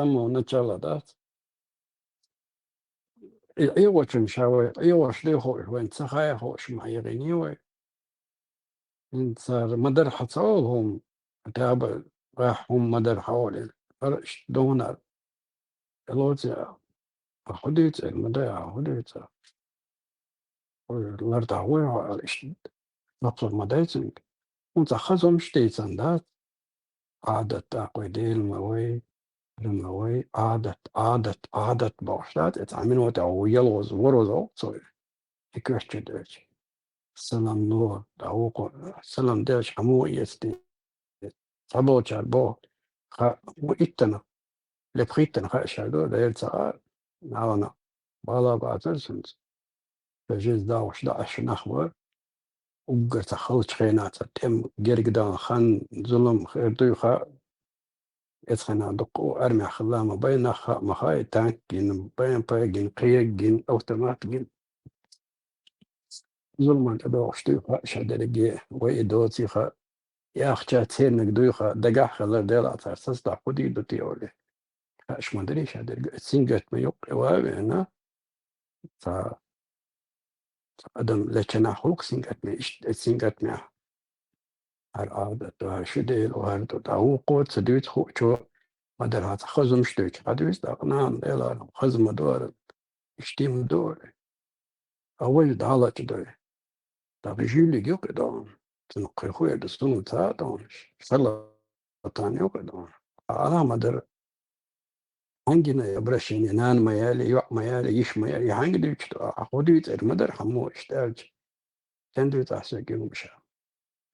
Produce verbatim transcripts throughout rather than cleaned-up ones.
самого начала дац. И Ӏехочун ша вай, Ӏехош дехо вайн ца хая хоош ма Ӏехине вай. Ин цар ма дар хьа ца олу хӀума, тӀаба гӀахь хӀума ма дар хьа олу. Ара ишт донар. Элоци а худуьйца, ма дай а худуьйца. Лар дагӀой хьо аьлла, иштта лапсар ма дайцинга. ХӀунца хаза хӀумаш дийцан дац. Ӏадат тӀаккха вай Дела ма вай, Дела ма вай, Ӏадат, Ӏадат, Ӏадат бохуш дац, и цхьа минута ву ялгӀаза, вороза воккху цо и коьртачу дерча. Салам ло, дӀавукху, салам делча хьан муха эцаде? Цхьаболчара боху, ха, ву иттанах, лепхиттанах хаа шаьрга, дера ца а, нахана бала бацара цуьнца. Ша жиза дагӀуш даӀаш нах вара. Уггар ца халчу хенахь ца тӀем герга дан хан, зулам хир дуй хаьа. Эцхьана дуккха а армехь хилла ма бай, нах хаа ма хаьа, танк гина, Б М П гина, кхега гина, автомат гина. Зуламан тӀедогӀуш дуй хаьа ша дерриге, вай и доций хаьа. Яхча церниг дуй хаьа, дагахь хилар делахь цара сацадахь хӀун дийр ду те олий. Хаьаш ма дарий ша дерг, сингаттаме юккъе ван а веана, цхьа, цхьа адам лечанахь хӀокху сингаттаме, иштта сингаттамехь. ХӀара Ӏадат ду, хӀара ши дела ву, хӀара ду, дӀавукхо ца дуьйцу хуучо, ма-дарра хьан цхьа хаза хӀумаш дуьйцу, хьан дуьйцу тӀаккха, нана, Делан, хаза ма ду хӀара, иштта ма ду хӀара. Ткъа вай дӀалача дай. ТӀаккха жуьллиг ю кхидӀа. Цунах кхин хӀун эр ду, суна ца а тӀонаш. Шарлатан ю кхидӀа. Ткъа Ӏаламат дара. Хьаьнгина обращение, нана ма яли, йоӀ ма яли, йиш ма яли, хьаьнга дуьйцу, а хӀун дуьйцу эр ма дара хьан мо иштта аьлча. Стен дуьйцу ахь соьга и хӀумаш?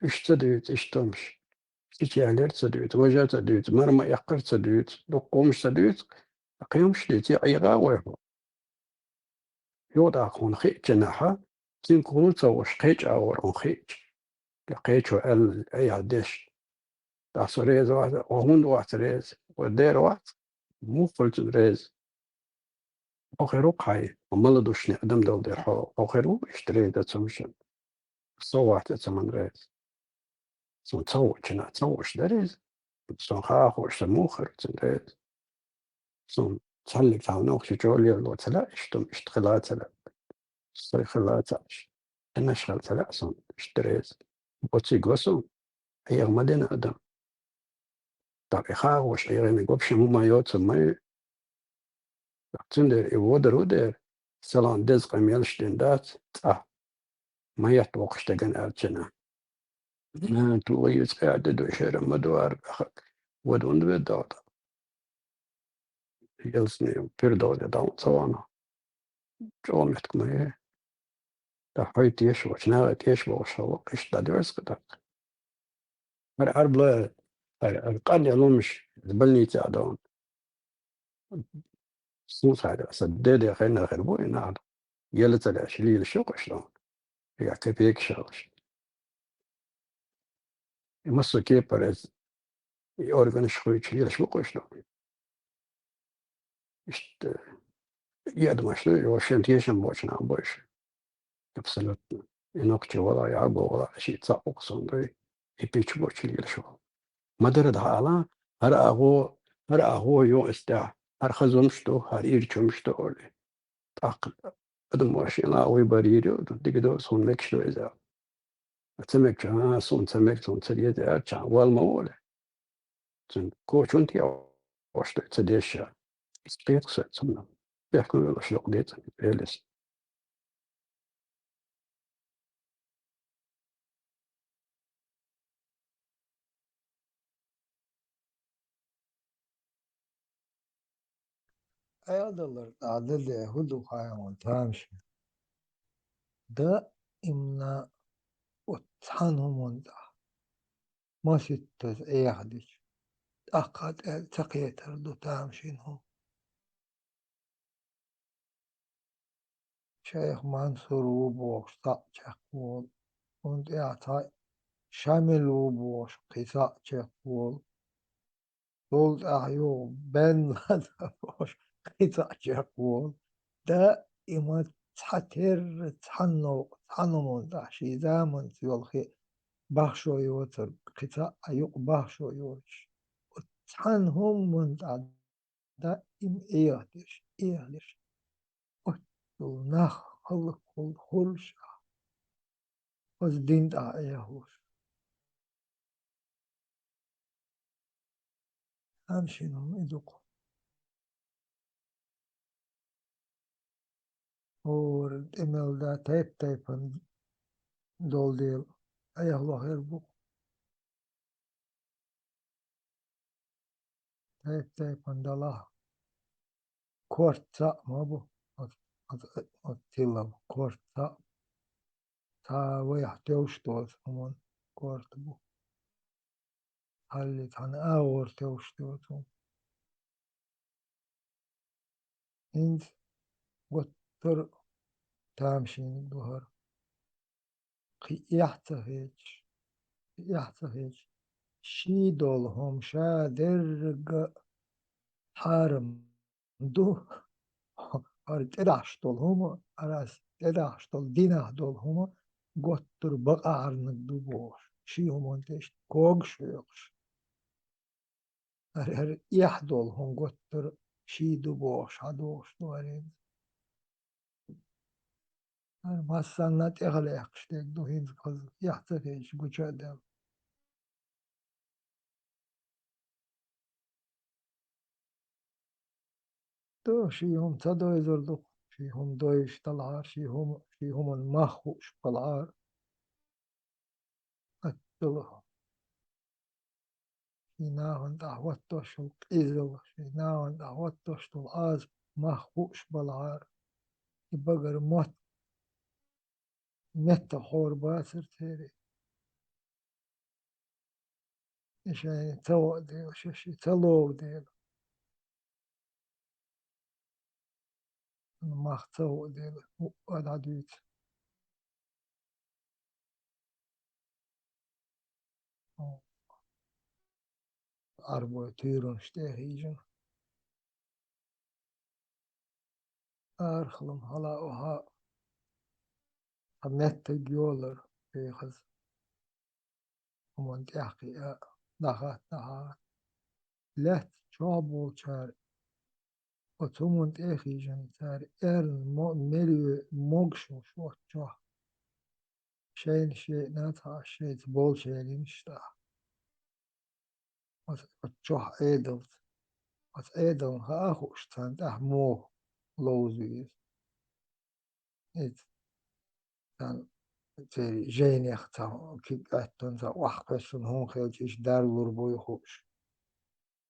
Уьш ца дуьйцу, иштта хӀумаш. Сича ялер ца дуьйцу, важа ца дуьйцу, мара ма эккхар ца дуьйцу, дуккха хӀумаш ца дуьйцу, кхин хӀумаш дуьйцу, я ӀийгӀа вай хьо. Юха тӀаккха хьуна хиъча нахьа, цуьнга хӀума ца хууш, кхеча агӀор хьуна хиъча. Я кхечо аьлла, айхьа деш. ТӀаккха со реза вац, хьо хӀунда вац реза? Хьо дера вац? Муха хуьлу цунна реза? Хьо хир ву-кх хьайн, хьо маладушни адам долу дера хьо, хьо хир ву иштта реза цу хӀуманна? Со вац цу хӀуманна реза. Суна ца хуучунна ца хууш дара иза. Суна хаа хууш, сан муха хир ву цунна реза? Суна цхьаьллиг цхьа нохчи чӀогӀа лело ца лаьа, иштта хӀума иштта хила ца лаьа. Со хила ца Ӏаш. Ӏинаш хила ца лаьа суна иштта реза. Оциг го суна, Ӏеха ма дина адам. ТӀаккха и хаа хууш Ӏехинарг вообще хӀума йоцург ма ю. Цундела и водар ву дера, салон деза къам елаш дина дац цӀа. Ма етта воккхуш дагана аьллачунна. Нана, ту вай иза къаьрда ду, шера ма ду ара баьхак. Вада хӀунда ведда вахана? Ялсамани пирдоле дӀа ца вахана. ЧӀогӀа меттиг ма ю. ТӀаккха хьой теша волчу, нахе теша бохуш хьо ву, иштта дӀадоьрзу-кх тӀаккха. ХӀара Ӏарбла, хӀара, хӀара къанъелла хӀумаш, иза больницехь дохна. Суна хаьдда, сан деде хеннара хир бу и нах. Ела ца лаьа, ши лелаш ю-кх уьш дохна. Эгахь копейкаш хилча. И массо а кепара иза, и органаш хуьйцуш лелаш бу-кх уьш дохна. Иштта, и адамаш ду, йо, шен тешам боцу нах бу уьш. Абсолютно. И нохчи вала, я го вала, шиъ цхьаъ ву-кх суна дуй, и пича боцу лелаш вала. Ма-дарра дӀа ала, хӀара агӀо, хӀара агӀо йо иза тӀехь, хӀара хаза хӀумаш ду, хӀара ирча хӀумаш ду олий. ТӀаккха адам машина вуй барийр ю, дика ду, суна мегаш ду иза. Ца мегча, а, суна ца мега, суна ца деза аьлча, вала ма волу. Цуьнан кочун тӀе ош ду ца деза ша. Иза кхетахь соьца цунна. Бехк ма веллаш докъа децан, веллис. Ӏедалара тӀехь дан де хӀун ду хаьий хьуна, тамашийна? Даимна оцу цхьана хӀуманна тӀехь масийттаза Ӏехадича, тӀаккха тӀе ца кхетар ду тамашийна хӀума. Шайх Мансур ву бохуш, цхьаъ чекхволу. Цунна тӀехь цхьаъ Шамил ву бохуш, кхин цхьаъ чекхволу. Цул тӀаьхьа юха Бен Ладен бохуш, кхин цхьаъ чекхволу. Даима цхьатерра, цхьана новкъа, цхьана хӀуманна тӀехь шен заманца йолу хи бахшо йоцург, кхин цхьаъ юкъа бахшо йоцуш. Оцу цхьана хӀуманна тӀехь даим эхь деш, эхь деш. Оццул нах хӀаллаквала хуьлуш а, оцу дин тӀехь эхь луш. Тамашийна хӀума и ду-кх. ХӀора тӀе мел да тайп-тайпана долу дела, эхь лохур бу-кх. Тайп-тайпана далахь, корта цхьаъ ма бу, оцу, оцу, оцу тилла корта цхьаъ. Цхьа вайх тевжаш доцу хӀуманна корта бу. Хьалли цхьана агӀор тевжаш доцу хӀума. ХӀинца гуттар а тамашийна ду хӀара. Кхин эхь ца хилча, кхин эхь ца хилча, ший долу хӀума ша дерриг а хьарам ду, хӀара тӀедахьаш долу хӀума, хӀара ас тӀедахьаш долу динехь долу хӀума гуттар а бакъахьарниг ду бохуш, ший хӀуманна тӀе иштта когаш хьоькхуш. ХӀара, хӀара эхь долу хӀума гуттар а ший ду бохуш, хьан дохуш ду хӀара хӀинца? ХӀара массанна а тӀехьа лаьхкаш дерг ду, хӀинца хаза эхь ца хилча гуча а даьлла. Ду, ший хӀума ца дойзур ду-кх, ший хӀума дойзуш далахьара, ший хӀума, ший хӀуманна мах хууш балахьара. Аттала. Ший нахана тӀехь хӀоттош йолу къизалла, ший нахана тӀехь хӀоттош долу Ӏазап мах хууш балахьара. И багара мотт, меттах хьора бацара церан. И шайна ца гӀо дела, шаьш и ца лову дела. Мах ца гӀо дела, хӀуъа дӀадуьйцу. Ӏарбой туьйранаш тӀе а хьийжина. Арахьлама хьала а, охьа а, хьан меттиг йолар, вехаза. ХӀуманна тӀехь кхиа, дӀахатта, дӀахатта. Лаьтта чохь болчара оцу хӀуманна тӀе а хьийжина, цара эрна мо-, мел йоь могушалла оцу чохь. Шайна шайна цхьа шайца болчеран иштта. Оцу, оцу чохь Ӏедалца. Оцу Ӏедална хаа хууш царна тӀехь муха ловза веза. Иза царна церан жайнех цхьа куьг аьттонца охьакхоьссина хӀума хилча, иштта дарлур буй хууш.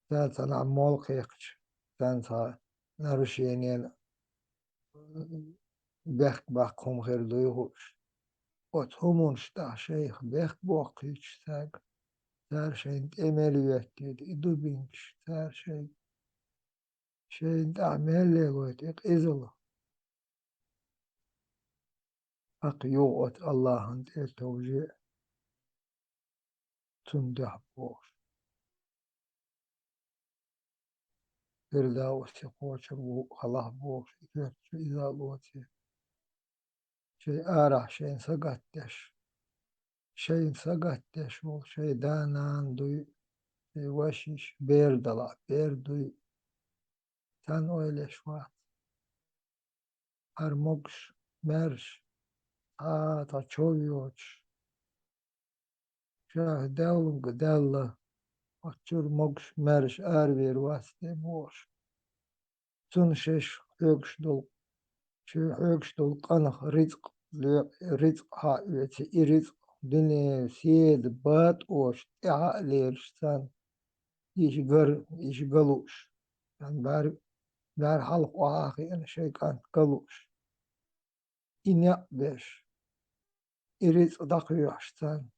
Цара цхьанхьа молла кхехкача, царна цхьа нарушениена бехк баккха хӀума хир дуй хууш. Оцу хӀуманаш тӀехь шайх бехк боккхуьйтуш цаьрга, цара шайна тӀе мел йоьттуьйту и дубинкаш, цара шайна, шайна тӀехь мел лелойту и къизалла. Хьакха юха оцу Аллахьан тӀе а товжий, цунна дуьхьа бохуш. Фирдаусе кхочур ву хьалха бохуш, и коьртачу иза а лоций. Шайн арахь шайна сагатдеш, шайна сагатдеш волу шайн да-нана дуй, шайн вашиш, бер далахь, бер дуй. Царна ойла еш вац. Хьара могуш, маьрша, цхьа а цхьа чов йоцуш, ша хӀу даьллунга даьлла, оцу чуьра могуш, маьрша аравер вац те бохуш. Цунна шаьш хьоьгуш долу, шен хьоьгуш долу къанах рицкъ лоь-, рицкъ хьаоьций, и рицкъ дуьне, седа, батӀош, тӀаьхьа а лелаш царна, иша гар, иша галуш, царна бӀаьр-, бӀаьрхьалха охьа а хиъна шайн кӀант галуш. И некъ беш, и рицкъ дӀакхоьхьуш царна.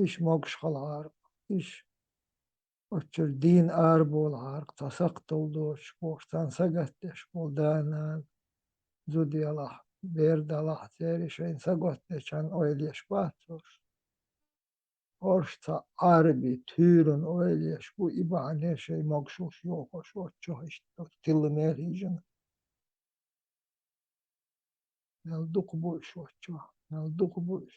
Иша могуш халахьара, иша оцу чуьра дийна араболахьара, цхьа сакхталла доцуш бохуш, царна сагатдеш болу да-нана, зуда ялахь, бер далахь, церан шайна сагатдечарна ойла еш бац уьш. ХӀорш цхьа Ӏарби туьйранна ойла еш бу, и бахьане шайн могушаллаш йохош оцу чохь иштта тилла мел хьийжина. Мел дукха бу уьш оцу чохь, мел дукха бу уьш.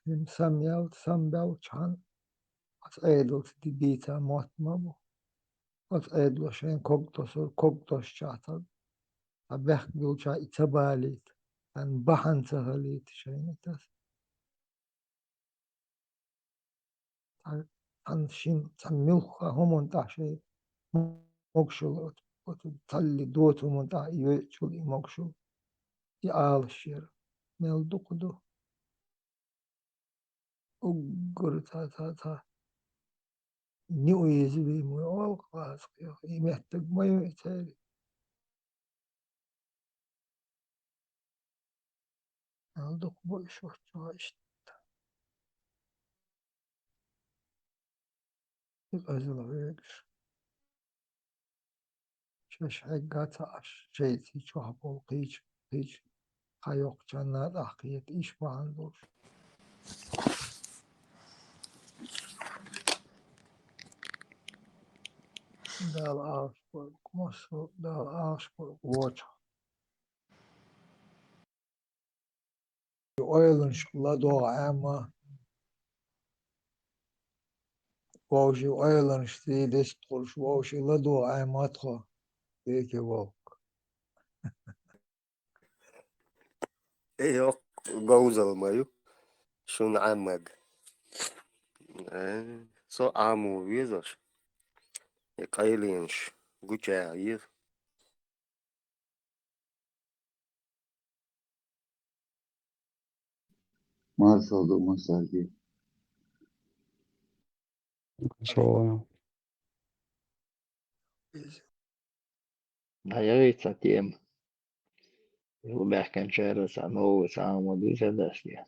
Хим самъял-, самбялчхьан, ас Ӏедалца ди-, дийца мотт ма бу. Оцу Ӏедало шайн ког тосур, ког тосучахь таг, цхьа бехк долчохь и ца балийта, царна бахьана ца хилийта шайна таса. Цхьа, цхьана шин, цхьа муьлхха хӀуманна тӀехь шайн могушалла оцу, оцу цхьалли доцу хӀуманна тӀехь и йоьъучул и могушалла, и Ӏалашъяр мел дукха ду. Уггар ца, ца, ца. Неуязвимый оал кхузахь, и меттиг ма ю и церан. Мел дукха бу уьш оццул иштта. И къизал хьоьгуш. Шаьш хьегга ца Ӏаш, шайца чохь болу кхечу, кхечу хьан йоккхучарна тӀаккха кхета, иш бахьана долуш. Дала Ӏалашбойла, массо а Дала Ӏалашбойла вочу. Ойланашка ладогӀа Ӏемма. Вовшийн ойланаш цӀий дестхуьлуш, вовшийн ладогӀа Ӏемма тхо, веке вовк. Э, йоккха говзалла ма ю шуна Ӏаммаг. Э, со Ӏамо везаш. И къайленаш гуча еза. Маршалла ду массаьрга. Маршалла. ДӀаяхийта цхьа тема. Баьхкинчара цхьа новый цхьа хӀума дуьйцур дац те.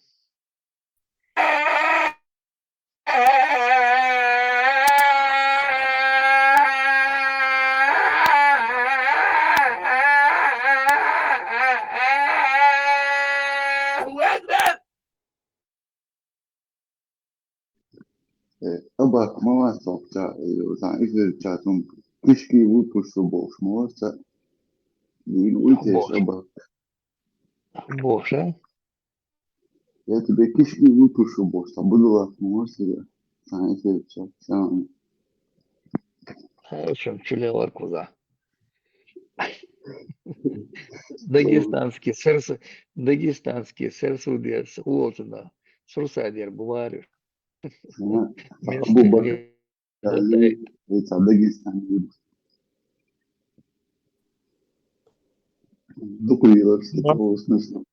Э, абаккха ма вац тхо ца, э, сан эфир чатун кишки выпущу бохуш ма вац ца. Дийна уьйтеш абаккха. Бохуш, а? Я тебе кишки выпущу бохуш, сан будулах ма вац ца. Сан эфир чат, сан. Хьаьрчам чулевар кхуза. Дагестанский сэрс-, дагестанский сэрсудер, олучунна сурсадер бу вариш. Ага. Абу Бакр Али, это Дагестан. Дукха йиларш, дукха смешно.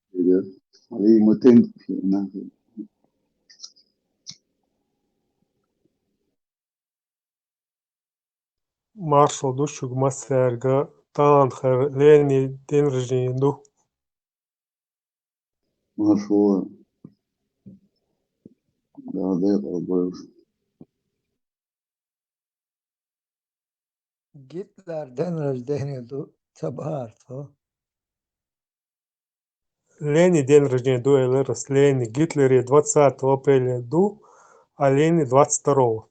Али ма тен нахуй. Маршалла ду шуьга массаьрга, тахана хӀара Лени день рождения ду. Маршалла. Да, да, я пробую. Гитлер день рождения ду ца бахара тхо. Лени день рождения ду элира ас, Лени, Гитлери двадцатого апреля ду, а Лени двадцать второго.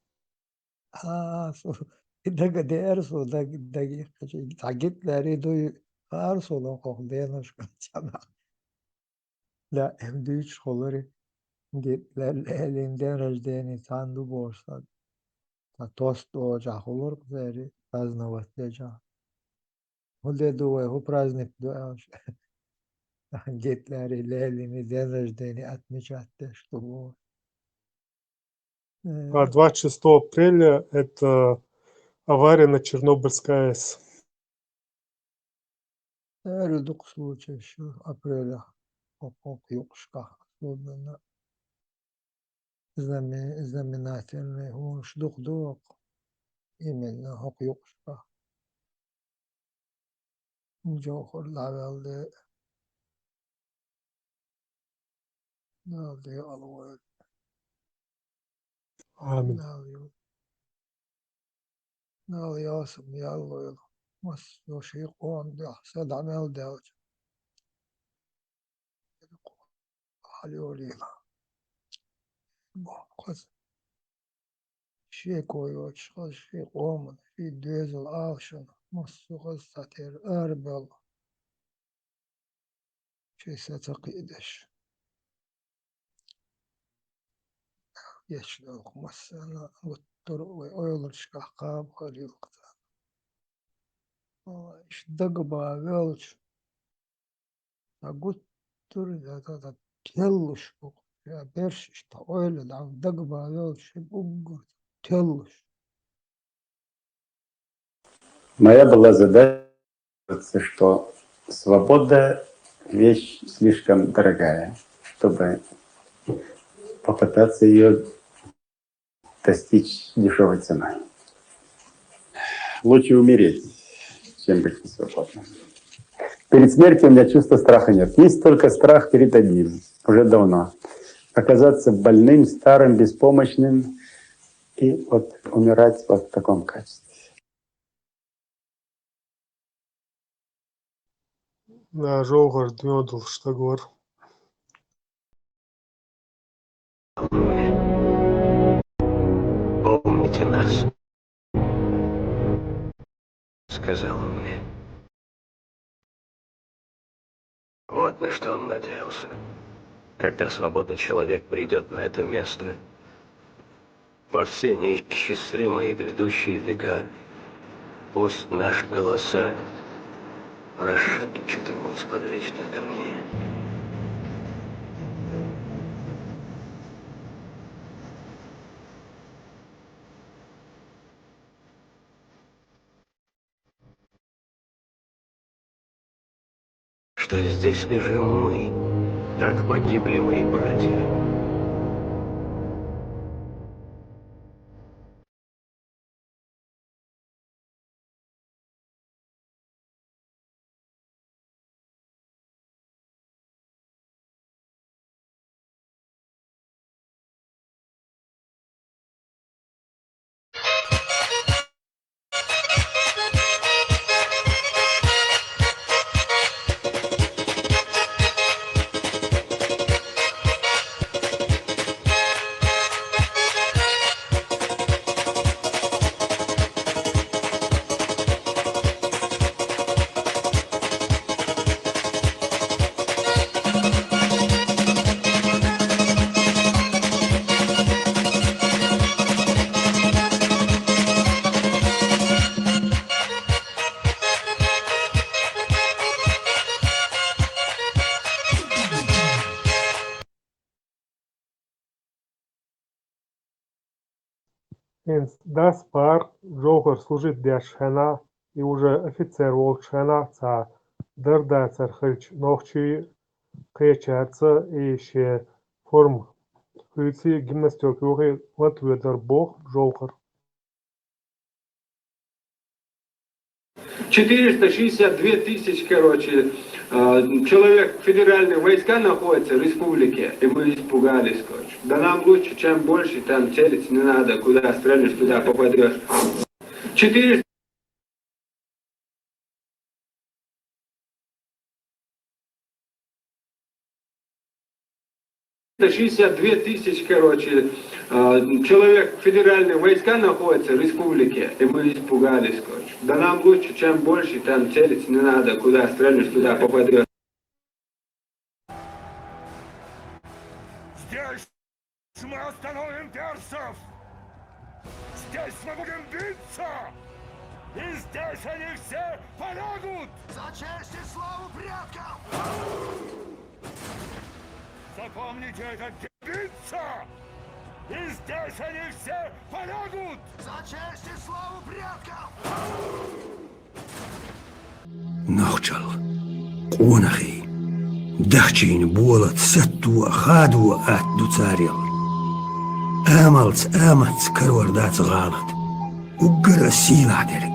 А, су-, и дага деара со, даг-, даги, цхьа Гитлери ду, хаар со, но хӀокху деношка ца бахара. Да, эм дуьйцуш хуьлура, Гитлер Ленин день рождения цхьаьна ду бохуш сан. Сан тост олучохь хуьлура-кх церан праздновать дечохь. ХӀун де ду вай, хӀун праздник ду аьлча? Гитлери, Ленини день рождения отмечать деш ду боху. Э, А двадцать шестого апреля это авария на Чернобыльской АЭС. Ара дукха случай шу апрелехь, хӀокху юкъашкахь особенно знаме-, знаменательный хӀуманаш дукха ду хӀокху, именно хӀокху юкъашкахь. Жовхар дӀаваьлла де. Дала декъала войла. Амин. Дала ю-, Дала ялсам яллойла. Массо шен къоман дуьхьа са дӀа мел даьлча. Хьалайолийла. Боху кхуза. Шеко йоцуш хаза шен къоман, шен доьзал Ӏалашна, массо хаза цхьатерра арабевлла. Шен са ца кхиадеш. ечу долу массарна гуттар а вай ойланашкахь кхаба хила ю-кх царна. Иштта дага бан велча, сан гуттар а, я, я, я, теллуш бу-кх, я, берш иштта ойла дӀа дага бан велча, ши уггар теллуш. Моя была задача, что свобода — вещь слишком дорогая, чтобы попытаться ее достичь дешевой ценой. Лучше умереть, чем быть несвободным. Перед смертью у меня чувства страха нет. Есть только страх перед одним. Уже давно. Оказаться больным, старым, беспомощным и вот умирать вот в таком качестве. Да, Жовхар, доьдалш стаг вара. «Помните нас», — сказал он мне. Вот на что он надеялся. Когда свободный человек придёт на это место, во все неисчислимые грядущие века, пусть наши голоса прошепчут ему из-под вечных камней. Что здесь лежим мы, как погибли мои братья. ХӀинца дас пхьар Жовхар служить деш хенахь, и уже офицер волчу хенахь цхьа дар-дацар хилча нохчий кхечаьрца и шен форма хуьйций, гимнастёрка юхий латве дара боху Жовхар. Четыреста шестьдесят две тысячи, короче, э, человек, федеральные войска находятся в республике, и мы испугались, короче. Да нам лучше, чем больше, там целиться не надо, куда стрельнешь, туда попадёшь. Четыреста шестьдесят две тысячи, короче, э, человек, федеральные войска находятся в республике, и мы испугались, короче. Да нам лучше, чем больше, там целиться не надо, куда стрельнешь, туда попадёшь. Здесь мы остановим персов! Здесь мы будем биться! И здесь они все полягут! За честь и славу предков! Запомните этот день! Биться! И здесь они все полягут! За честь и славу предков! Нохчалла, къонахий, дахчийна болат сатто а, хадо а атта ду царел. Амалца, аматца карор дац гӀалат. Уггар а сийлахь дерг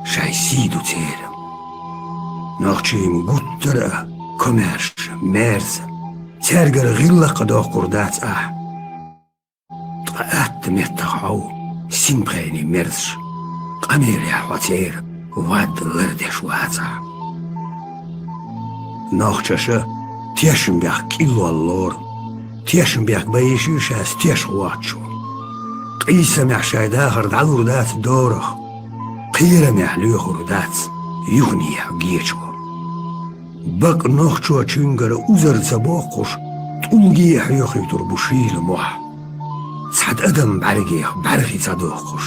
шайн сий ду церан. Нохчийн гуттара а комаьрша, маьрса, цаьргара гӀиллакх а доккхур дац ахь. Ткъа атта меттах хьо ву синпхенийн мерзаш, къамелехь хьо церан вад лардеш вацахь. Нохчаша тешнабехк кӀиллол лору, тешнабехк бан йиш ю шаьш теш воцчо. Къийсамехь шайн дахар дӀалур дац дорах, кхерамехь лоьхур дац юханехьа гечо. Бакъ нохчочуьнгара узар ца боккхуш, тӀулге а хьоьхуьйтур бу шийла мохь. Цхьа тӀадам бӀаргех бӀаргий ца дохкуш,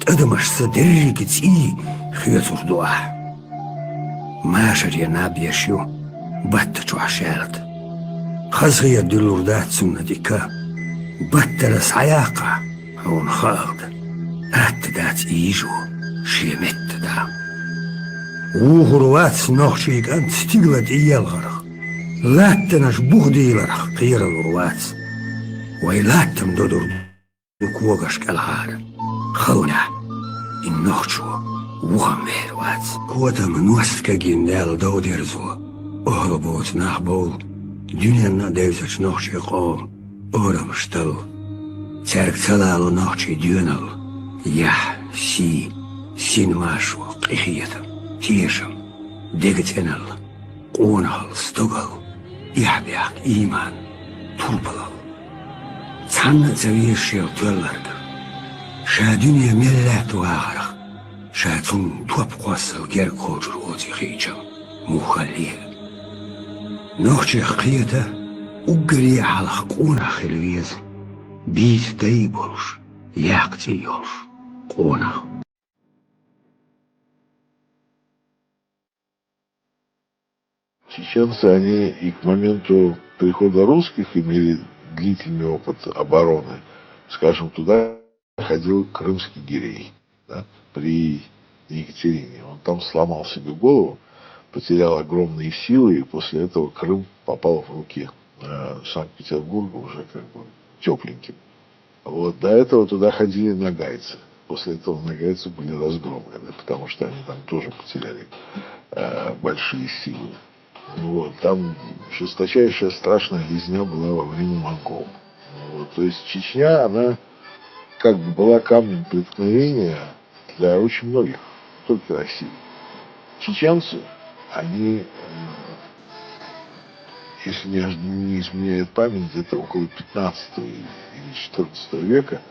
тӀадамашца деррига цӀий хоьцур ду ахь. Машаре наб еш ю, батта чохь шаьлта. Хазахетар дуьллур дац цунна тӀе ка, баттара схьаяккхахь, хьуна хаалда, атта дац ийжо, шен метта да. Вухур вац нохчийн кӀант стигала тӀеелхарх, латтанаш бух дийларх кхералур вац. Вай латтам додур ду когаш кӀелхьара. Халонехь, и нохчо вухам вер вац. Котам ност кагин Дала дов дерзо, охьа боцу нах бовла, дуьненна а девзачу нохчийн къоман орамаш талла. Цаьрга ца лало нохчийн доьналла, яхь, сий, син машо, къинхетам, тешам, дега цӀеналла, къонахалла, стогалла, эхь-бехк, ийман, турпалалла. Цхьанна а ца везаш йолу тоьлларг, ша дуьне мел лаьтта вахарх, ша цунна топ кхоссал герга кхочур воций хиъча, муххаллера. Нохчех кхета, уггаре а хьалха къонах хила веза, бийца дай болуш, яккха цӀий йолуш къонах. Чеченцы, они и к моменту прихода русских имели длительный опыт обороны. Скажем, туда ходил крымский гирей, да, при Екатерине. Он там сломал себе голову, потерял огромные силы, и после этого Крым попал в руки э, Санкт-Петербурга уже как бы тепленьким. Вот, до этого туда ходили ногайцы. После этого ногайцы были разгромлены, потому что они там тоже потеряли э, большие силы. Вот, там жесточайшая страшная резня была во время монгол. Вот, то есть Чечня, она как бы была камнем преткновения для очень многих, не только России. Чеченцы, они, э, если не, не изменяет память, где-то около пятнадцатого или четырнадцатого века,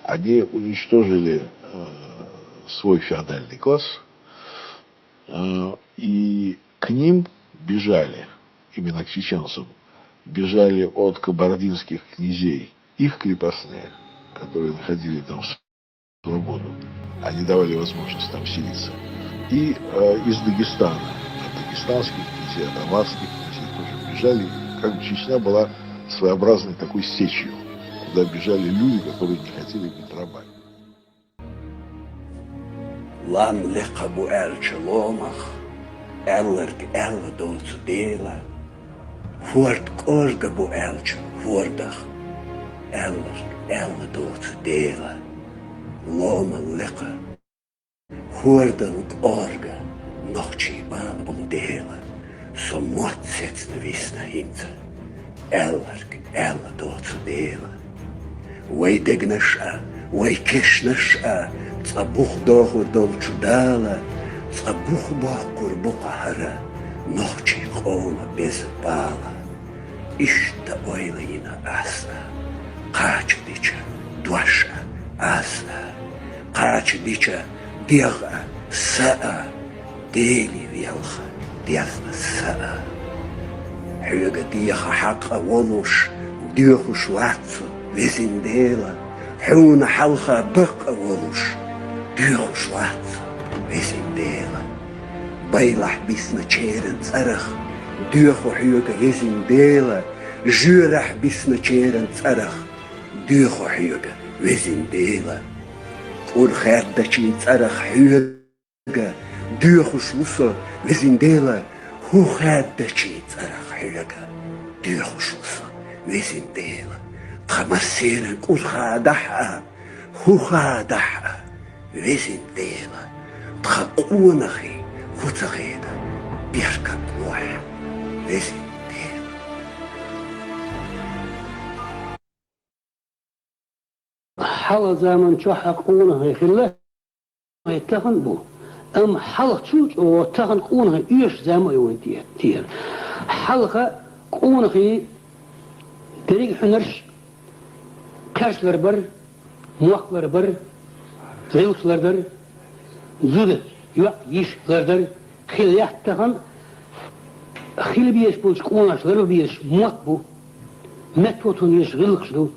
они уничтожили э, свой феодальный класс, э, и к ним бежали, именно к чеченцам, бежали от кабардинских князей их крепостные, которые находили там свободу. Они давали возможность там селиться. И э, из Дагестана, от дагестанских князей, от аварских князей тоже бежали. Как бы Чечня была своеобразной такой сечью, куда бежали люди, которые не хотели быть рабами. Лам лекха бу аьлча ломах, аьлларг аьлла доцу дела. ХӀорд кӀорга бу аьлча хӀордах, аьлларг аьлла доцу дела. Ломал лекха, хӀордал кӀорга нохчий бала бу дела. Со мотт сецна висна хӀинца, аьлларг аьлла доцу дела. Вай дегнаш а, вай кешнаш а, цкъа бух дохур долчу Дала, цкъа бух боккхур бу-кх хӀара нохчий къоман беза бала. Иштта ойла йина ас а, кхача дича дош а ас а, кхача дича дегӀ а, са а, Дели велха дезна са а. Хьоьга деха хьакъ а волуш, доьхуш вац со, везин Дела, хьуна хьалха бакъ а волуш, доьхуш вац со, везин Дела. Байлахь бисначеран цӀарах доьху хьоьга, везин Дела, жоьрахь бисначеран цӀарах доьху хьоьга, везин Дела. КӀур хаьддачийн цӀарах хьоьга доьхуш ву со, везин Дела, хӀу хаьддачийн цӀарах хьоьга доьхуш ву со, везин Дела. Тхан массеран кӀур хадахь а, хӀу хадахь а, везин Дела, тхан къонахий хӀу ца хеда беркат лохь, везин Дела. Хьалха заман чохь а къонахий хилла, тахана бу. Амма хьалха чул чӀогӀа тахана къонахий оьшуш зама а ю вайн те-, тера. Хьалха къонахий дерриг а хьуьнарш кхаьш лар бара, мохк лар бара, гӀиллакхаш лар дара, зуда, йоӀ, йиша лар дара, хила лаьтта тахана хила безаш болчу къонахаша ларбан безаш мотт бу, меттахӀотта везаш гӀиллакхаш ду.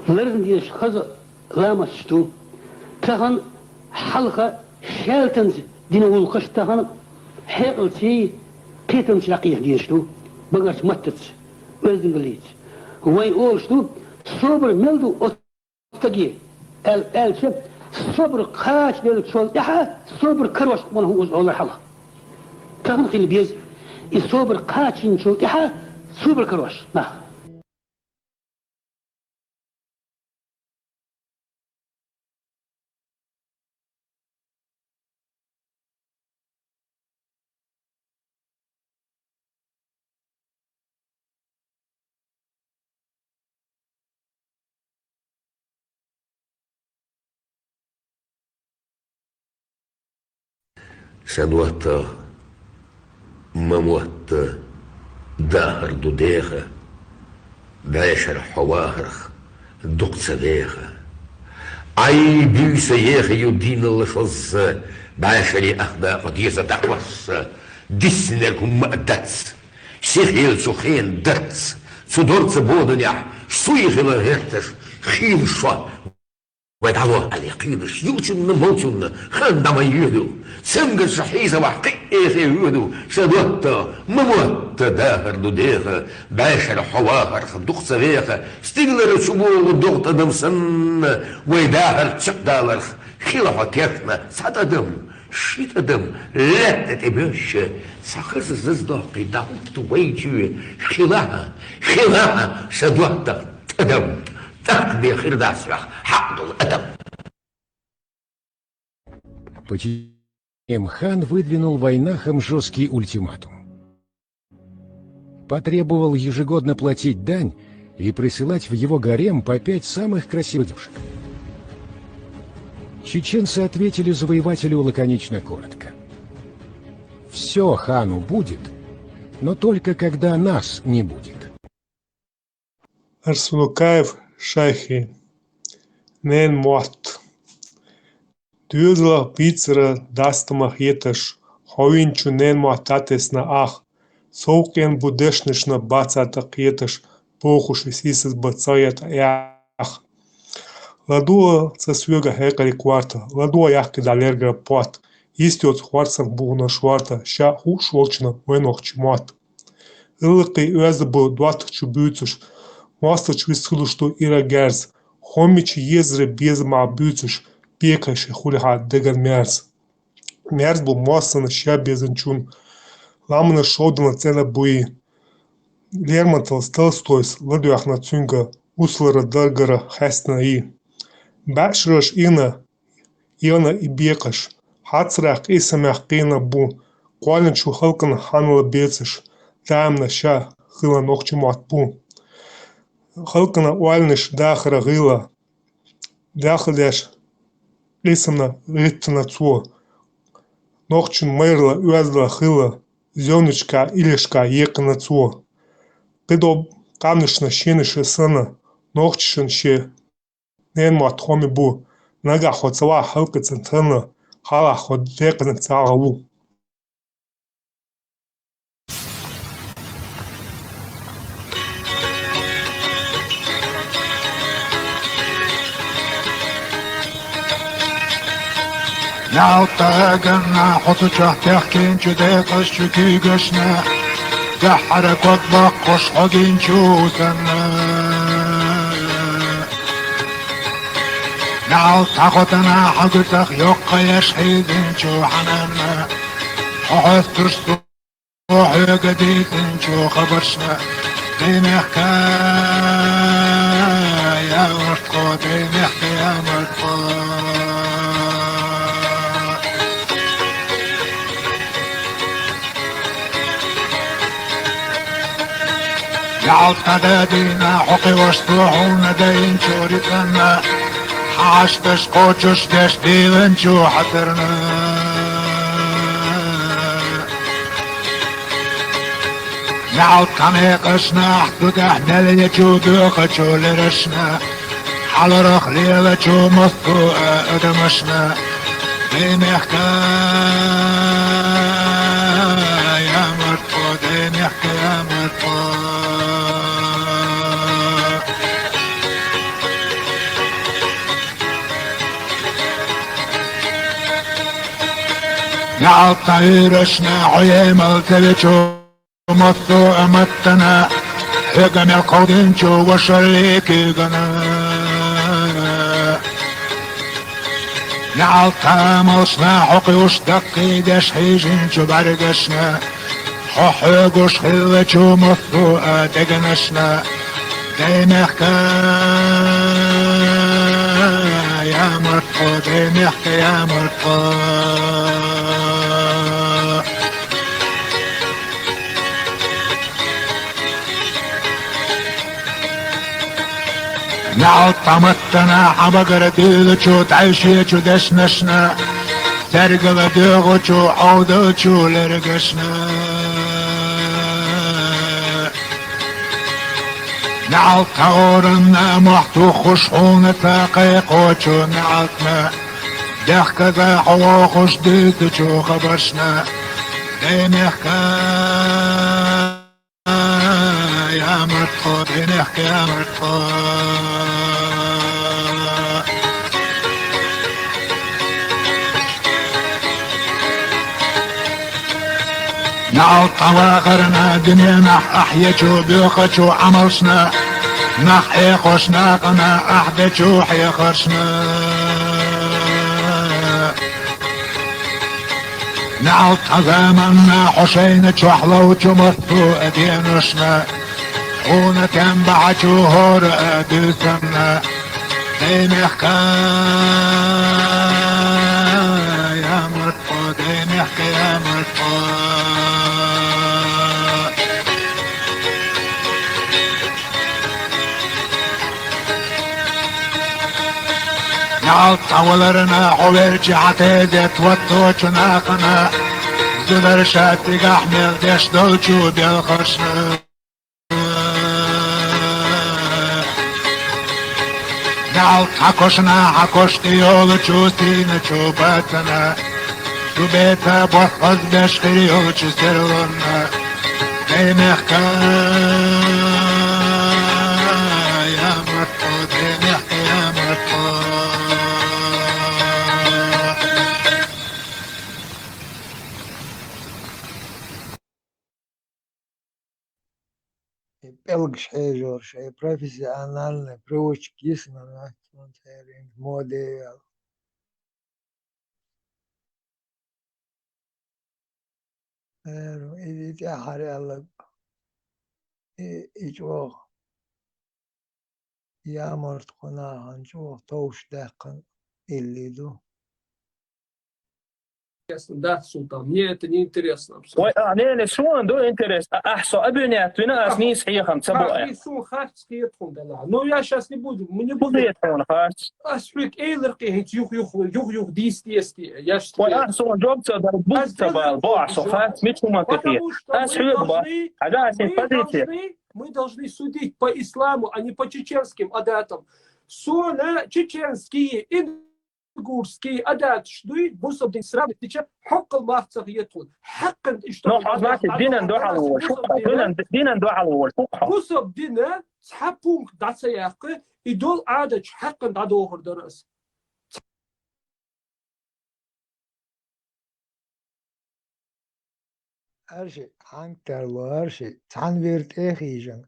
Ларзна дезаш хаза ламасташ ду. Тахан хьалха шаьлтанца дина гӀулакхаш тахан хьекъалций, кхетамций дӀакхехьа дезаш ду багарча маттаца, оьздангаллица. Вай олуш ду, собар мел ду оцу стаге, аьл-, аьлча, собар кхача веллачул тӀаьхьа собар карош, ван хӀун уза олар хьалха. Тахан хила беза и собар кхачийначул тӀаьхьа собар карош нах. Сан доттагӀа, ма мотта, дахар ду деха, бӀешара хьо вахарх дукха ца веха. Ӏай, буьйса еха ю дийналла шозза, бӀешаре ах дакъа деза дӀакхосса, диссинарг хӀумма а дац, сихъел цу хен дац, цу дорца боданехь суй хила гӀерташ, хийла шо. Вай дӀало али кхийдаш, юучунна, молчунна, хан дӀа ма йоьду. Цамгарша хьийзавахь кхиъ эхе воьду. Ша дотта, ма мотта, дахар ду деха, бӀешара хьо вахарх дукха ца веха, стигалара чу богӀу догӀу тӀадам санна, вай дахар чекхдаларх хила хьо техна цхьа тӀадам. Ши тӀадам лаьтта тӀе боьшша, цхьа хаза заза доккхий дӀахӀутту вай чоь, хилахьа, хилахьа, ша доттагӀа тӀадам, тӀаккха бен хир дац хьох хьакъ долу адам. Почему хан выдвинул вайнахам жёсткий ультиматум? Потребовал ежегодно платить дань и присылать в его гарем по пять самых красивых девушек. Чеченцы ответили завоевателю лаконично коротко: «Всё хану будет, но только когда нас не будет». Арсулукаев Шайхи. Ненан мотт. Доьзалах бийцара дастама хеташ, хьо винчу ненан мотт дӀатесна ах, сов къен бу дешнашна бацата кхеташ, бохуш сийсаз бан ца гӀерта ах. ЛадогӀа ца соьга хьекъале корта, ладогӀа яккхий дӀалергара потт, йист йоцу хорцанах бухана шорта, ша хууш волчунна вай нохчийн мотт. ГӀиллакхий оьзда бу доттагӀчу буьйцуш, мостагӀчу вист хуьлуш ду ира герз, хӀуммичу езара безамах буьйцуш, бекхайши хуьлу хьан деган мерз. Мерз бу моссана шен безанчун, ламанаш шовданан цӀена буй. Лермонтовс Толстойс ладоьгӀна цуьнга, усалара даргара хестна и. БӀешараш ийна, ийна и бекхаш, хьацарах къийсамех къийна бу, кхоьллинчу халкъана хьанала бецаш, даимна ша хила нохчийн мотт бу. Халкъана ойланаш дахара гӀийла, даха деш къийсамна гӀиттина цо. Нохчийн майралла оьздала хилла, зевнашка, илешка екхина цо. Кхидолу къаьмнашна шенаша санна, нохчашна шен ненан мотт хӀоме бу, нагахь хьо ца вахь халкъаца санна, хьалха хьо декъаза ца гӀа ву. Ялта ганна хьо цу чохь техкинчу декъазчу куьйгашна, дуьххьара ког боккхуш хьо гинчу санна. Ялта хьо тана хьан гуьцах йоккха еш хьийзинчу хьананна, хьо хьоьстуш цу хьоьга дийцинчу хабаршна, дай мехка, я мордхо, дай мехка, я мордхо. Ялта дадийна хьо кхиош цо хьуна дайинчу рицкъанна, хьашташ кхочуш деш диланчу хьацарна. Ялта кхане къашнахь цу тӀехь мел ечу доьхачу лерашна, хьаларах лелачу массо а адамашна, дай мехка, я мордхо, дай мехка, я мордхо. НеӀалт тӀа Ӏуьйрашна, хьо емал ца вечу массо а маттана, хьоьга мел кховдинчу вашалле куьйгана. НеӀалт тӀа малшна, хьо кхуьуш даккхийдеш хьийжинчу бӀаьргашна, хьо хьоьгуш хиллачу массо а дегнашна. Даймехка, я мард хьо, даймехка, я мард хьо. НеӀалт тӀа маттана, хьан багара дуьйлучу, дӀайшечу дешнашна, цергала доьгӀучу, Ӏовдалчу лергашна. НеӀалт тӀа оранна, мохь тухуш хьуна ца кхайкхочу неӀалтна, дехказа хьо вохуш дуьйцучу хабаршна. Даймехка, я мард хьо, даймехка, я мард хьо. НеӀалт тӀа вахарна, дуьненахь ахь ечу боьхачу Ӏамалшна, нах Ӏехош накъана ахь дечу хьехаршна. НеӀалт тӀа заманна, хьо шайна чохь ловчу массо а деношна, хьуна тем бахьачу хӀора а буьйсанна. Даймехка, я мард хьо, даймехка, я мард хьо. НеӀалт тӀа валарна, хьо верчи хьан тезет ватточу нахана, зударша цигахь мел деш долчу белхаршна. НеӀалт тӀа хьан кошна, хьан кош тӀе йолучу сийначу бацана, шу беца бос хозбеш хир йолчу серлонна. Даймехка, я мард хьо, даймехка, я мард хьо. И пӀелгаш хьежор, шайн профессиональный привычка йисна, цунна церан моде ял. Эр, и, и тӀаьхьара аьлла, и, и чӀогӀа, я мард хьо, нахана чӀогӀа товш даьккхина илли ду. Интересно, да, Султан, мне это не интересно абсолютно. Вай, а, не, не, суна ду интерес. А, ахь со абинет вина, ас нийса хьехам ца бу. Ахь суна харц хетахун дала. Но я щас не буду, мы не будем. Хетахун харц. Ас хьуьг эйлар кхе хӀинца юх-юх, юх-юх дийс-дийс. Я щас. Вай, ахь суна жоб ца дар, бу ца бал, бо ахь со харц, мичу ма кхе. Ас хьуьг ба. Хьажа ас позиция. Мы должны судить по исламу, а не по чеченским адатам. Суна чеченские, ингушские адаташ дуй, бусалба дин сравнить дича, хьоккхал мах ца хетахуна. Хьаккхант иштта. Ну, хьо, значит, динан дуьхьал волуш, динан, динан дуьхьал волуш, хьо. Бусалба дина цхьа пункт дӀа ца яккха, и дол Ӏадаташ хьаккхант дӀадохур дара ас. Арши, хьанга тарло, арши, цхьана вир тӀе хийжина.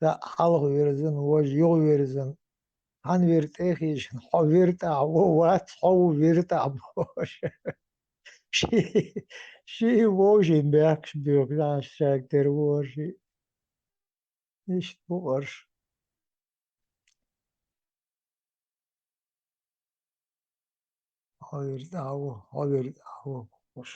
Цхьаъ хьалха вирзина, важа юха вирзина. Цхьана вир тӀе хийжина, хьо вир тӀехь ву, вац, хьо ву вир тӀехь бохуш. Ши, ши вовшийн бехкаш буьйху, жӀаьш шаг тера ву арши. Иштта бу арш. Хьо вир тӀехь ву, хьо вир тӀехь ву бохуш.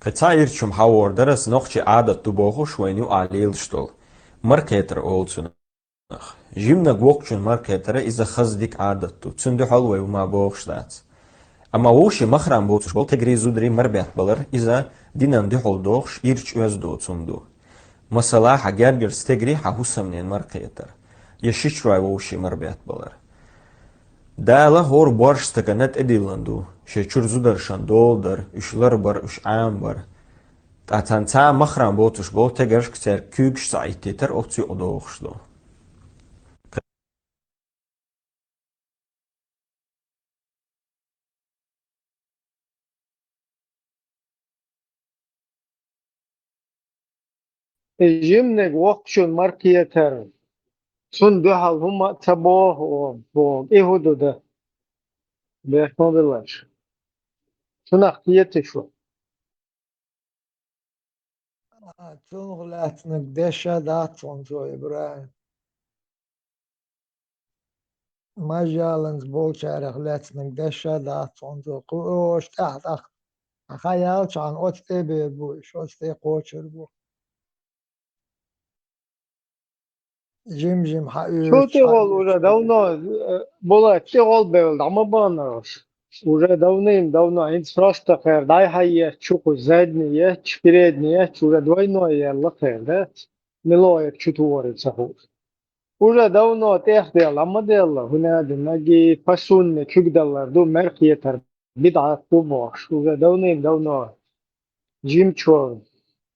Кхин цхьа ирча хӀума хьахор дара ас, нохчийн Ӏадат ду бохуш вайна юкъахь лелаш долу. Мара кхетар олу цунах. Жиманиг воккхачун мара кхетара иза хаза дика Ӏадат ду, цуьнан дуьхьал вай хӀума бохуш дац. Амма вовшийн махрам боцуш болу стегарий, зударий мара беттабалар, иза динан дуьхьал дохуш, ирча оьзда доцу хӀума ду. Масала, хьан гергара стегарий хьан хӀусамненан мара кхетар, я шичой вовшийн мара беттабалар. Дала хӀора борш стагана тӀедиллина ду, шен чуьра зударшна дола дар, уьш ларбар, уьш Ӏамабар. Ткъа царна цхьа а махрам боцуш болу стегаршка цаьрга куьйгаш ца Ӏиттийтар оцу юкъа дохуш ду. жиманиг воккхачунна мара кхетар, цунна дуьхьал хӀумма а ца боху оха, боху, и хӀун ду дан? Бехк ма билла аша. Цунах кхета шу. А, цунах лаьцнарг деш а дац хьуна цо, ИбрахӀим. Мажаланца болчарах лаьцнарг деш а дац хьуна цо. Кху оша тӀаьхьа-тӀаккха хьан яьлчахьана оцу тӀе бер бу, иш оцу тӀе кхочур бу. Жим-жим хьан уьйраш, цу тӀехула уже давно, э, Булат, тӀехула бевлла дӀа ма баханараш. Уже давным-давно, хӀинца просто кхера, дӀай-хьай етташ, чу кхуьссуш, задний етташ, передний етташ, уже двойной яьлла кхера, да? Мила яра чу тухур ца хууш. Уже давно тӀехдаьлла, дӀа ма даьлла, хӀунда аьлча, маги по сунне куьг далар ду, мара кхетар бидӀат ду бохуш. Уже давным-давно жимачо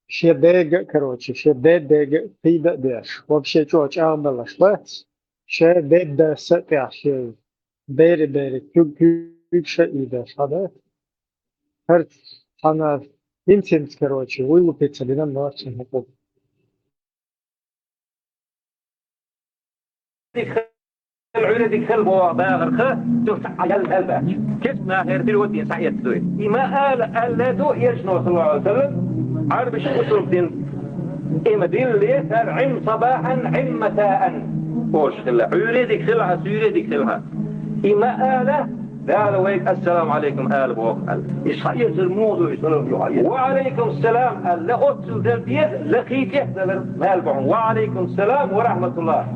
шен дега а, короче, шен дедега а кхийда а деш, вообще чӀогӀа чӀагӀбеллаш бац, шен деддас а тӀехь шен бери-бери куьг-, куьг ша а ийдеш хьада. ХӀара цхьана хӀинца-хӀинца, короче, вуй лупица дина норча хӀокху. Ӏуьйре дика хила боху бахарх, цунах цхьа ял мел баьча. Кечнахера тилотин схьаэцна дуй. И ма ала аьлла ду Элчано, саллаллаху Ӏалайхи ва саллам, Ӏарбаш усулдин и ма дилле, цара Ӏим сабахьан, Ӏим масаан. Ош хила. Ӏуьйре дика хила хьан, суьйре дика хила хьан. И ма ала, Дала вайга «Ассаламу Ӏалайкум» ала боху аьлла. Иза хьаэцар муха ду, иза салам ю хьаэцар? «Ва Ӏалайкум салам» аьлла, оццул дала деза, лакхий тӀехь далар мел бу хьуна. «Ва Ӏалайкум салам ва рахьматуллахӀ».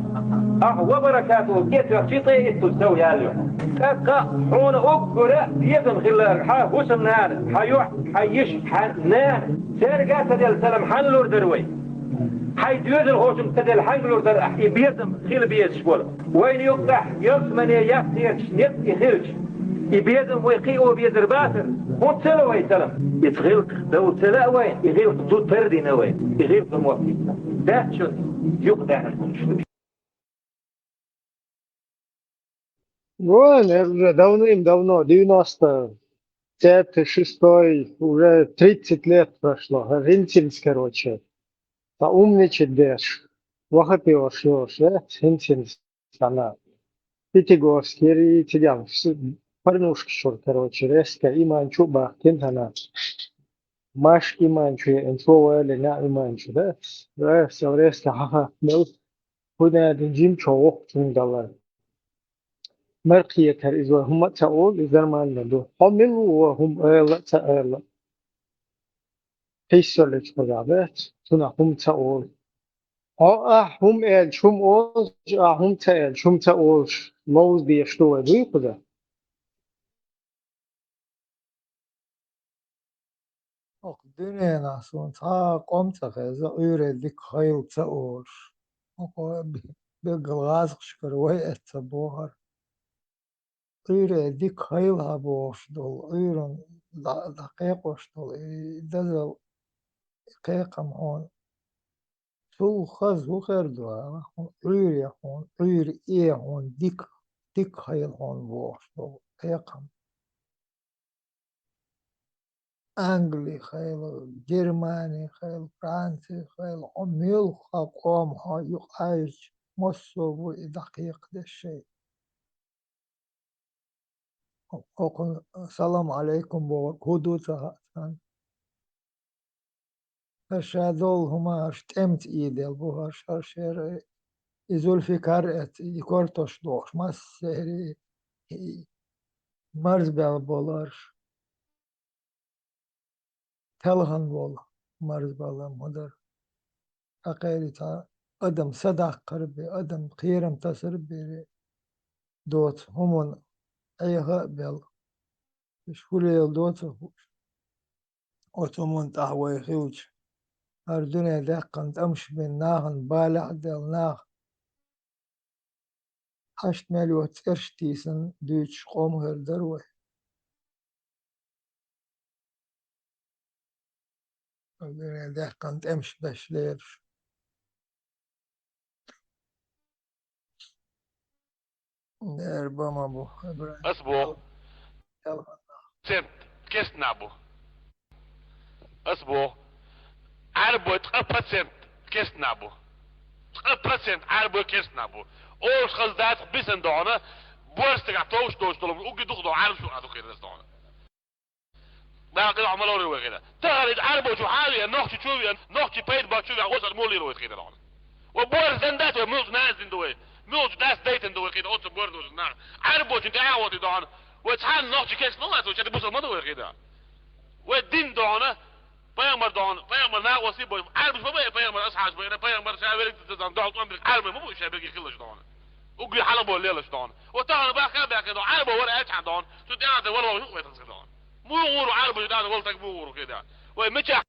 Ахьа «ва баракатухӀу» гечвехча, тӀе иттаза сов яьлла ю. ТӀаккха хьуна уггара безам хилар, хьан хӀусамнана, хьан юьхь, хьан йиша, хьан нана, цаьрга а ца делла салам хьанна лур дара вай? Хьайн доьзалхочунга ца делла хьаьнга лур дара ахь и безам хила безаш болу? Вайна юккъехь ялсамане яккхийрачу некъ и хилча, и безам вай кхио безар бацара, хӀунда ца ло вай салам? Иза гӀиллакх дов ца лаьа вайна, и гӀиллакх ду тардина вай, и гӀиллакх ду моттийна. Даьччун юкъадаьхна хӀуманаш ду. Вон, это уже давным-давно, девяносто пятый, шестой, уже тридцать лет прошло, хӀинца-хӀинца, короче. Ткъа умничать деш, вахапиош йолуш яц, хӀинца-хӀинца цхьана. Пятигорскера и цигахь с-, порнушка чуьра, короче, резко иман чу а бахкина цхьана. Маш иман чу еана, цо вале, неӀ иман чу, да? Да, сел резко хьаха мел, хӀунда аьлча жимачо воккхачунна далар. Мара кхетар иза вай хӀума а ца олу, иза нормально ду. Хьо мила ву ван хӀума ала а ца ала? Кхийсаллича кхузахь бац, цунах хӀума ца олу. Хьо ахь хӀума аьлча хӀума олуш, ахь хӀума ца аьлча хӀума ца олуш, ловза дезаш ду вай, дуй кхуза? Оха дуьненахь суна цхьа а къом ца хеза, Ӏуьйре дика хила ца олуш. Оха бе-, беггал гӀазкхашкара вай эцца бохар. Ӏуьйре дика хила хьан бохуш долу, Ӏуьйранна дӀа-, дӀакхайкхош долу и дозалла, и кхайкхам хьуна цул хаза хӀун хир ду, а? Хьуна Ӏуьйре хьуна, Ӏуьйре э хьуна дика, дика хила хьуна бохуш долу кхайкхам. Англи хила, Германи хила, Франци хила, хьо муьлхха къоман хьо юкъа Ӏаьвча, массо а бу и дӀакхайкхадеш шайн. Оха салам Ӏалайкум бохург хӀун ду ца хаьа царна. ХӀара ша долу хӀума хӀара тӀемца ийделла бу, хӀара шера и Зульфикар эцна, и кортош дохуш, массерий и марзбелла болу хӀара. Телхана волу марзбалла ма дара. Ткъа кхерий цхьа адам садаккхар бен, адам кхерам тасар бен доцу хӀуманна Ӏеха а белла. Уьш хӀун лела доцург хууш. Оцу хӀуманна тӀехь вай хилча, хӀара дуьне даьккхина тӀамаш бина, нахана балехь а делла, нах хьашт мел йоцу цӀераш тийсина дуьйцуш къоман хир дара вай. Дуьне даьккхина тӀемаш беш лелаш. Дера бан ма бу, ИбрахӀим. Ас боху. Цент кестнахь бу. Ас боху. Ӏаьрбой ткъа процент керстанаш бу. Цкъа процент Ӏарбой керстанаш бу. Олуш хаза дац бисана догӀана, борз стагах товш доцуш долу, угги дукха догӀана, Ӏарбаш а дукха хир дац догӀана. Бакъ догӀа ма лорий вай хир. Тахана иза Ӏарбочу хьан а веа, нохчичу а веа, нохчи пайда бачу а веа, оцу муха лийр вай хир догӀана. Ва борз дан дац вай, муьлхачу нана дина ду вай, муьлхачу дас дайтина ду вай хир, оцу борз нах. Ӏарбочун тӀе а гӀоти догӀана. Вай цхьана нохчи керста ма вац, вай чаьрда бусалба ма ду вай хир. Вай дин догӀана, пайхамар догӀана, пайхамар накъостий бу, Ӏарбаш ма бай, пайхамар асхьабаш бай, пайхамар ша верг ца зан догӀа тӀом бирг Ӏарбой ма бу, ша берги хилалаш догӀана. Угги хьалабо лелаш догӀана. Ва тахана бахка а баьккхина догӀана, Ӏарбо вара аьлчхьана догӀана, цу тӀаьхьа тӀе вала вогӀуш вай тасгар догӀана. Муха гӀур ву Ӏарбо тӀаьхьа вала таг муха гӀур ву кхида. Вай мичахь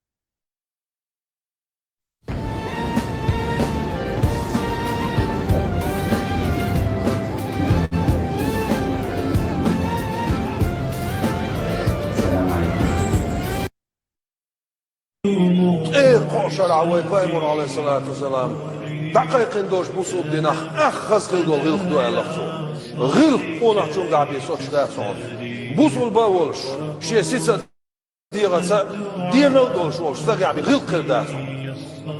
ТӀе кхоъ шарахь вай пайхамар, Ӏалайхиссалату вассалам, дӀакхайкхина долуш бусулба динах ах хаза хила долу гӀиллакх ду аьлла цо. ГӀиллакх къонахчуьнгахь бен соцуш дац хьуна. Бусулба а волуш, шен сица а, дегӀаца а денал а долуш волуш стагехь бен гӀиллакх хир дац хьуна.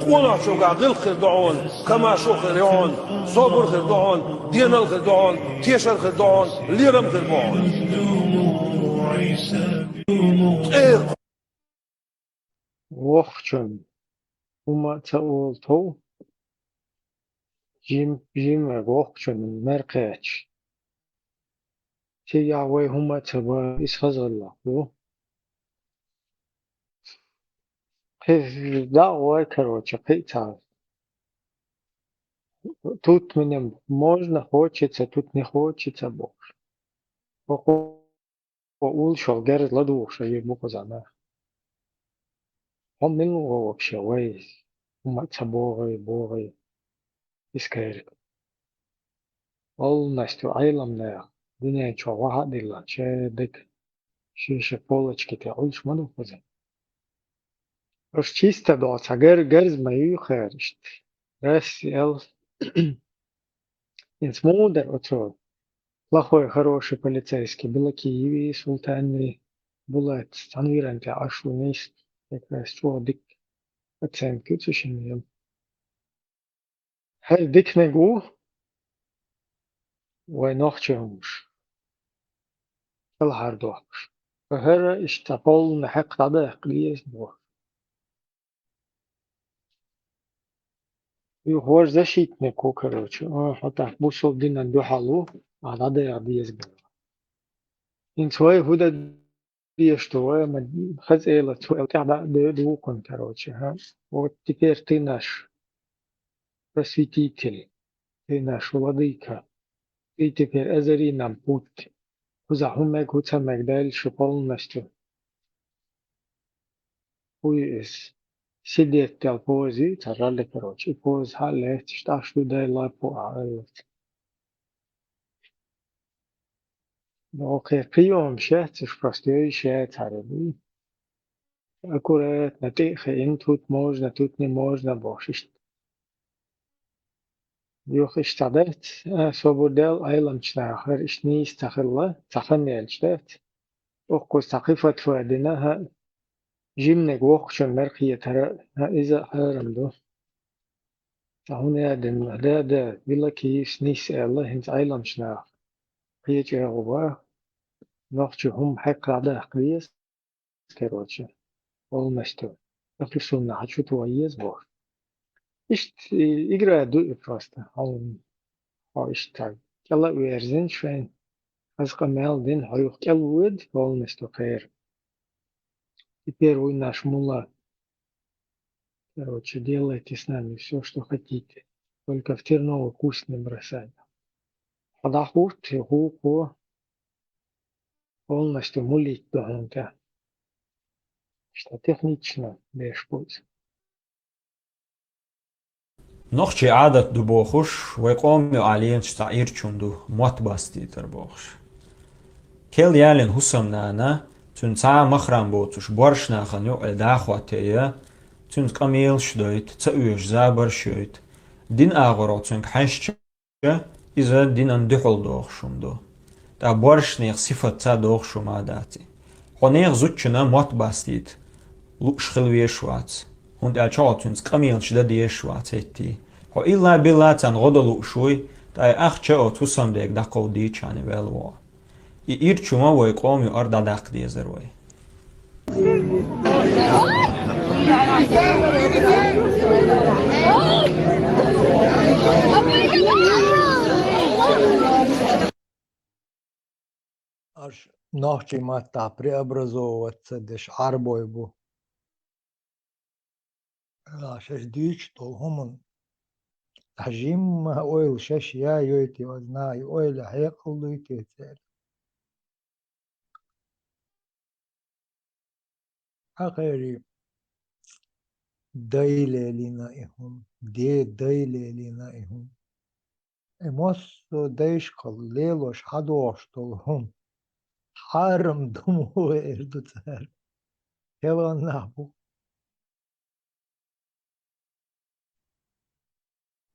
Къонахчуьнгахь гӀиллакх хир ду хьуна, камашо хир ю хьуна, собар хир ду хьуна, денал хир ду хьуна, тешар хир ду хьуна, лерам хир бу хьуна. ТӀе Воккхачун хӀума а ца олу тов, жим, жимма воккхачун мер кхаьчча. Цигахь вай хӀума а ца бан, иза хаза гӀиллакх ду. Кхин дӀа а гӀой, короче, кхин а цхьа. Тут мне можно, хочется, тут не хочется бохуш. Хьо уллушал герз ладугӀуш а йир бу кхузахь нах. Хьо мила ву вообще вай? ХӀума а ца богӀий, богӀий. Искаьрга. Полностью Ӏеламнаха дуьнен чохь вахьа а диллина, шадерг шен-шен полочки тӀе Ӏуьллуш ма ду кхуза. Уьш чисто догӀу цхьа гер-, герз ма ю хӀара иштта. Расси эл. ХӀинца муха дара оцо? Плохой, хороший полицейский, Билакиеви, Султанви, Булатс, цхьана виран тӀе Ӏаш ву нийса, как раз чӀогӀа дика оценка ю цу шиннан. ХӀара диканиг ву, вай нохчий хӀумаш кӀелхьардохкуш. ХӀара иштта полный хьекх дӀадаккха деза боху. Юха вара защитник ву, короче. А, хьо тӀаккха бусалба динан дуьхьал ву, а дӀадайгӀа деза боху. ХӀинца вай хӀун дан дезаш ду, вай ма хаза эла, цо эл тӀаьхьа дӀа а доьду вукхунна, короче, хӀа? Вот теперь ты наш просветитель, ты наш владыка, ты теперь озари нам путь. Кхузахь хӀун мега, хӀун ца мега, Дала шу полностью. Хьуй иза. Сидеть дел поза ю, цхьа ралли, короче, и поза хьа а лаьцна, иштта Ӏаш ду, Дала лаппу а Ӏа аьлла. Ну, окей, приём шаьццаш просто йой шаьцара ду. Аккуратно, тӀе а хиъна, тут можно, тут не можно бохуш иштта. Юха иштта дац, а, собар дел Ӏеламчу наха, хӀара иштта нийса ца хилла, цхьа хан яьлча дац. Оккхуза цхьа кхин фатва дина, хӀа, жиманиг воккхачун мер кхетара, хӀа, иза а хьарам ду. Цхьа хӀун а дина, да, да, Билакиевс нийса аьлла, хӀинца Ӏеламчу наха кхечу эгӀу бан, нохчий хӀума хьекха дӀадаккха веза, короче, полностью. Ахьлу суннахьа чу тоха еза боху. Иштта и игра ду и просто. Хьо, хьо иштта кӀела а верзина шайн, хаза къамел дина, хьо юха кӀел воьду полностью кхера. Теперь вы наш мулла. Короче, делайте с нами всё, что хотите. Только в терновый куст не бросайте. Хьо дӀахурт, и гӀуллакхо полностью муллит ду хьуна тӀе. Что технично беш бу иза. Нохчийн Ӏадат ду бохуш, вай къоман юкъахь лелаш цхьа ирчун ду, мотт бастийтар бохуш. Кел ялийна хӀусамнана, цуьнан цхьа а махрам боцуш борша нахана юкъе дӀахӀоттайо, цуьнца къамелаш дойту, ца оьшу забарш йойту. Дин агӀоро цуьнга хьаьжча, иза динан дуьхьал дохуш хӀума ду. ТӀаккха боршанех сифат ца дохуш хӀума а дац и. Хьо нехан зудчунна мотт бастийта лууш хила везаш вац. хӀунда аьлча хьо цуьнца къамелаш дан дезаш вац хӀетте. Хьо илла-билла царна гӀо дан лууш вуй, ткъа и ахча оцу хӀусамдега дӀакховдийча хьанна ваьлла ву хьо. И ирча хӀума вай къома юкъара дӀадаккха дезар вай. Аша нохчийн маттахь преобразовываться деш Ӏарбой бу. Ла шаьш дуьйцуш долу хӀуманна цхьа жимма ойла шаьш яйойтий оцу наха, и ойла хьекъал дуй те церан? Хьан кхерий? Дай лелийна и хӀума, де дай лелийна и хӀума. И массо а дайшкахула лелош хьадогӀуш долу хӀума хьарам ду ма ву эр ду цара. Хелхана нах бу.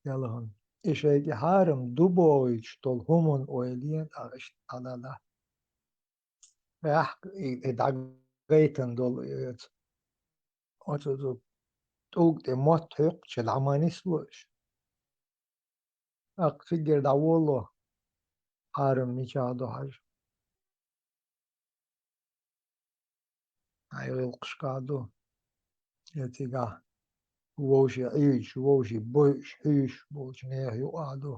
Хелхана. И шайга хьарам ду бохуьйтуш долу хӀуманна ойла е, тӀаккха иштта дӀадала. Баьхка и, и дӀагайтина долу и оцу, оцу, оцу тӀулга тӀе мотт хьоькхучу дӀа ма нисло уьш. ТӀаккха цигара дӀаволало, хьарам мичахь ду хьажа. Хьайн гӀиллакхашкахь ду. Я цигахь вовшийн Ӏуьйдуш, вовшийн бойуш, хьуьйсуш болчу нехан юкъахь ду.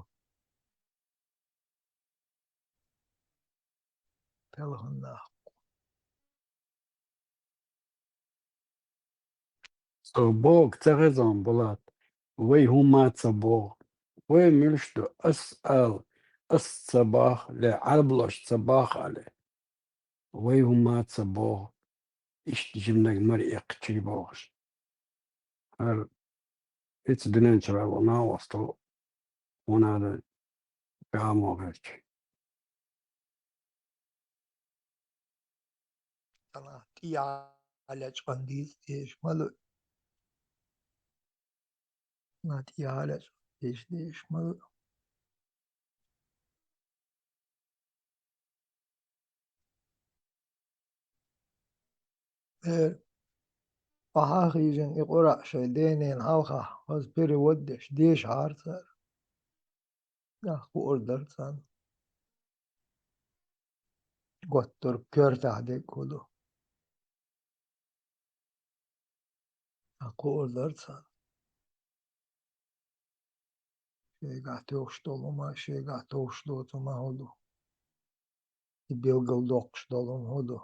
Хелхана нах. Со бохург ца хеза, Булат. Вай хӀумма а ца боху. Вай муьлш ду, ас ала, ас ца боху, ле Ӏарбоша ца боху аьлла. Вай хӀумма а ца боху. Иштта жиманиг мара эккхачий бохуш. ХӀара, ицца дуьнен чуьра ву нагӀа васту, ванада гӀамо гӀерташ. Ана тӀехьа лечкъан дийца дезаш ма ду. Ана тӀехьа лечкъан дийца дезаш ма ду. Э, ахьа хиъна и Къуръан шайн денен хьалха, хаза перевод деш, дешахьара цара. Нах хуур дара царна. Готтург коьртахь дерг хӀун ду? Нах хуур дара царна. Шайгахь тоьхуш долу хӀума, шайгахь тоьхуш доцу хӀума хӀун ду? И билгалдоккхуш долу хӀума хӀун ду?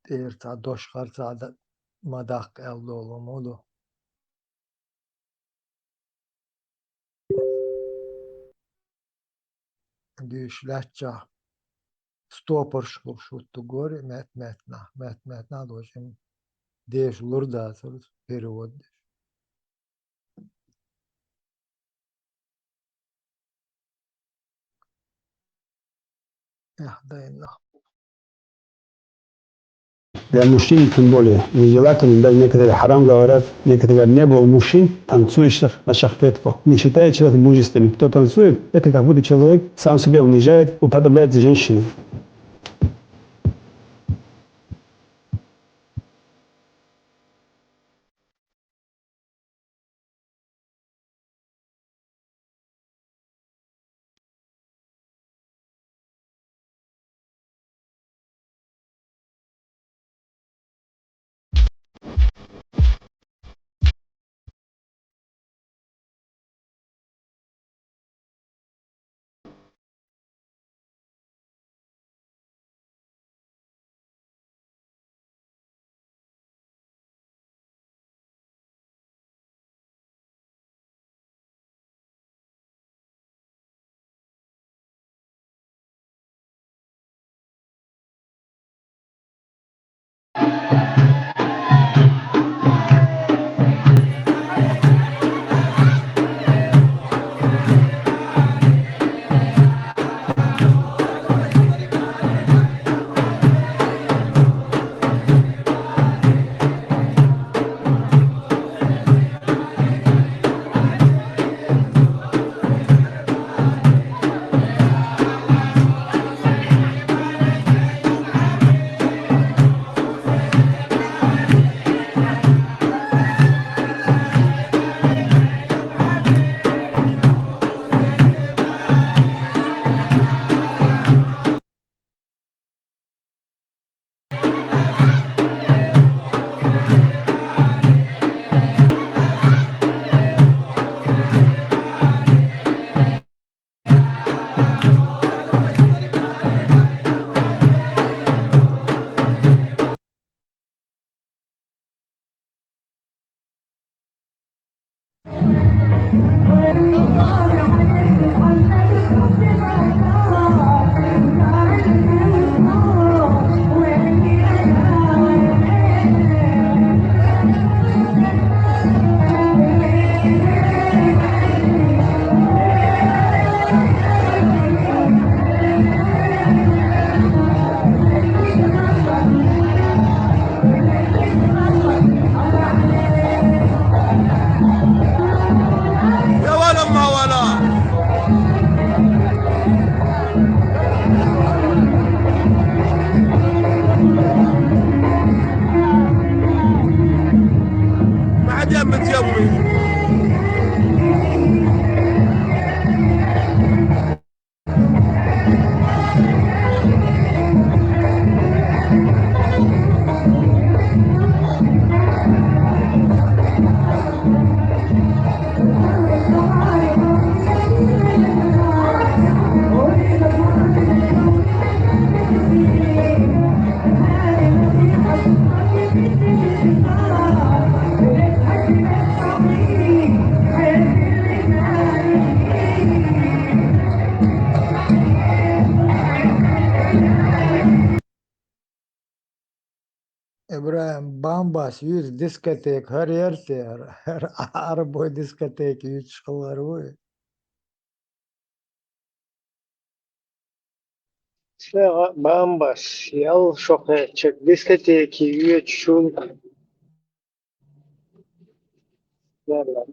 ТӀера цхьа дош хар цхьа ма даккха аьлла долу хӀума хӀун ду? Дуьйш лаьттачохь стопорш хуьлуш хӀутту гори, мет-меттанахь, мет-меттанахь долчу деша лур дацара перевод деш. Эх, дай нах. Для мужчин тем более нежелательно, даже некоторые харам говорят, некоторые говорят, не было мужчин, танцующих на шахпетку. Не считает человека мужественным. Кто танцует, это как будто человек сам себя унижает, уподобляет женщине. ИбрагӀим, Бамбас юьйцу дискотека хӀара яра те, хӀара, хӀара Ӏарбой дискотека юьйцуш хилар вуй? Ша Бамбас, ял шо кхечек дискотеке йоьдучул. Яла.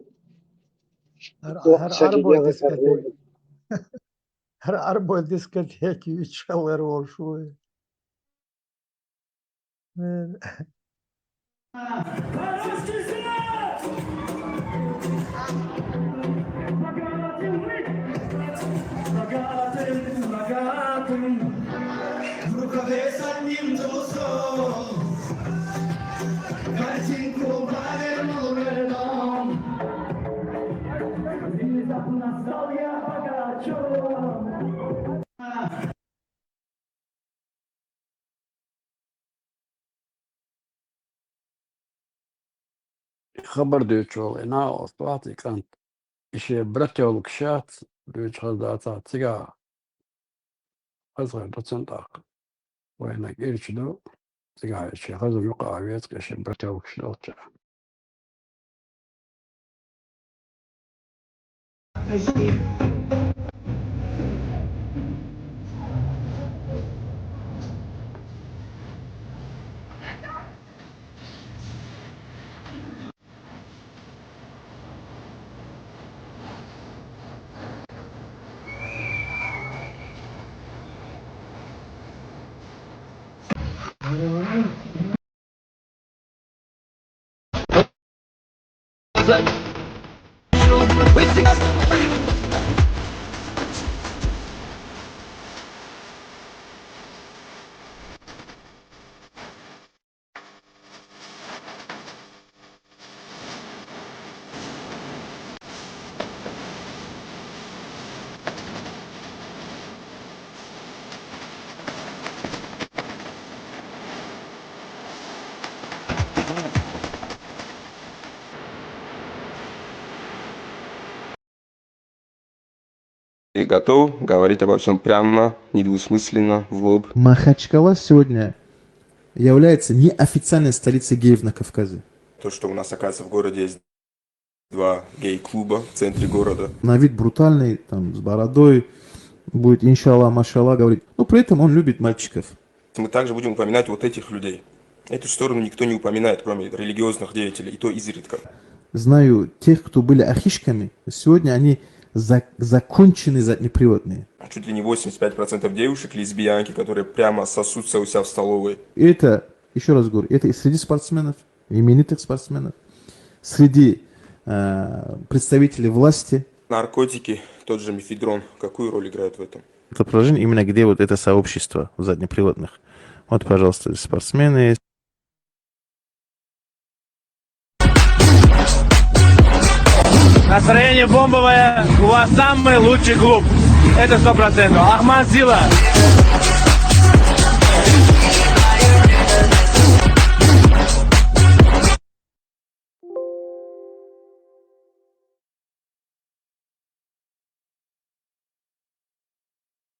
ХӀара, хӀара Ӏарбой дискотека. ХӀара Ӏарбой дискотека юьйцуш хилар волуш вуй? Хабар дуьйцуш волу и накъост вац и кӀант. И шен брат йолуш яц, дуьйцуш хаза дацахь цигахь. Хаза хир ду цунна тӀаккха. Вайнаг ирча ду, цигахь и шен хаза юкъа а веза, и шен брат йолуш долчара. И готов говорить обо всем прямо, недвусмысленно, в лоб. Махачкала сегодня является неофициальной столицей геев на Кавказе. То, что у нас, оказывается, в городе есть два гей-клуба в центре города. На вид брутальный, там, с бородой, будет, иншаллах, машаллах, говорить. Но при этом он любит мальчиков. Мы также будем упоминать вот этих людей. Эту сторону никто не упоминает, кроме религиозных деятелей, и то изредка. Знаю тех, кто были ахишками, сегодня они за-, законченные заднеприводные. Чуть ли не восемьдесят пять процентов девушек лесбиянки, которые прямо сосутся у себя в столовой. Это, ещё раз говорю, это и среди спортсменов, именитых спортсменов, среди, э, представителей власти. Наркотики, тот же мефедрон, какую роль играют в этом? Это приложение именно где вот это сообщество заднеприводных. Вот, пожалуйста, спортсмены. Настроение бомбовое, у вас самый лучший клуб. Это сто процентов. Ахмат Сила.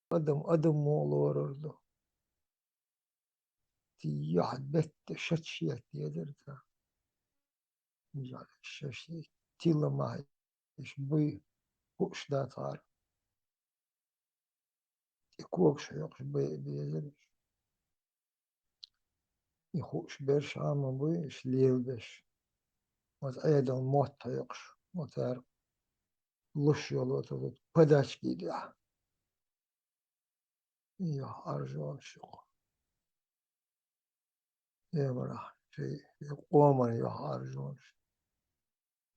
Адам, адам муха лорур ду? Ти яхь бетта шач шет дезар цара. Мижа шач тилла ма хьаьш буй, хууш дац хӀара. И когаш хьоькхуш бай безар. И хууш берш хьан ма буй, иш лелабеш. Оцу Ӏедал мотт хьоькхуш, оцара луш йолу оцу подачки дуьхьа. Йо, аржонаш ю. Эмарахь, шайн къоман йо аржонаш.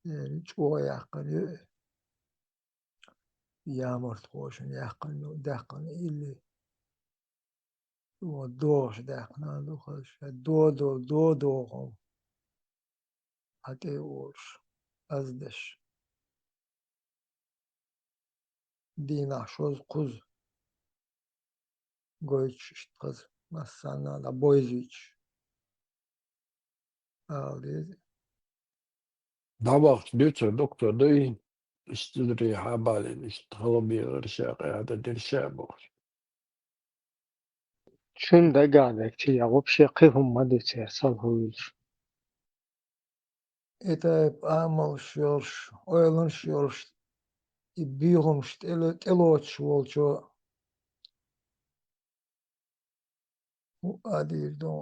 Эр чӀогӀа яьккхина ю. Ямартхошна яьккхина ю, даьккхина илли. О, догӀуш даьккхина ду хаза, ша додо, додо хьо. Хьан тӀе а олуш, аз деш. Дийнахь шозза кхузза гойтуш иштта хаза, массанна а дӀабойзуьйтуш. Ала деза. ДӀабахча дуьйцур доктор дуй, иштта зударий хьабалийна, иштта хала бегӀар ша, къаьхьа дан дира ша бохуш. Цуьнан дагадег ца я, вообще кхин хӀума ма ду церан, сал хӀуьлуш. И тайпа амалш йолуш, ойланаш йолуш, и буьйхамаш тӀе-, тӀелоцуш волчо хӀуъа дийр ду.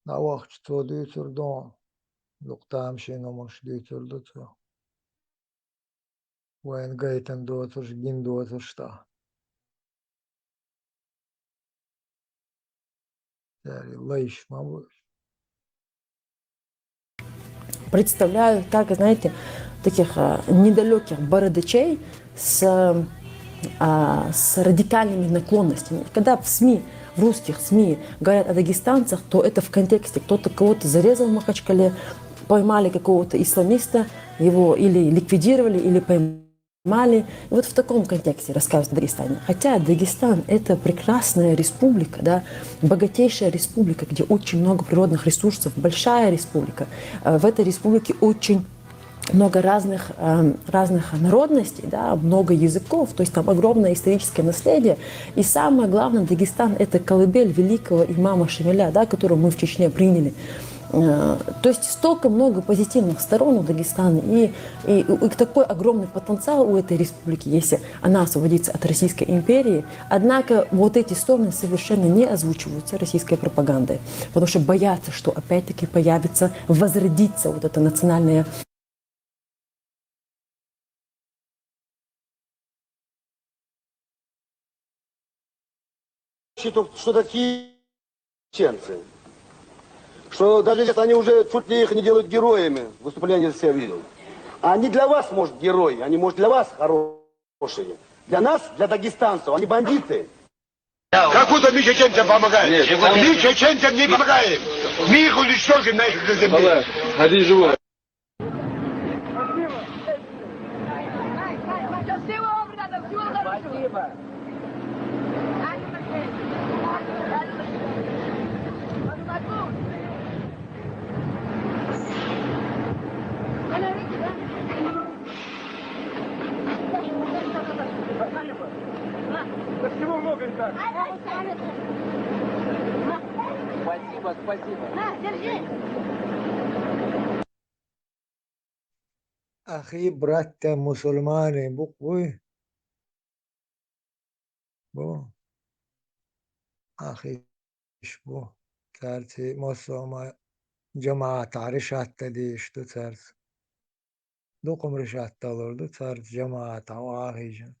ДӀавахча цо дуьйцур ду, дукха тамашийна хӀуманаш дуьйцур ду цо. Вайна гайтина доцурш, гина доцурш тӀаккха. Церан лайш ма бу уьш. Представляю, как, знаете, таких а, недалеких бородачей с, а, с радикальными наклонностями. Когда в СМИ, в русских СМИ говорят о дагестанцах, то это в контексте: кто-то кого-то зарезал в Махачкале, поймали какого-то исламиста, его или ликвидировали, или поймали. И вот в таком контексте рассказывают о Дагестане. Хотя Дагестан — это прекрасная республика, да, богатейшая республика, где очень много природных ресурсов, большая республика. Э, В этой республике очень много разных, эм, разных народностей, да, много языков, то есть там огромное историческое наследие. И самое главное, Дагестан — это колыбель великого имама Шамиля, да, которого мы в Чечне приняли. Э, То есть столько много позитивных сторон у Дагестана, и, и, и такой огромный потенциал у этой республики, если она освободится от Российской империи. Однако вот эти стороны совершенно не озвучиваются российской пропагандой, потому что боятся, что опять-таки появится, возродится вот это национальное Что, что такие чеченцы? Что даже сейчас они уже чуть ли их не делают героями. Выступление я видел. Они для вас, может, герои, они, может, для вас хорошие. Для нас, для дагестанцев, они бандиты. Как будто мы чеченцам помогаем. Мы чеченцам не помогаем. Мы их уничтожим на их земле. Спасибо, спасибо. Ахи, братья мусульмане, букъ буй? Бу. Ахиш бу. Царци массо а ма жамаат решат дан дийш ду царца. Дукхам решат далур ду царца жамаат ахижа.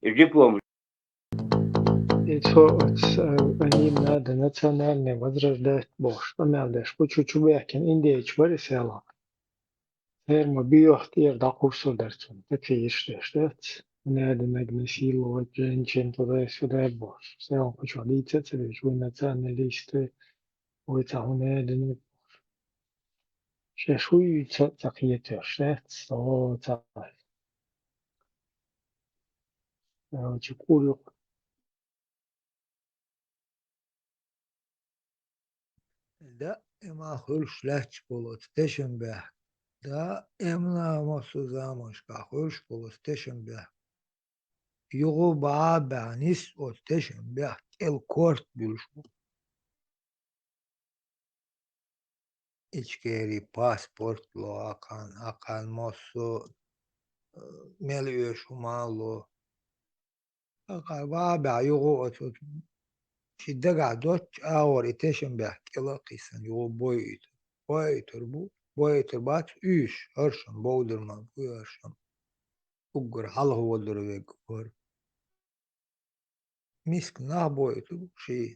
И диплом. И цо оцу, э, они надо национальное возрождать бохуш, къамел деш бу чу чубаьхкина индейчу бара селхана. Церан ма биоху тӀера дӀакхуссур дара цунна, такие ишттеш дац. Надо насиловать женщин, туда-сюда бохуш. Селхана чохь дийца а ца деш, вай националисты, вай цхьа хӀун надо. Шаьш хӀуьйца а ца кхетош дац, со ца. Короче, курюк. Даима хуьлуш лаьтташ болу оцу тешнабехк. Даима массо а заманашкахь хуьлуш болу оцу тешнабехк. Юха баха а баьхна нис оцу тешнабехк кӀел корта буьлуш бу. Ичкери паспорт ло, акхана, акхана массо а, э, мел оьшу хӀума а ло. Акхара ваха а баьхна юха оцу, оцу ши дагахь доцчу агӀор и тешнабехк кӀела а кхиссина, юха бойуьйтур. Бойуьйтур бу, бойуьйтур бац уьш, хӀоршам бовдар ма бу хӀоршам. Уггар хьалха водур верг хӀора. Миска нах бойуьйтур бу ший.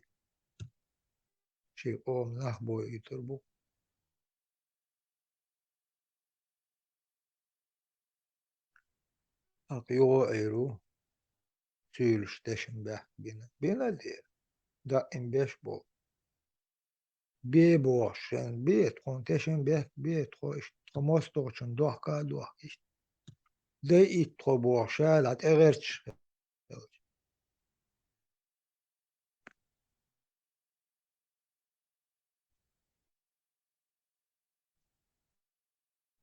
Ший къоман нах бойуьйтур бу. ТӀаккха юха а Ӏийр ву. Суьйлуш тешнабехк бина. Бина дера. Даим беш болу. Бе бохуш шен, бе тхуна тешнабехк, бе тхо иштта, тхо мостагӀчун дохка а дохка иштта. Дай итт тхо бохуш, ша дӀа тӀегӀерташ хилча.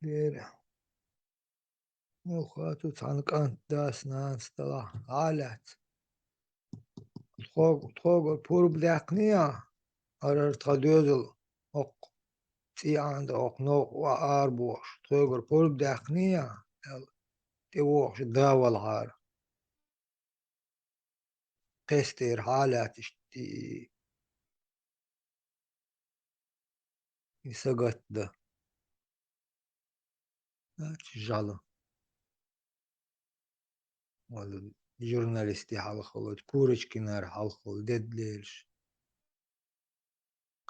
Дера. Муха цу цхьана кӀант дас-нанас далахь, Ӏа лаьцна. Тхо-, тхогара пурба даьккхиний ахь, хӀара тхан доьзал хӀокху цӀий Ӏанда, хӀокху новкъа охьа арабохуш, тхогара пурба даьккхиний ахь, аьлла, тӀевогӀуш да валахьара. Кхестера хьалаьтташ и, и сагатдан. Дац жала. Вала журналисте хьалхалуш, Курочкинара хьалхалуш, дедделаш.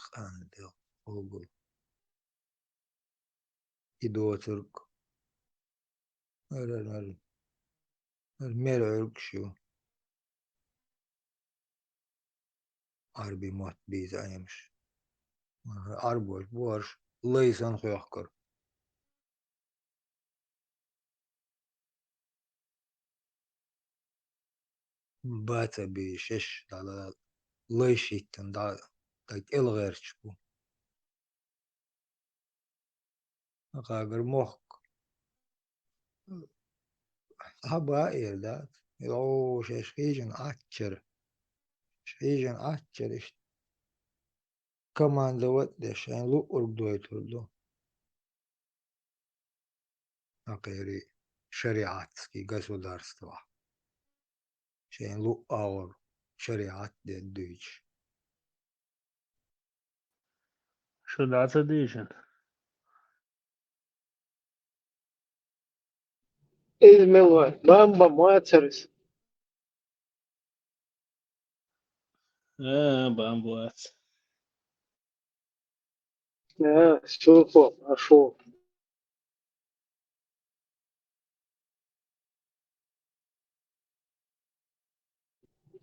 Къандел, къобал. И доцург. Ара, ара, ара. Ара мера Ӏуьргаш ю. Ӏарби мотт бийца Ӏемаш. Ӏарбош бу хӀорш лай санна хьоьхкура. Бац а бийш, шаьш дӀа лай шийттина дӀа, дӀа кӀел гӀерташ бу. Гагар мохк. Хьаба эр дац. Йо, шаьш хьийжина Ӏаччара. Шаьш хьийжина Ӏаччара иштта. Командовать деш, шайн луъург дойтур ду. Акхери шариатский государство. Шайн луъ агӀор шариат де дуьйцуш. Шу дӀа ца дийшина? Иза мила вац? Бамба ма вацара иза? А, бамба вац. А, сухо, а шу.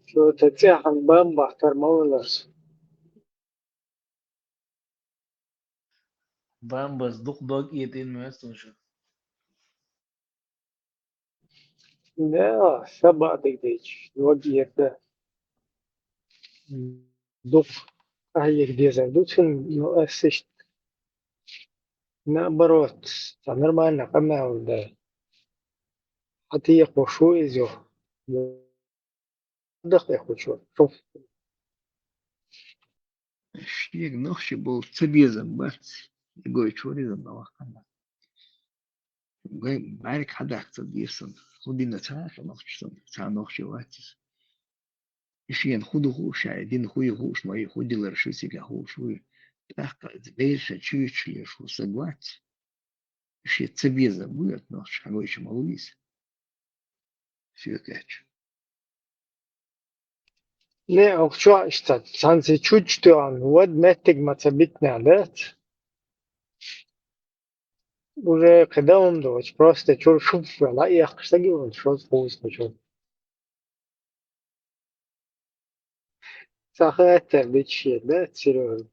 Шу тӀе цӀеххьана бамба бахтар ма валарца. Бамбас дукха дог этӀина моьтту шу. Да, ша бакъдерг дийцича, дог этӀа. Дукха къахьега дезар ду цунна, но ас иштта, наоборот, цхьа нормально къамел ду. Хьан тӀе кхуьуш ву иза юха? Даха тӀе кхуьучо. Шух. Шега нохчий болчу ца безам бац, и гойтуш вара иза ма вахана. Гой, бӀаьрг хьадаккха ца деза сан. ХӀун дина ца хаьа нохчо сан, цхьа нохчо вац иза. И шена хӀун ду хууш, ша и дина хӀун ю хууш, ма ю хӀун дилар шу цига хууш вуй. ТӀаккха иза берша чуьйчуш леш ву саг вац. Шен ца безам буй оцу нохчо, хьагойчу ма вуй иза. Соьга аьлча. Не, охьа чохь иштта, цхьаьнца чуьйчуш тоьхна, вад меттиг ма ца битинехь дац. Уже кхин дан хӀума доцуш, просто чуьра шуьф вела, эккхаш стаг ю, шозза кхузткъа чуьра. Сан хаттар бича шен, да, серьёзно.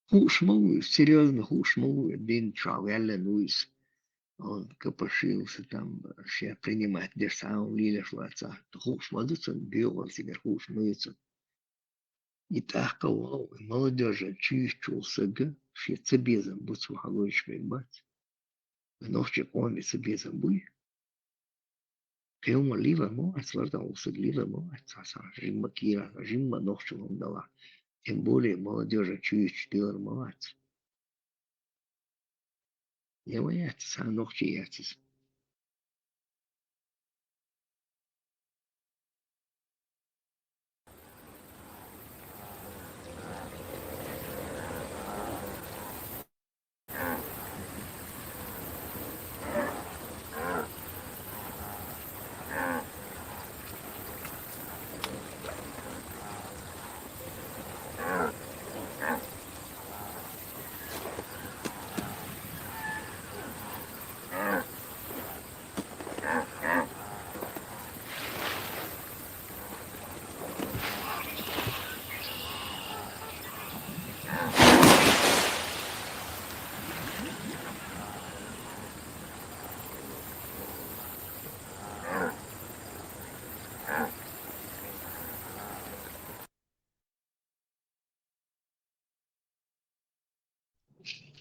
Хууш ма ву иза, серьёзно хууш ма ву иза, дин чохь ваьллина ву иза. Он копошился там, шен принимать деш цхьа а хӀума лелаш вацахь. Хууш ма ду цунна, боьгӀал цигара хууш ма ю цунна. И тӀаккха вау, и молодёжа чуьйчуш волу сага, шен ца безам буц ву хьагойчу берг бац. Нохчийн къоме ца безам буй? Кхин хӀума лелар ма вац, лардалгӀа саг лелар ма вац, цхьа, цхьа жимма кийра, жимма нохчалла хӀума далахь, тем более молодёжа чуьйчуш лелар ма вац. Я ма яц, цхьа нохчи яц иза.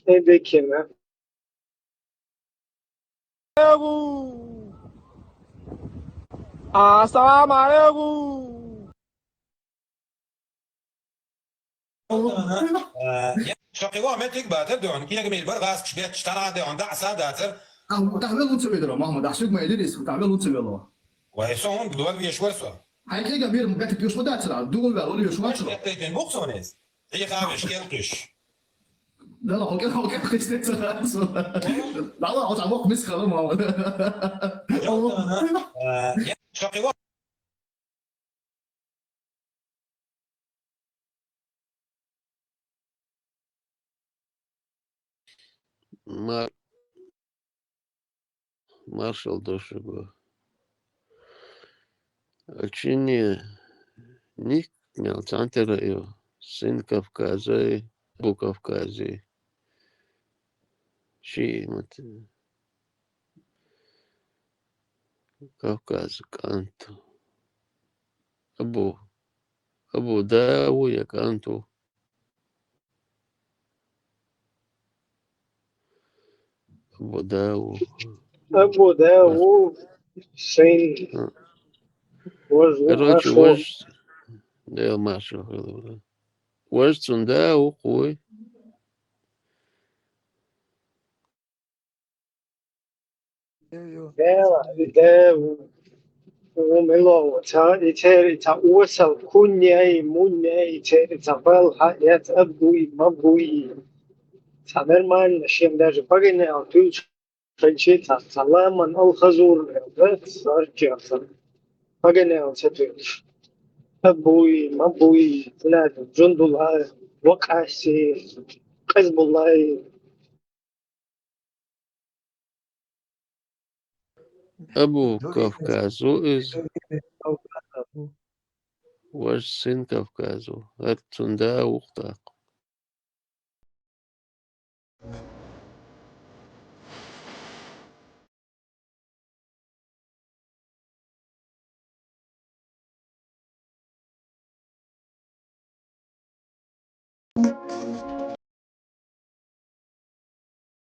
Эй, Бекина. عليكم. السلام عليكم. Э, я шакива метик батыр дён, киег мил бар газ кшбет штана дён да аса датыр. А, тахвел лучше ведро, мама, да шуг ма идирис, тахвел лучше вело. Вай сон, гдуал веш версо. Хай кега бир мгати пиуш вода цра, дугу вел, ули веш вачро. Тейкен буксонес. Ихавеш келкиш. Да ла, хоке, хоке, хоке, хоке, хоке. Да ла, хоке, хоке, мис хала, мама. Э, я шакива Мар-, маршал дошуго. Алчини ник мел цантера ио. Сын Кавказа, бу Кавкази. Ши мат-, Кавказ канту. Абу. Абу Дау я канту. Абу Дау. Абу Дау, сын. А. Вож-, Короче, вашо. Вож, да, Маша, вож цунда ухуй. Дела, де, у, у мило, ца, и цери, ца, уэсал, куньяй, муньяй, и цери, ца, бел, ха, яц, абуй, мабуй. Ца нормально, чем даже погонял, ты уж, шанчи, ца, ца, ламан, алхазур, да, сарча, ца. Погонял, ца, ты уж. Абуй, мабуй, надо, джундулай, вакаси, казбулай. Абу Кавказу из. Вож сын Кавказу. Ар цунда ухтак.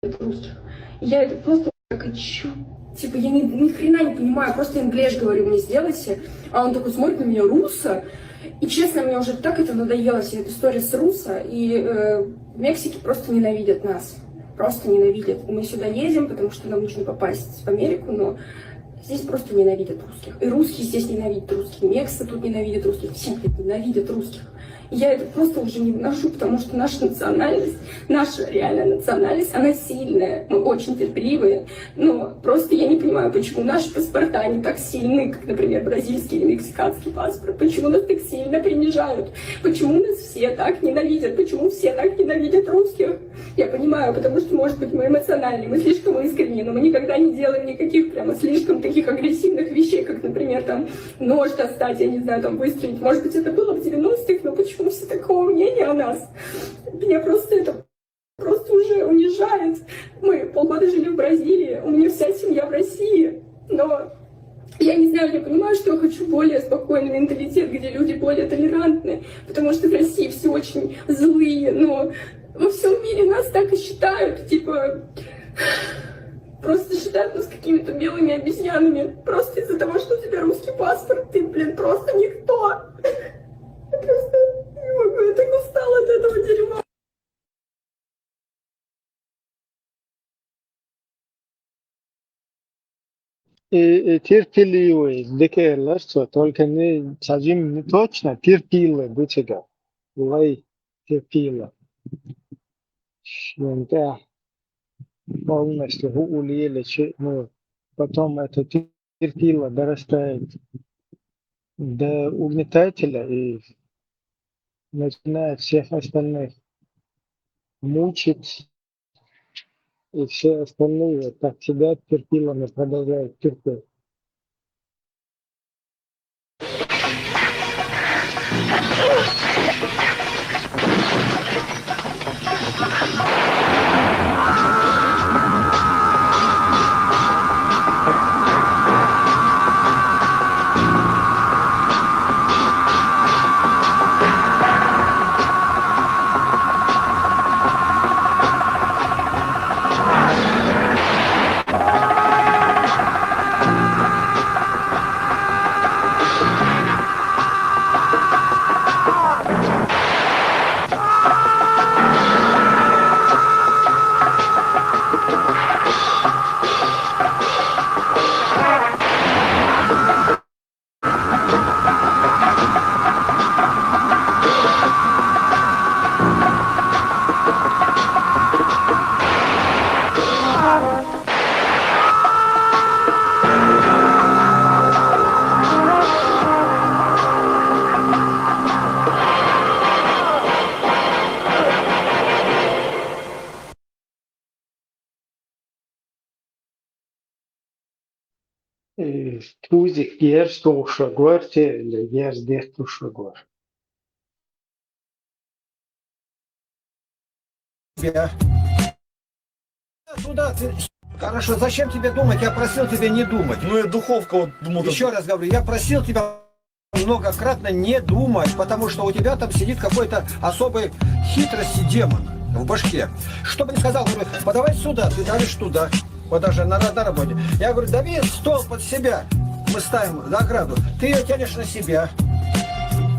Русских. Я это просто так и чу-, типа, я ни, ни хрена не понимаю, просто инглиш говорю, мне сделайте. А он такой смотрит на меня, руса. И честно, мне уже так это надоело, вся эта история с руса. И, э, в Мексике просто ненавидят нас. Просто ненавидят. И мы сюда едем, потому что нам нужно попасть в Америку, но здесь просто ненавидят русских. И русские здесь ненавидят русских. Мексы тут ненавидят русских. Все, блядь, ненавидят русских. Я это просто уже не выношу, потому что наша национальность, наша реальная национальность, она сильная. Мы очень терпеливые. Но просто я не понимаю, почему наши паспорта, они так сильны, как, например, бразильский или мексиканский паспорт. Почему нас так сильно принижают? Почему нас все так ненавидят? Почему все так ненавидят русских? Я понимаю, потому что, может быть, мы эмоциональны, мы слишком искренни, но мы никогда не делаем никаких прямо слишком таких агрессивных вещей, как, например, там, нож достать, я не знаю, там, выстрелить. Может быть, это было в девяностых, но почему все такого мнения о нас? Меня просто это просто уже унижает. Мы полгода жили в Бразилии, у меня вся семья в России, но я не знаю, я понимаю, что я хочу более спокойный менталитет, где люди более толерантны, потому что в России все очень злые, но во всем мире нас так и считают, типа, просто считают нас какими-то белыми обезьянами. Просто из-за того, что у тебя русский паспорт, ты, блин, просто никто. Я просто не могу, я так устала от этого дерьма. И, и терпеливый, дикеллар, что только не сажим, не точно, терпилы, бычага. Лай, терпила. Швента. Полностью улили, ну, потом это терпила дорастает до угнетателя и начинает всех остальных мучить, и все остальные так сидят, терпилами продолжают терпеть. э, тузик ерз тухуш вар, церан ерз детталуш вар. Тебя. Туда ты... Хорошо, зачем тебе думать? Я просил тебя не думать. Ну и духовка, вот, думал, еще раз говорю, я просил тебя многократно не думать, потому что у тебя там сидит какой-то особой хитрости демон в башке. Что бы ни сказал, говорю, подавай сюда, ты давишь туда. Вот даже на, ра- на работе. Я говорю, дави стол под себя. Мы ставим за ограду. Ты ее тянешь на себя.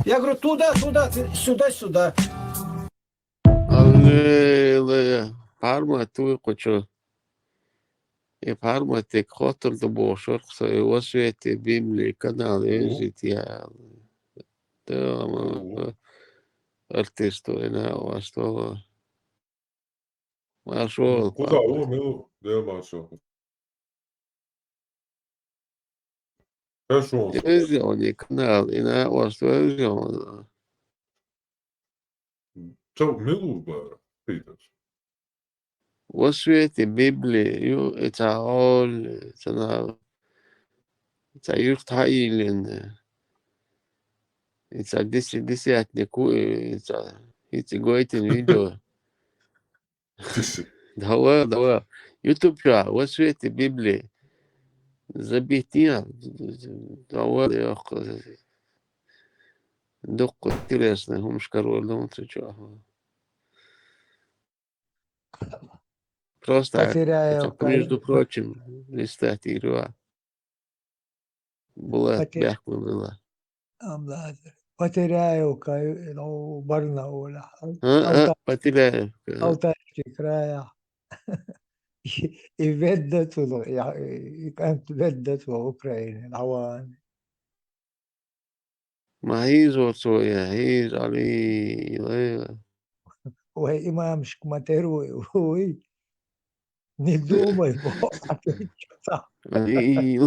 Я говорю, туда, туда, ты сюда, сюда. Аллилуйя. Парма туй кучу. И парма тек хотур да бошур, со и освети Библии канал, езит я. Да, артисту, и на, вас то. Маршо. Куда? О, милу, да, маршо. Хорошо. Езит он и канал, и на, вас то езит он. Чо, милу бара, питаш? Во свете Библии, ю, и ца ол, и ца на, и ца юрт хаилен, и ца диси, десятнику, и ца, и ца гойтен видео. Давай, давай. YouTube чуа, во свете Библии. Забития. Давай, ох. Дукха интересно, хумшкар валун цу чуа. Просто, Потеряю это, между кайф. Прочим, листать игру. Была Поте- бяхкула. Амлад. Потеряю кайф, ну, Барнаула. А, а, Алта-, Потеряю. Алтайский края. И веддат вала, я, и кайф веддат вала Украина, Лаван. Ма хӀийзор цо, я, хӀийз Ӏали, лайла. Вай имамшка ма тера вуй, вуй. Не думай, бо, а ты чё там? И, и,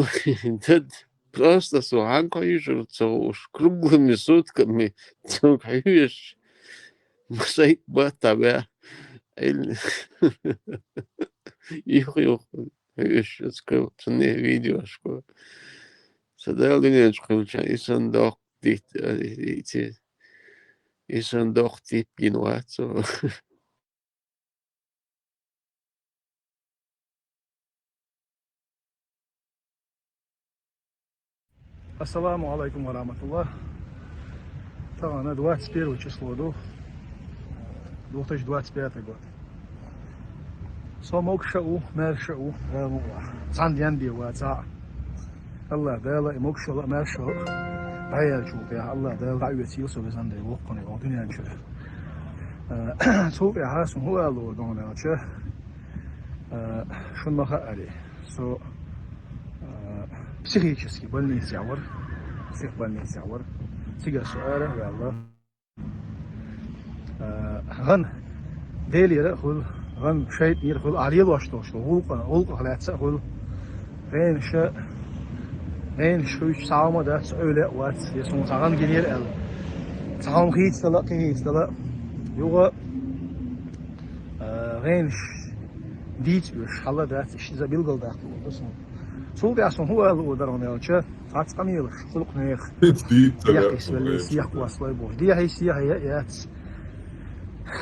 дад, просто со хьанкхо южур цо уж круглыми сутками цо хьуеш. Ма сайт бата бя. Ил-, юх, юх, хьуеш, цкъа, цунне видеошко. Са Дала дуьнен чу хилча, и сан доккха дит-, а, и, и, ци-, и сан доккха тип гина вац цо. Ассаламу алайкум ва рахматуллах. Тахана двадцать первое число ду, две тысячи двадцать пятый год. Со могуш а ву, маьрша а ву, Дала мукъалахь. Цхьана денна бен вац а. АллахӀ Дала и могушалла а, маьршалла а дӀаяьллачул тӀехьа АллахӀ Дала дӀаоьцийла со, везан Дела, воккхане оха дуьнен чуьра. Э, цул тӀехьа суна хӀун ала лур ду хьуна аьлча, э, шуна ма хаари, со, э, психически больницехь вара, психбольницехь вара. Цигара со ара а ваьлла. Э, гӀан Делера а хуьлу, гӀан шайтӀанера а хуьлу, ахьа лелош долуш долу гӀуллакх-, гӀуллакхах лаьцна а хуьлу. ГӀенаша, гӀенаш хуьйцуш цхьа хӀума дац, Ӏуьйла а вац, я суна цхьа гӀан гинера аьлла. Цхьа хӀума хийцадала а, кхин хийцадала а. Юха, э, гӀенаш дийца оьшуш хьал а дац, иштта иза билгалдаккха луур ду суна. Цул тӀаьхьа суна хӀун ала луур дара хьуна аьлча, цхьацца къамелаш, гӀуллакхнех, дехьа кхийсвеллий, сехьа кхоссалой бохуш. Дехьий сехьа а яц.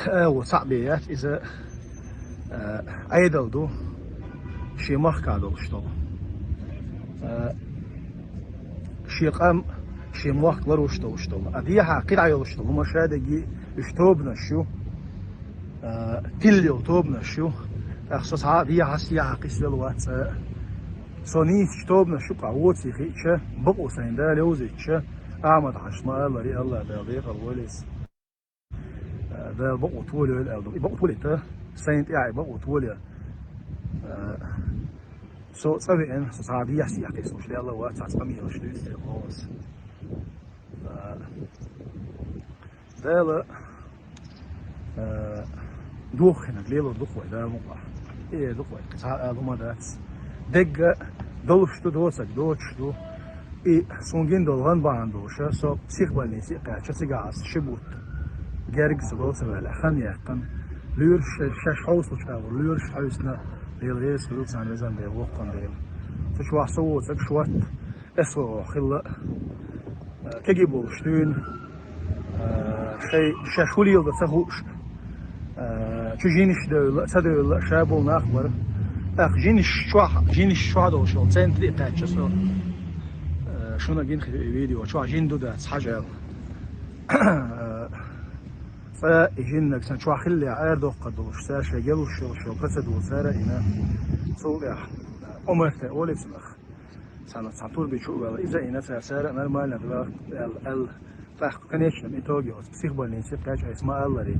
Эгу цхьаъ бен яц иза, а, Ӏедал ду, шен махкахь долуш долу. А, шен къам, шен мохк ларуш долуш долу. А дехьа кхидӀа йолуш долу хӀума шадерг уьш тобанаш ю, а, тилла йолу тобанаш ю. ТӀаккха со цхьа а дехьа-сехьа кхийсвелла вац, а, со нийсачу тобанаш юкъахь воций хиъча, бакъо сайна Дала йовзийтча, Ахьмад-Хьаьжас ма-аллара, АллахӀ Дала декъала войла иза. Дала бакъо толайойла аьлла ду. И бакъо толийта, сайна тӀехь и бакъо толе. Со цӀа веана, со цхьа а дехьа-сехьа кхийсалуш лелла вац, цхьацца къамелаш дуьйцу те боху аса. Дала, э, доххинарг лелор ду-кх вай, Дала мукъалахь. И эр ду-кх вай, цхьа а ала хӀума дац. Дегга долуш ду, доцург доцуш ду. И суна гина долу гӀан бахьана долуш, со психбольнице а кхаьчча, цигахь аса ши бутт герга со доцу ваьлла, хан яьккхина. Лоьраш шаьш хьовсалучу агӀор, лоьраш хьаьвсина, Дела реза хуьлда царна, везан Дела, воккхана Дела. Цу чохь со воцург шорта эс вогӀу хилла, а, кегий болуш дуьйна, а, шай, шаьш хӀун леладо ца хууш, а, чу жинаш девлла, ца девлла, ша болу нах бара. ТӀаккха жинаш чохь, жинаш чохь долуш йолу центре кхаьчча со, а, шуна гина хир ю и видео, чохь жин ду дац, хьажа аьлла. А, цкъа и жиннаг сан чохь хиллехь арадоккхур долуш, цара шайн гелуш йолуш йолу процедура цара а йина. Цул тӀаьхьа М Р Т олий цунах. Цхьана, цхьана турби чу а ваьлла, иза а йина цара, цара а нормально ду аьлла, аьлла. ТӀаккха в конечном итоге оцу психбольнице кхаьчча айса ма-аллара.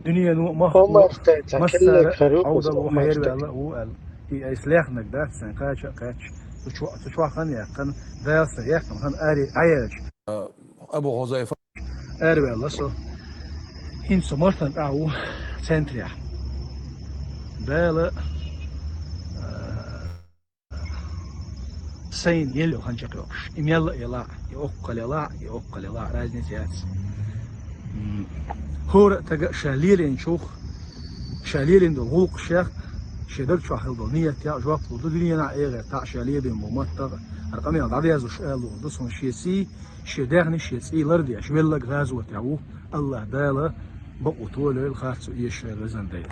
Дуьнено а махкахь а М Р Т, цхьа массара киллиг хир ю, Ӏовдал ву, М Р Т. Хьерваьлла а ву аьлла. И айса лехнарг дац сайн кхача а кхаьчча. Цу чу-, цу чохь хан яьккхина, Дала сайн яьккхина хан аре, Ӏаьржа. Абу Хузайфа. Араваьлла со. ХӀинца со Мартан тӀехь ву центрехь. Дала, а, сайна елла йолу хан чекхйоккхуш. И мелла а елахь, и оккхал елахь, и оккхал елахь, разница яц. М, хӀора а тага а ша лелийначух, ша лелийна долу гӀуллакхашех, шен даг чохь хилла долу ниятех жоп лур ду дуьненахь а, эхартахь а ша лелийна болу маттах а, хӀара къамел дӀадерзош ала луур ду суна шен сий, шен даьхни, шен цӀий лардеш, велларг гӀазотехь ву, АллахӀ Дала бакъо толайойла, харцо эшайойла, везан Дела.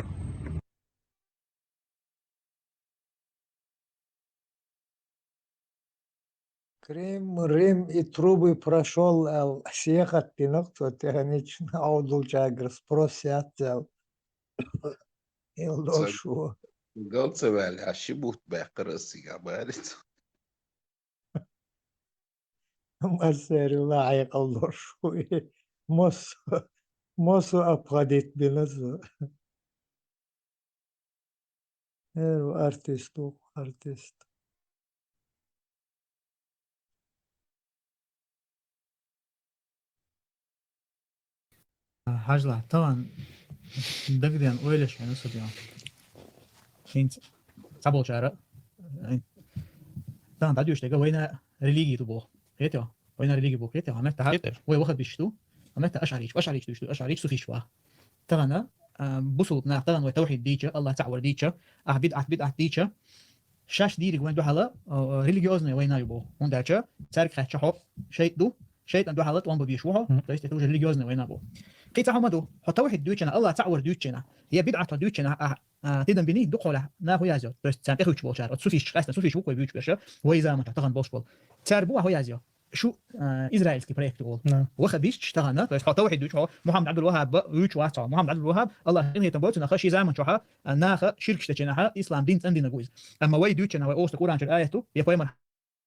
Крым, Рим и трубы прошёл аьлла, сехат дина-кх цо тӀаьхьенечун Ӏовдалчаьргара, спрос яц аьлла. Ил долуш ву. Гал ца ваьлла, ши бутт баьккхира ас цига, бахара цо. Массеран а хьекъал долуш ву и. Массо, массо обходить бина цо. Э, артист ву, артист. Хьажал, тахана дагадеана ойла еш веана со дегӀан. ХӀинца цхьаболчара, э, тахана дӀадоьшу дерг вайна религи ду боху. Кхетий хьо? Вайна религи бу, кхетий хьо? Хьан меттахь вай ваххабисташ ду, хьан меттахь ашъарийча, ашъарийча дуьйцуш ду, ашъарийча, суфисташ боху. Тахана, а, бусулба нах, тахана вай тавхьид дийча, АллахӀ цхьаъ вар дийча, ахь бидӀат, бидӀат дийча, шаьш дийриг вайн дуьхьала, а, религиозная война ю боху. ХӀунда аьлча цаьрга хаьттича хьо шайтӀа ду, шайтӀан дуьхьала тӀом бан безаш ву хьо, то есть это уже религиозная война боху. Кхин цхьа хӀума ду, хьо тавхьид дуьйцучу хенахь, АллахӀ цхьаъ вар дуьйцучу хенахь, я бидӀат хьо дуьйцучу хенахь, ахь а, тидам биний, дукхахьолехь нах хӀун язйо? То есть царна тӀехуьттуш болчара, оцу суфисташ, къаьстина суфисташ бу-кх вай буьйцуш берш, вай заманчохь тахана болуш болу. Цара бу ахь хӀун язйо? Шу, а, израильский проект олу. Да. Ваххабисташ тахана, то есть хьо тавхьид дуьйцу, хьо Мухьаммад Ӏабдул-ВаххӀаб дуьйцуш вац хьо. Мухьаммад Ӏабдул-ВаххӀаб, АллахӀ къинхетам бойла цунах, ши заманчохь, а, наха ширкаш дечу хенахь, ислам дин цӀандинарг ву иза. Амма вай дуьйцучу хенахь, вай оцу Къуръан чуьра аят ду, я пайхамар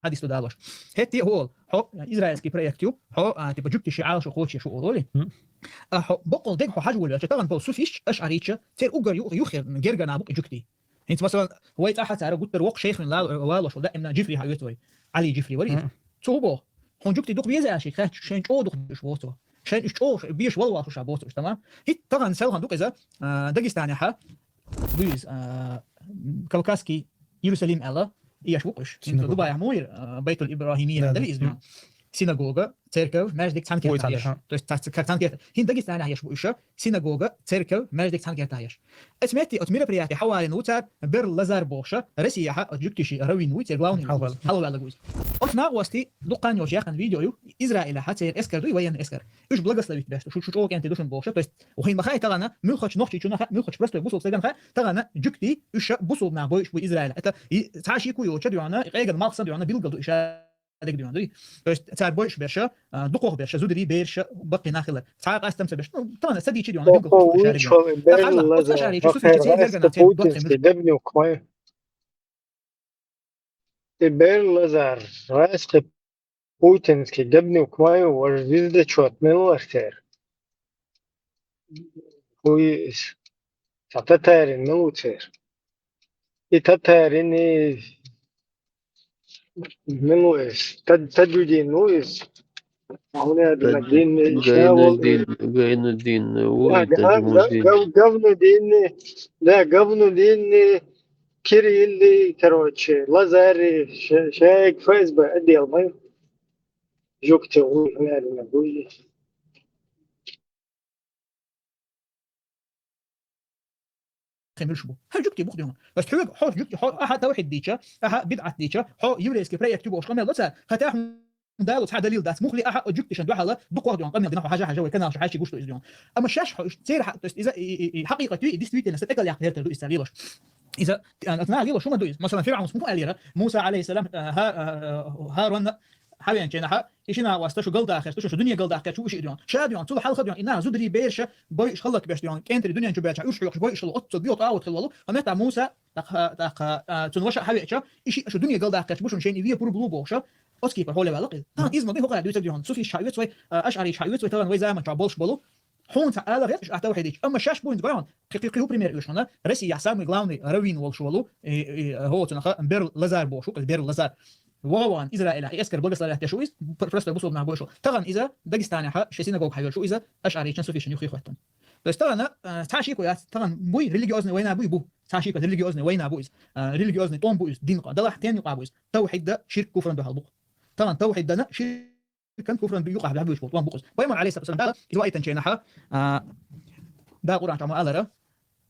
хьадис ду далош. ХӀетте а хӀу олу, хьо израильский проект ю, хьо, а, типа, жуьгтий ши Ӏалашо кхочуш ю олий? Мгм. А хьо баккъал дега хьо хьажа волавелча, тахана болу суфисташ, ашъарийча, церан уггар ю-, юххера гергара нах бу-кх и жуьгтий. ХӀинца, масалан, вай цӀахь а цара гуттар а воккха шайх вина лала-, валош волу даимна Джифри хьан оьцу вай. Ӏали Джифри вари иза. Мгм. Цо хӀун боху? Хьуна жуьгтий дукха веза аьлла шега хаьттича, шайна чӀогӀа дукха дезаш боху цо. Шайна уьш чӀогӀа ш-, безаш вала валхуш а боху цо уьш, тамам? ХӀинца тахана селхана ду-кх иза, а, Дагестанехь а, Ду иза, а, Кавказский Иерусалим аьлла, еш ву-кх уьш. Синагога. Дубайхь муха йира, а, Байтул Ибрахимия, да, да, да, иза, мгм. Синагога, церковь, маьждиг цхьана кертахь еш. То есть цхьа-, цхьана керта. ХӀинца Дагестанехь еш бу уьш, синагога, церковь, маьждиг цхьана кертахь еш. Эцу метте оцу мероприяти хьавалийна ву цара Берл Лазар бохуша, Россияхь оцу жуьгтийн раввин вуй, церан главный вуй. Хьалхаваьлла. Хьалхаваьлла вуй иза. Оцу накъостий дукха хан йолуш яьккхина видео ю, Израилехь церан эскар дуй, военный эскар. Уьш благословить беш ду, шу, шу чӀогӀа кӀентий ду шуна бохуша. То есть, хӀинца ма хаьа тахана, муьлххачу нохчийчунна хаьа, муьлххачу простой бусулба стагана хаьа, тахана жуьгтий, уьш бусулба нах бойуш бу Израилехь. Это и цхьа шеко йоцуш а дуьйна, и къеган малх санна дуьйна, билггал ду уьш а дерг дуьйна дуй. То есть, цара бойуш берш а, дукхох берш а, зударий, бераш а, баккхий нах хилар. Цхьа а къастам ца беш, ну, тахана ца дийча дуьйна, билггал ду уьш а дерг дуьйна. Тахана оцу ашъарийчу суфийчу церан гергара нах церан доккхий муьлш. И Берл Лазар, гӀаскхи путинский дебнув к маю, ваш звездочет мел вар цер? Хуй ис. Ца татарин мел ву цер? И татарин, и мел ву ис? Та-, Таджудин ву ис? Гайнудин, Гайнудин, ву, а, Таджмудин. Гав-, Гавнудин, да, Гавнудин, Кирилли, короче, Лазари, ша-, шайг Ф С Б отдел май. Жук те у, наверное, будет. хӀама муьлш бу. Хьо жугтий бух дюйна. Бас хьоьга хьо жугтий, хьо аха тавхьид дийча, аха бидӀат дийча, хьо еврейский проект юго шкъа мел лоца, хата хӀун дало цхьа далил дац. Мухли аха жугтий шан дуьхьала дукхох дюйна къамел дина хьо хьажа хьажа вай канал шу хьайчи гуш ду из дюйна. Амма шаш хьо цер хьа, то есть иза и, и, и хьакъикъат ю, и действительно са тӀекал яхта хертер ду из цар лелаш. Иза а, а, на лелаш хӀума ду из. Масалан, Фиръаунс муха алира, Муса алейхиссалам, а, ха-, а, а, Харунна хьавенчена хьа, и шина васта шу галдахер, шу, шу дуьне галдахер, шу уши дюйна. Ша дюйна, цул хьалха дюйна, и на зудри берша, бой иш халлак беш дюйна, кентри дуьнен чу беча, уш хьоькш бой иш ло, отца био тӀавут хилвалу, а мета Муса, так, а, так, а, а, цун ваша хьавеча, и ши, шу дуьне галдахер, бушун шен и ве пурблу боша, оцки по холе валак. Тан из ма би хокара дюйцак дюйна, суфиш хьа вецвай, а, ашари хьа вецвай, таран вай заман ча больш болу, хьун ца ала гӀерташ а тавхьидич. Амма шаш буйнц гойон, кхи-, кхи-, кхи ху пример уьш хьуна. Россия самый главный раввин волш волу, и, и, гӀо цунаха Берл Лазар бошу, каз Берл Лазар. Вован Израиля, и эскер благословлять дешу из, пр-, простой бусулб нах бойшу. Таган иза Дагестане хьа, ше синагог хьавел шу иза, ашарична суфишин юхи хваттан. То есть таган, а, цхьа шико яц, таган буй религиозный война буй бу. Цхьа шико религиозный война бу из. А, религиозный тон бу из, дин ка. Далах тен юкъа бу из. Тавхьид да ширк куфран духьал бу. Таган тавхьид дана ширк кан куфран бу юкъа бу буй бу, бу. Пайгамбар алейхиссалату вассалам дала, из вайтан чена хьа, а, да Къуран чама алара,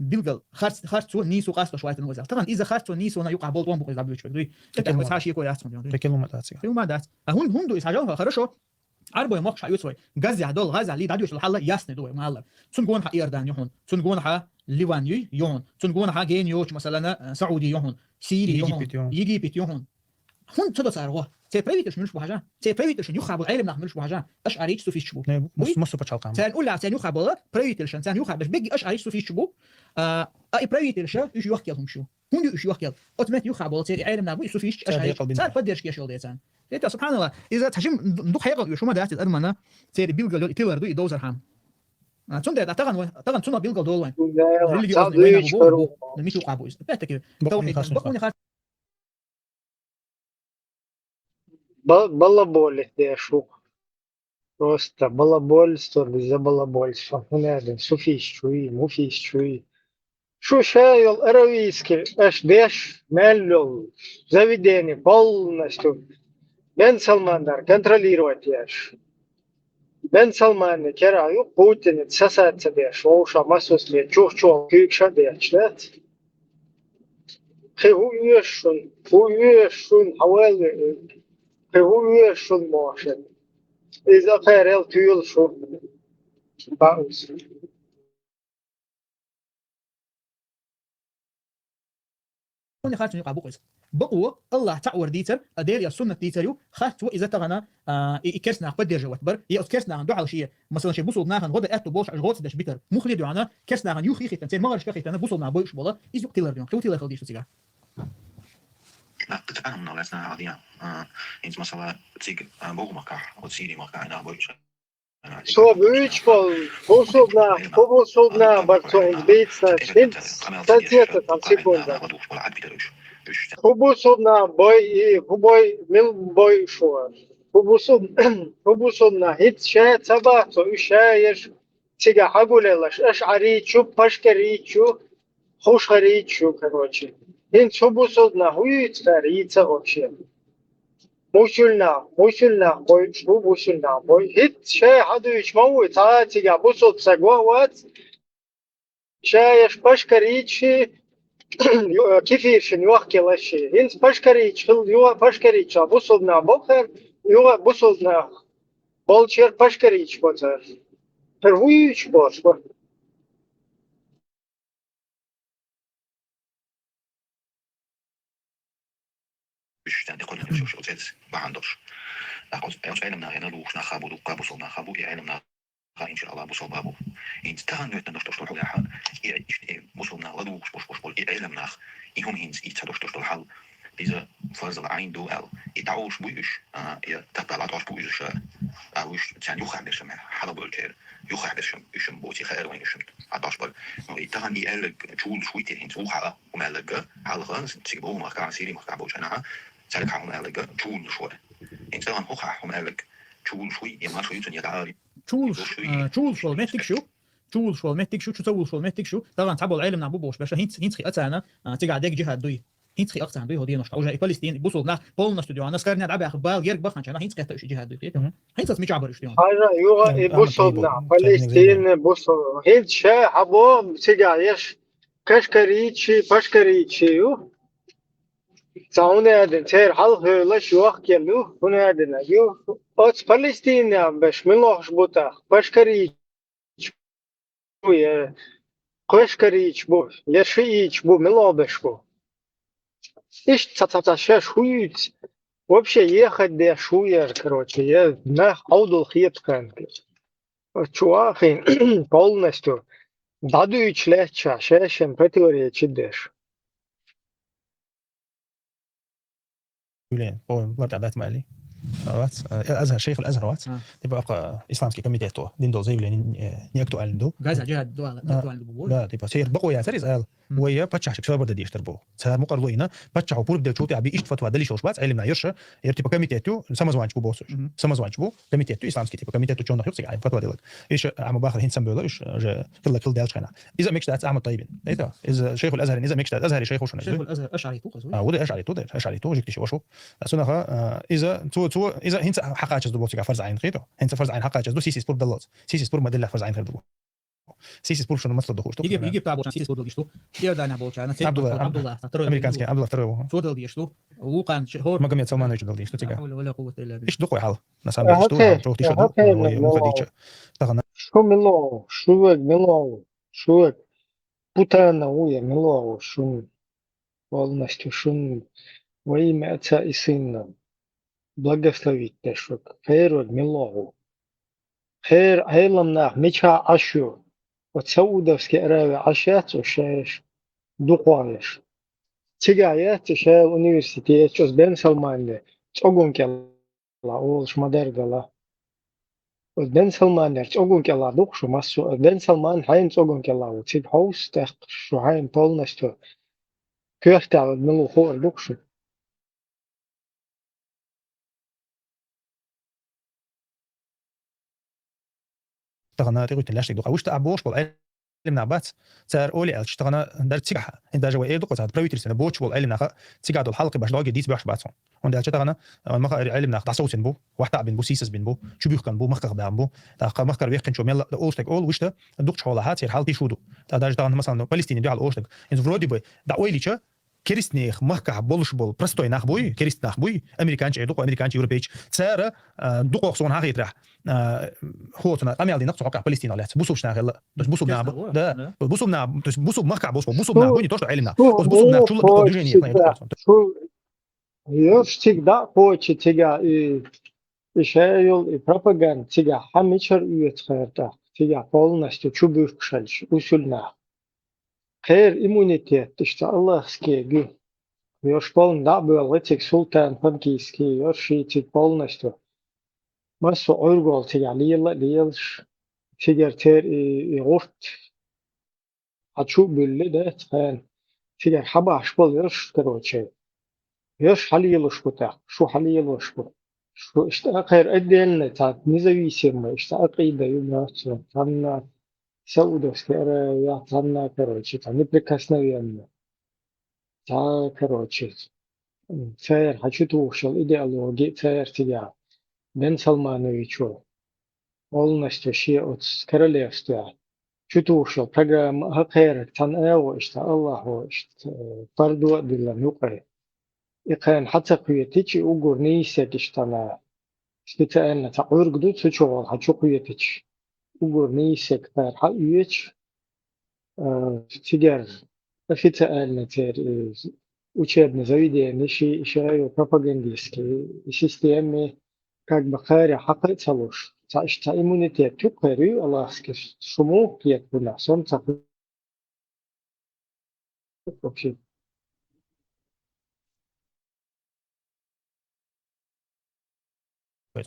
билгал, харц, харцо нийсо къастош вайтан вазал. Таган иза харцо нийсона юкъа бол тон бу из даб вичбек дуй. Это Таким цхьа шико яц ма дюйна. Таким ма дац. Таким ма дац. А хун, хун ду из хьажал, хорошо. Арбой мохш хьа юцвай. Газя дол, газя ли дадюш хьалла ясный дуй, малла. Цун гон хьа Иордан юхун. Цун гон хьа Ливан юй юхун. Цун гон хьа ген йоч, масалана, э, Сауди юхун. Сири юхун. Египет юхун. Египет юхун. Хун цо доцар гӀо. Цей правительш муьлш бу хьажа? Цей правительш юхха бу гӀелим нах муьлш бу хьажа? Аш арич суфиш бу. Не, Буй? Мусу пачалкам. Цен уля, цен юхха бола правительшан, цен юхха беш беги аш арич суфиш бу. А, а и правительша уж юхкел хумшу. Хун ю уж юхкел. От мет юхха бола цей гӀелим нах бу суфиш аш Цей арич. Декъал бин. Цар поддержка ешел децан. Это, субханаллах, иза ташим дух хьекъал уж, шума дац из армана, цей билгал и тилар ду и дозар хам. А, цун дер, а таган вай, таган цуна билгал дол вай. Да, Религиозный цад вайна вич бу, пару. Бу, мичу къабу из. Опять-таки, Бакуни тавхид, хасну бакуни хас. Ба-, балаболит дешу. Просто балабольство, без балабольство. Хунадин, суфиш чуй, муфиш чуй. Шу шайол аравийски, аш деш, мел йол, заведение полностью. Бен Салмандар контролировать еш. Бен Салманни кера ю Путин сасаца деш, вовша масус ле, чух-чух куьйкша деш, да? Кхы хӀу оьшшун, хӀу оьшшун, хьавал, кхы хӀу оьшшун мошен. Из ахерел туьйла шу. Баус. Хьуна харцун юкъа бу къуйс. Бакъо, Аллах цаъ вар дийцар, а Дерия суннат дийцар ю, харц ва иза тагана, а, и, и керс нах поддерживать бар, и оц керс нахан дуьхьал шие, масалан, шие бусулб нахан гӀода аьтту болш аш гӀоца деш битар. Мухли дуьхьана, керс нахан юхи хитан, цей магӀарш ка хитана, бусулб на бойш бола, из юкъ тилар дуьн. Хил тилар хил дийш цига. Нах кхы цхьа хӀума лаьцна хьалдия. А, инц масала циг, а, богу махкахь, оц Сири махкахь, нах бойш. Со буьйч бол, бусулб нах, ху бусулб нах бар цунг бийцна, хин статьета там секунда. Ху бусулб нах бой и, ху бой, мил бой шуар. Ху бусулб, ху бусулб нах, хит ша ца бахцо, уж ша еш цига хьагулелаш, аш аричу, пашка ричу, хуш харичу, короче. Хин ху бусулб нах, уйцар, ица вообще. Мусульна, мусульна бой, шу мусульна бой. Хит ше хьадуьйч ма вуй, ца цига бусулб са го вац. Ше еш пашкаричи, ю-, кефиршин юхкелаши. Хинц пашкарич, хил юа пашкарича, бусулбна бохер, юа бусулбна. Болчер пашкарич боцар. Хир вуйч бош, бо. Уьш тӀе кхоьллина уьш, уьш оцец бахьан долуш. ТӀаккха оцу, оцу Ӏелам нах, я налугӀуш нах хабу, дуккха бусулба нах хабу, и Ӏелам нах, иншааллахӀ, бусулба бу. ХӀинца тахана доьттина дош долуш долу хьуна яхьа, и, и, и бусулба нах ладугӀуш бош, бош болу, и Ӏелам нах, и хӀума хӀинца и ца дош, дош долу хьал, иза фарзал Ӏайн ду аьлла, и дӀаволуш буй уьш, а, я таппа ладош бу иза ша, а, уьш царна юххехь бершам, хьала болчеран, юххехь бершам, уьшам боций хаьара вайн уьшам, а, дош бар. Ну, и тахана и аьлларг чулуш вуй те хӀинца, вуха а, хӀума аьлларг, хьалха, цига боху махкахь, Сири махкахь болчу хьуна, цаьрга хьан хӀума аьлларг чулуш вара. ХӀинца тахана хӀокхахь хӀума аьлларг чулуш вуй, я маршо ю цунна, я дӀа а чулуш, а, чулуш волу меттиг шу, чулуш волу меттиг шу, чу ца вулуш волу меттиг шу, тахана цхьаболу Ӏелам нах бу бохуш беша, хӀинца, хӀинца хи а царна, а, цигахь дег жихад дуй. ХӀинца хи а царна дуй, хӀо денош, уже и Палестин, и бусулба нах полностью дуьхьана, скарня дӀабаьхна, бала герга баханча, хӀинца кхетта уьш и жихад дуй, хета? ХӀинца мичахь бара уьш дуьхьана? Хьажа, юха и бусулба нах, Палестин, бусулба. ХӀинца ша хьабо, цигахь еш, Кашкарийчи, пашкарийчи ю. Цхьа хӀун аьлла, церан хьалха хьоьлуш йохкелла ю, хӀун аьлла ю. Оцу Палестинехь берш милохуш бу тӀаккха? Пашкарийчи бу, я кашкарийчи бу, я шиийчи бу, милохберш бу? Иштта цхьа-цхьа-цхьа шаьш хӀун юьйцу? Вообще ехать деш хӀун яра, короче, я нах Ӏовдал хетаханка. Оцу чу вахийна полностью дӀадуьйчу лаьтташехь шаьшшина противоречи деш. Юле, по лартӀа дац мали. Вац, э, Азхар, шейхул Азхар вац. А. Типа, акъа, исламский комитет то, дин дол заявление, э, не актуально ду. Газа, джихад, дуала, А, актуально ду. Да, типа, сер бакъо яцар из ал. Мгм. Вай я паччахьчик собар да деш дар бу. Цар мукъарло йина, паччахьо пурба делчул тӀехь би иштта фатва далиш йолуш бац, Ӏелимна йерша, ер типа комитет ю, самозванчик бу боссуш. Мгм. Самозванчик бу, комитет ю, исламский типа комитет, учёных юкъ цига, фатва делаг. Иш Ахьмад Бахар хӀинца бевлла, уж уже хилла хилла даьлча хана. Иза мегаш дац Ахьмад Тайбин. Эта, иза шейхул Азхарин, иза мегаш дац, Азхари шейху шуна. Шейхул Азхар ашъари ту, хазу? А, вуда ашъари ту, да, ашъари ту, жик тиши вашу. А сунаха, а, иза, цо, цо, иза хӀинца хьакхачаз ду боцуга фарз Ӏайн хито. ХӀинца фарз Ӏайн хьакхачаз ду, сисис пур даллалц. Сисис пур моделла фарз Ӏайн хир ду. Сисис пур шуна масло духуш. Египет, Египет болчана сисис пур дал деш ду. Иордания болчана, Абдулла, Абдулла второй. Американский Абдулла второй. Цо дал деш ду. Вукан ши-, хор. Магомед Салманович дал деш ду цига. Ла хавла ва ла куввата илла билла. Иш духой хьал. На самом деле, иш ду, окей, хьал, чё, окей, ну, ну, ну, ну, Тахана. Шу мило, шу вег мило, шу вег. Путана у я мило, шун. Полностью шун. Во имя Отца и Сына. Благословить деш вег. Хер вег мило. Хер Ӏелам нах мича Ӏаш ю. Оцу Саудовский Аравия Ӏаш яц, оцу шаьш дукхойш. Цига яц, шаьл университет, оцу Бен Салманде цӀогун кӀелла олуш ма-дарра дала. Оцу Бен Салманера цӀогун кӀелла дукха шу массо а. Бен Салман хьайна цӀогун кӀелла ву. Цига хьовса тӀаккха шу хьайна полностью коьртехь мила ву хуур дукха шу. Тахана тӀекхуьйтина лаьштиг ду-кх. Вуьшта а бохуш болу Ӏелим нах бац, цара олий аьлча, тахана дар цигахь, хӀинца даже вай эр ду-кх цхьа правительстве боцуш болу Ӏелим наха, цигахь долу хьалхе баш догӀе дийца беш бац хьуна. ХӀунда аьлча тахана, а, маха Ӏелим нах дӀасовцина бу, вахьтаӀ бина бу, сийсаз бина бу, чубуьхкан бу, махках баьхна бу, тӀаккха махкара вехкинчо мелла а олуш стаг олу, вуьшта дукхачу хьолахьа церан хьал тийшур ду. ТӀаккха даже тахана, масалан, Палестине дуьхьал олу стаг. ХӀинца вроде бы дӀа ойла йича, керистанех махкахь болуш болу простой нах буй, керист нах буй, американчи эр ду-кх, американчи, европейчи. Цара, а, дукхох суна хьахийтарехь, а, хӀоцуна къамел динарг цу хьокъехь Палестинах лаьцна. Бусулб нах хилла. То есть бусулб нах бу, да. Бусулб нах, то есть бусулб махкахь болуш болу, бусулб нах буй, не то, что Ӏелим нах. Оцу бусулб нах чул а движение. Шу йош цига дӀа а кхочу цига и, и шайол, и пропаганда цига хьан мичара оьцу хер тӀаккха? Цига полностью чу буьхкуш хилча, усул нах. Кхера иммунитет иштта Аллахский гуь. Йош полна дӀа а боьлла, цига султан Франкийский, йош ший цига полностью. Массо а Ӏуьргол цига лела а лелаш, цигара церан и, и гӀурт хьан чу а буьллий, да, цхьаьна. Цигара хьан бахьаш болу йош, короче. Йош хьалелуш бу тӀаккха, шу хьалелуш бу. Шу иштта а кхера отдельно, цхьа независимый, иштта а къийда ю моьтту, цхьанна Саудовский Аравия, цхьанна, короче, цхьа неприкосновенный. Цхьа, короче, церан хьан чу тухуш йолу идеология, церан цига Бен Салмановичо полностью шен оцу королевстве чу тухуш йолу программа а хьан кхерарг цхьана агӀо иштта, Аллахьо иштта, э, пардо а диллина юкъе. И кхайна хьан ца кхетича, и уггар нийса стаг иштта специально цхьа Ӏуьрг ду, цу чу гӀолла хьан чу кхетича, уггар нийса стаг кхайна хьан оьцуш, а, цигара официально церан и учебный заведенеш, и шайн пропагандистский и система, как бы, кхаре хьакха а ца луш, цхьа иштта цхьа иммунитет ю кхерий, Аллахский, шу муха кхета бу нах, со ца кхета.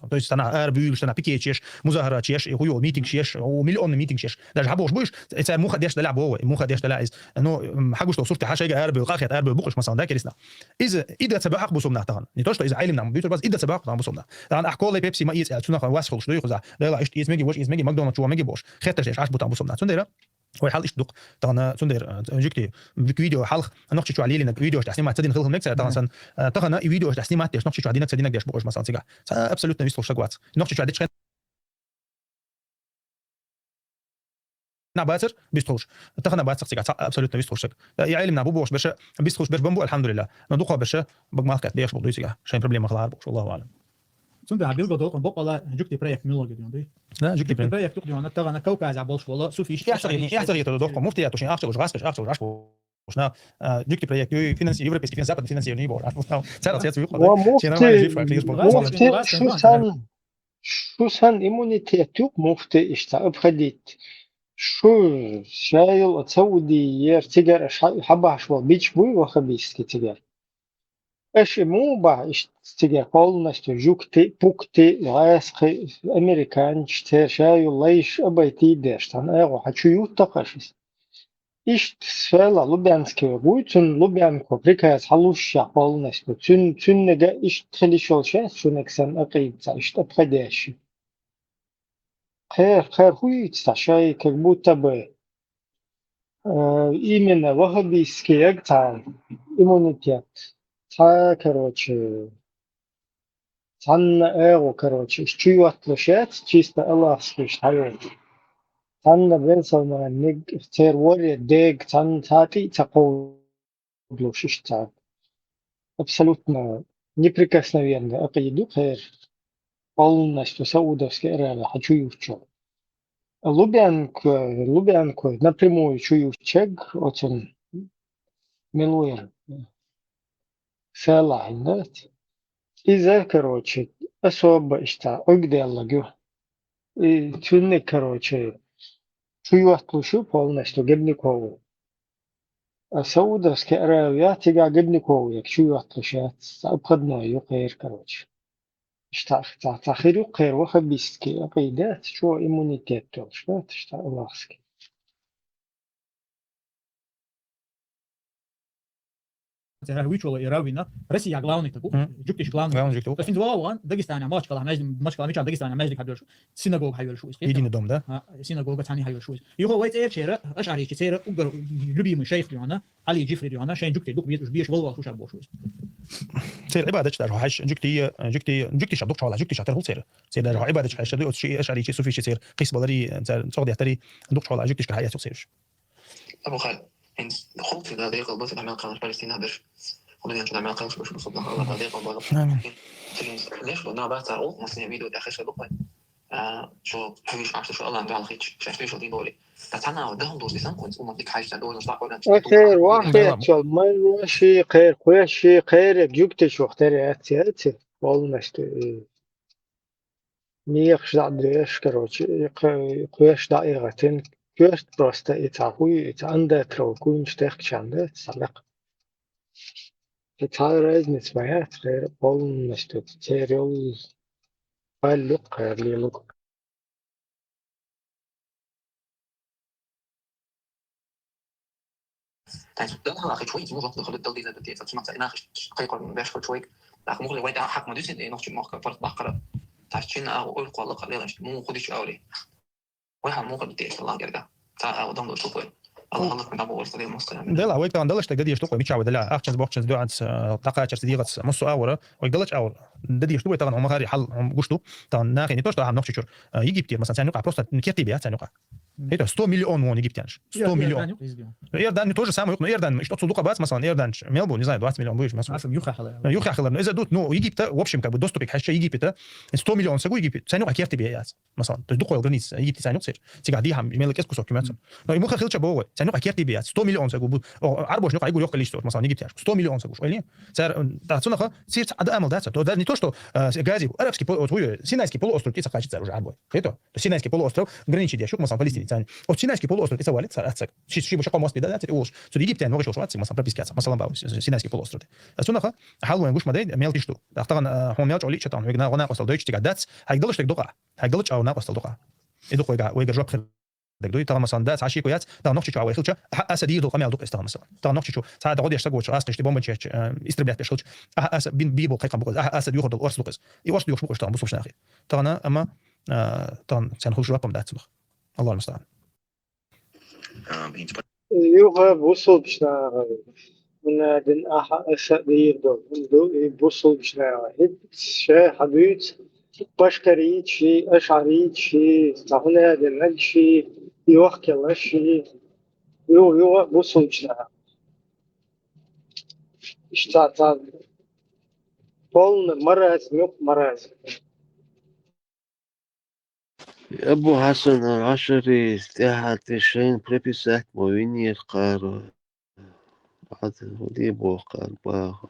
То есть, цхьана арабуьйлуш, цхьана пикеташ еш, музахарат еш, и хӀу йолу митингаш еш, о, миллионный митингаш еш. Даже хьан бохуш бу уьш, цара муха деш далахь боху вай, муха деш далахь иза. Ну, м, хьан гуш долу сурт, хьан шайга арабуьйлу, къахета арабуьйлу бу-кх уьш, масалан, да, керист нах. Иза, и дан ца баьхьакх бусулб нах тахана. Не то, что иза Ӏелим нах, буьйцур бац, и дан ца баьхьакх тахана бусулб нах. Тахана ахь кола, пепси ма эца аьлла, цунах вас хуьлуш ду юха иза. Дела, иштта эца меги, ваша эца меги, Макдоналдс чу ван меги бохуш. Хеттарш деш Ӏаш бу тахана бусулб нах. Цундела вай хьал иштта ду-кх. Тахана цундела, а, жуьгти, жуьгти видео хьалха, нохчи чохь лелина видеош тӀехь снимать ца дина хила хӀума мега цара, тахана сан, а, тахана и видеош тӀехь снимать деш, нохчи чохь динаг ца динаг деш бу-кх уьш, масалан, цигахь. Ца абсолютно вислуш стаг вац. Нохчи чохь дечхьан нах бацар, бистхулаш. Тахан бац цигахь цхьа абсолютно бистхулаш саг. И Ӏелам нах бу бохуш берш, бистхулаш берш бан бу, алхьамдулиллахӀ. Но дукхагӀбарш бага малх кхетта дехаш бу дуй цигахь. Шайн проблема хилар бохуш, Аллаху аӀлам. Цунда билгал долу боккъала жугтий проект милла гирдон дуй. Да, жугтий проект. Проект юкъ дона, тагана Кавказа болуш бола, суфиш. Я сагъи, я сагъи тадо дохко, муфтият тушин, ахча луш, гӀаскаш, ахча луш, ашбо. Шна, а, жугтий проект юй, финанси-, европейский финанс-, западный финансирование бор. Цара цец юй. Ва муфти, Шена вай жифа, клиент бор. Муфти, шу сан, шу сан иммунитет юкъ муфти иштта обходить. Шу шайыл Саудиер цигара ша-, хьабахьаш вал бич буй вахабийски цигара. Аша и муха бахьа иштта цигара полностью жугти, пукти, гӀаскхи, американчи, церан шайыл лайш а бай тийдеш, цхьана агӀо хьа чу юттакхаш иза. Иштта села Лубянский вегуй, цунна Лубянко приказ хьалушшехь полностью. Цун-, цуьннага иштта хила йиш йолуш яц, шуьнаг санна акъийда ца, иштта обходящий. Кхер, кхер хӀуьйца ца шай, как будто бы, э, именно ваххабистский ца иммунитет. Ца, короче, цхьанна агӀо, короче, иштта чу йотталуш яц, чисто Аллахьский иштта хьайолчу. Цхьанна бен салманиг, церан ворре дега, цхьанна цхьа тӀе а ца кховдалуш иштта цхьа. Абсолютно неприкосновенный акъида ю кхеран. Полностью Саудовский Аравия хьа чу юттучу. Лубянко, Лубянко напрямую чу юттучег, оцун милуер. Салахьин дац. Иза, короче, особо иштта Ӏуьгделлаг ю. И цуьнниг, короче, чу йотталуш ю полностью Гебникову. А Саудовский Аравия цигахь Гебникову яга чу йотталуш яц. Цхьа обходной ю кхеран, короче. Иштта, цхьа, цхьа хир ю кхеран ваххабистский акъида, чо иммунитет йолуш, да, иштта Аллахьский. Цара вуьйчу вала и раввина, Россия главный таку, Мгм. жугтиш главный. Главный жугтиш. То есть, вала ван, Дагестане, Махачкала, между Махачкала, меча Дагестане, между хабершу, синагога хьайвершу из. Единый дом, да? А, синагога цхьаьна хьайвершу из. Юха вай цӀер чера, ашаричи цера, угар любимый шайх юана, Али Джифри юана, шайн жугтиш дук беш, беш вала вала хушар бошу из. Цера Ӏибадатча даже хьаш, жугти, жугти, жугтиша дук чхьала, жугтиша тархул цера. Цера даже Ӏибадатча хьаш, оцу ши ашаричи, суфичи цера, кхис балари, цара цогӀдеттари, дук чхьала, жугтишка хьаяцу цераш. Абу Халид, хӀинца хӀуллакх дан декъал бацара мел кхалаш Палестина берш. Хьуллакх дан мел кхалаш берш, бусалба нах, Аллах Дала декъал бала. Амин. Цигахь леш бу, набаца гӀуллакх массане видео тӀехь хеша бу кхой. А, шо хьуьйш Ӏаш, шо Аллах Дала хич, шаьш тешал дин боли. Та цхьана а дахам дош дисан кхунца, умат дика хьаьжча, дожна шла кхой. Ахир вахетчал, май ваши, кхер кхоьши, кхериг югтиш вахтари яц, яц, полностью, э, Мехаш дӀа а доьшуш, короче, и кхе-, кхоьш дӀа а эгӀатина, коьрта просто и цхьа хӀуй, и цхьа андатра ву куьйнаш техкачарна да, цхьа лакха. И цхьа разница ма яц, кхера полностью церан йолу баллух, кхера лелуг. Тайс, дала хала хич вайца мужа хала дал диза дати, факт маса ина хич кайкор беш хич вай. Так, мухли вай да хак ма дисин, э, нохчи мохка парт бахкара. Таш чин а ой квала калелаш, му худич аули. Вай ха мухли деш ла герга. Та а дам до шукой. Аллах, Аллах, на бо ой стали муска. Дала вай тан далаш так дадеш тукой, мича вай дала. Ахчанс бохчанс дуанс, э, такачарс дигас, мусу авра. Вай далаш авра. Дадеш тукой таган омагари хал, ом, гушту. Тан нахи не то, что ахам нохчи чур. Э, Египте, масалан, цянюка, просто керти бия цянюка. Это сто миллион вон египтянаш. Сто миллион. Иордан то же самое, но Иордан, что отсюда дукха бац, масалан, Иордан, мел бу, не знаю, двадцать миллион будешь, масалан. Асам юха хала. Юха хала. Из-за дут, ну, Египта, в общем, как бы доступе к хача Египета, сто миллион сагу Египет, цянюка керти бия яц. Масалан, то есть дукха граница, Египте цянюк цер. Цигах дихам, мел кес кусок кюмец. Но ему хахилча богой, цянюка керти бия яц. Сто миллион сагу бу, о, арбош нюка айгу лёгка лист, масалан, египтянаш. Сто миллион сагу, шойли. Цер, м, да, цунаха, цер ца-, ада амал даца. То даже не то, что, э, с-, гази, арабский пол-, вот, хуё, Синайский полуостров, кица качится уже арбой. Это, то Синайский полуостров граничит, я щук, масалан, Палестине, цан. Вот Синайский полуостров, и завалит, цар, ацак. Чи, чи, бу шаком мосты, да, да, цар, уж. Цуд Египтян, вогаш, шуат, цик, масалан, прописки, ацак, масалан, бау, С-, С-, Синайский полуостров. А цунаха, халуэн гуш мадай, мел тишту. Ахтаган, э, хон мел чоли, чатан, вегна, гона, костал, дойч, тига дац, хай далаш, так дука. Хай далаш, ау, на, костал, дука. И дукой га, вегар жоп хир. Дагдуй, таган масалан, да, цхьа шико яц, таган нохчи чу авай хилча, аха, аса дийр дул къамел дукъис, таган масалан. Таган нохчи чу, цхьа да годеш сагочу, ас ништи бомбанчач, э, истреблять пеш хилча, аха, аса бин бибул кхайкам букъис, аха, аса дюхур дул орс дукъис. И орс дюхуш букъис таган бусулбаш нахи. Таган, амма, э, таган цен хулш жоп ам дац бах. Аллаху мустаан. Юха бусулбаш нахи. Хьунадин аха аса дийр дул. Хьун ду, и бусулбаш нахи. Хит ше хьадуьйц, Пашкарийчи, ашарийчи, цхьа хӀунадиннагчи, йохкелла ши, ю, ю, бусулча. Иштта цхьа полный маразм, юкъ маразм. Абу Хьасан ал-Ашари тӀехьа тӀе шайна приписать ма винера кхара. Ӏад хӀуди боху кхара баха.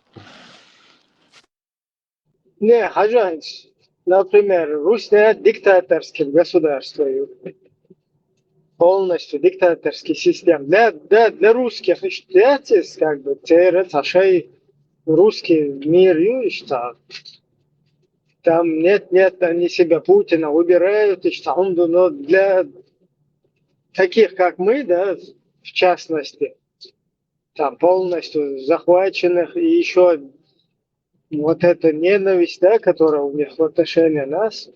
Не, хьажа хӀинца, например, Русня диктаторский государство ю. Полностью диктаторский система. Для, для, для русских иштта яц иза, как бы, церан цхьа шай русский мир ю иштта. Там нет, нет, они себя Путина выбирают, иштта хӀума ду, но для таких, как мы, да, в частности, там полностью захваченных и ещё вот эта ненависть, да, которая у них в отношении нас,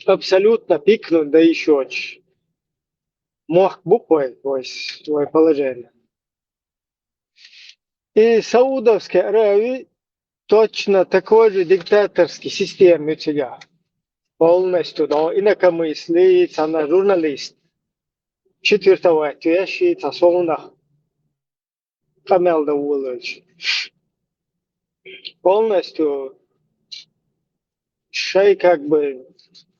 абсолютно пикнуть да ещё ч-, мохк бу-кх вай, вай с-, вай положение. И Саудовская Аравия точно такой же диктаторский система ю цигахь. Полностью, да, инакомыслие, цхьана журналист четвертовать веш, и цхьа совнах къамел дан волавелча. Полностью шай как бы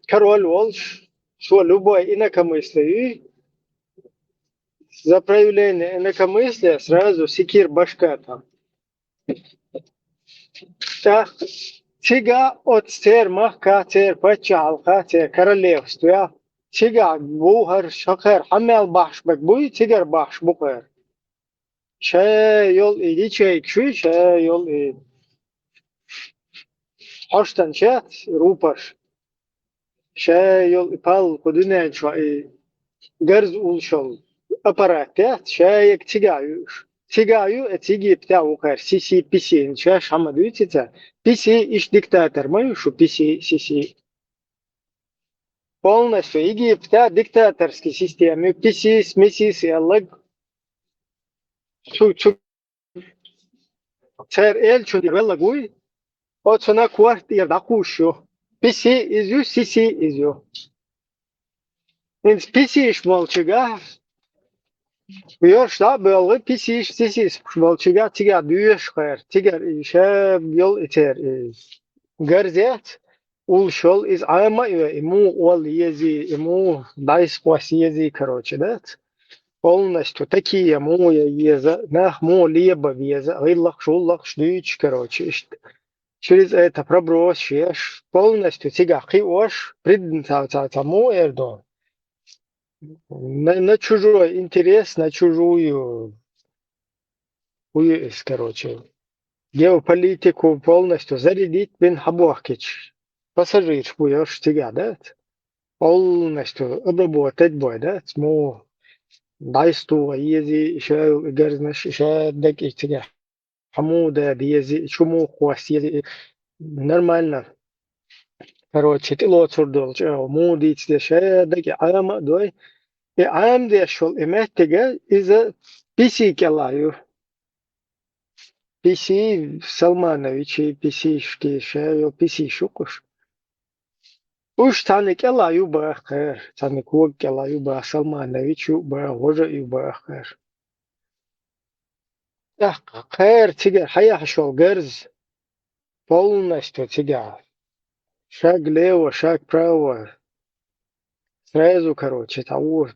король волуш, цо любой инакомыслие, за проявление инакомыслия сразу секира башка там. ТӀаккха цигахь оцу церан махкахь, церан паччахьалкхехь, церан королевствехь, цигахь бу хӀара шакхара хьан мел бахьаш берг буй, цигара бахьаш бу-кх хӀара. Ша йолу и ячейкаш ю, ша йолу и хьоштанчаьрца рупаш. Ша йолу и пал кху дуьнен чохь и гарз уллуш йолу аппарат яц, ша яга цигахь ю уьш. Цигахь ю, оцу Египетехь ву-кх хӀара Сиси, Писи, шаьш хьан ма дуьйцу цара. Писи иштта диктатор ма ю шу, Писи, Сиси. Полностью Египетехь диктаторский система ю, Писис, Мисис аьлларг. Цу, цу Церан элчун тӀера велларг вуй, оцунна корта тӀера дӀакхуссуш ю. Писи иза ю, Сиси иза ю. ХӀинца Писиш болчигахь, йош дӀа а боьлху, Писиш, Сисиш болчигахь, цигахь доьшуш хӀара, цигара и ша йолу и церан и гарзец, уллуш йолу иза Ӏама а йой, и муха олла езий, и муха дӀасакхосса езий, короче, дац. Полностью такие муха ян еза, нах муха лебан веза, гӀиллакхаш, гӀуллакхаш дуьйцуш, короче, иштта. Через это проброс еш, полностью цигахь кхиош, предназначен ца, ца муха эр ду. На, на чужой интерес, на чужую, хӀу ю иза, короче. Геополитику полностью зарядить бина хьабохкича, пассажираш бу йош цигахь, дац? Полностью обработать бой, дац? Мо дӀасто езий, ша йолу и гарзнаш, ша дагахь и цигахь хьан муха да дезий, чу муха кхосса езий. Нормально. Короче, тӀелоцур долчу агӀо муха дийца деза, ша дагахь Ӏама а дой. И Ӏамадеш йолу и меттига, иза Писи кӀелахь ю. Писи Салмановичи, Писишки, ша йо Писиш ю-кх уьш. Уьш цхьаьна кӀелахь ю баха кхара, цхьаьна кога кӀелахь ю баха, Салманович ю баха, Гожа ю баха кхара. ТӀаккха кхара цигара хьаяхьаш йолу гарз полностью цигахь. Шаг лево, шаг право. Сразу, короче, цхьа ву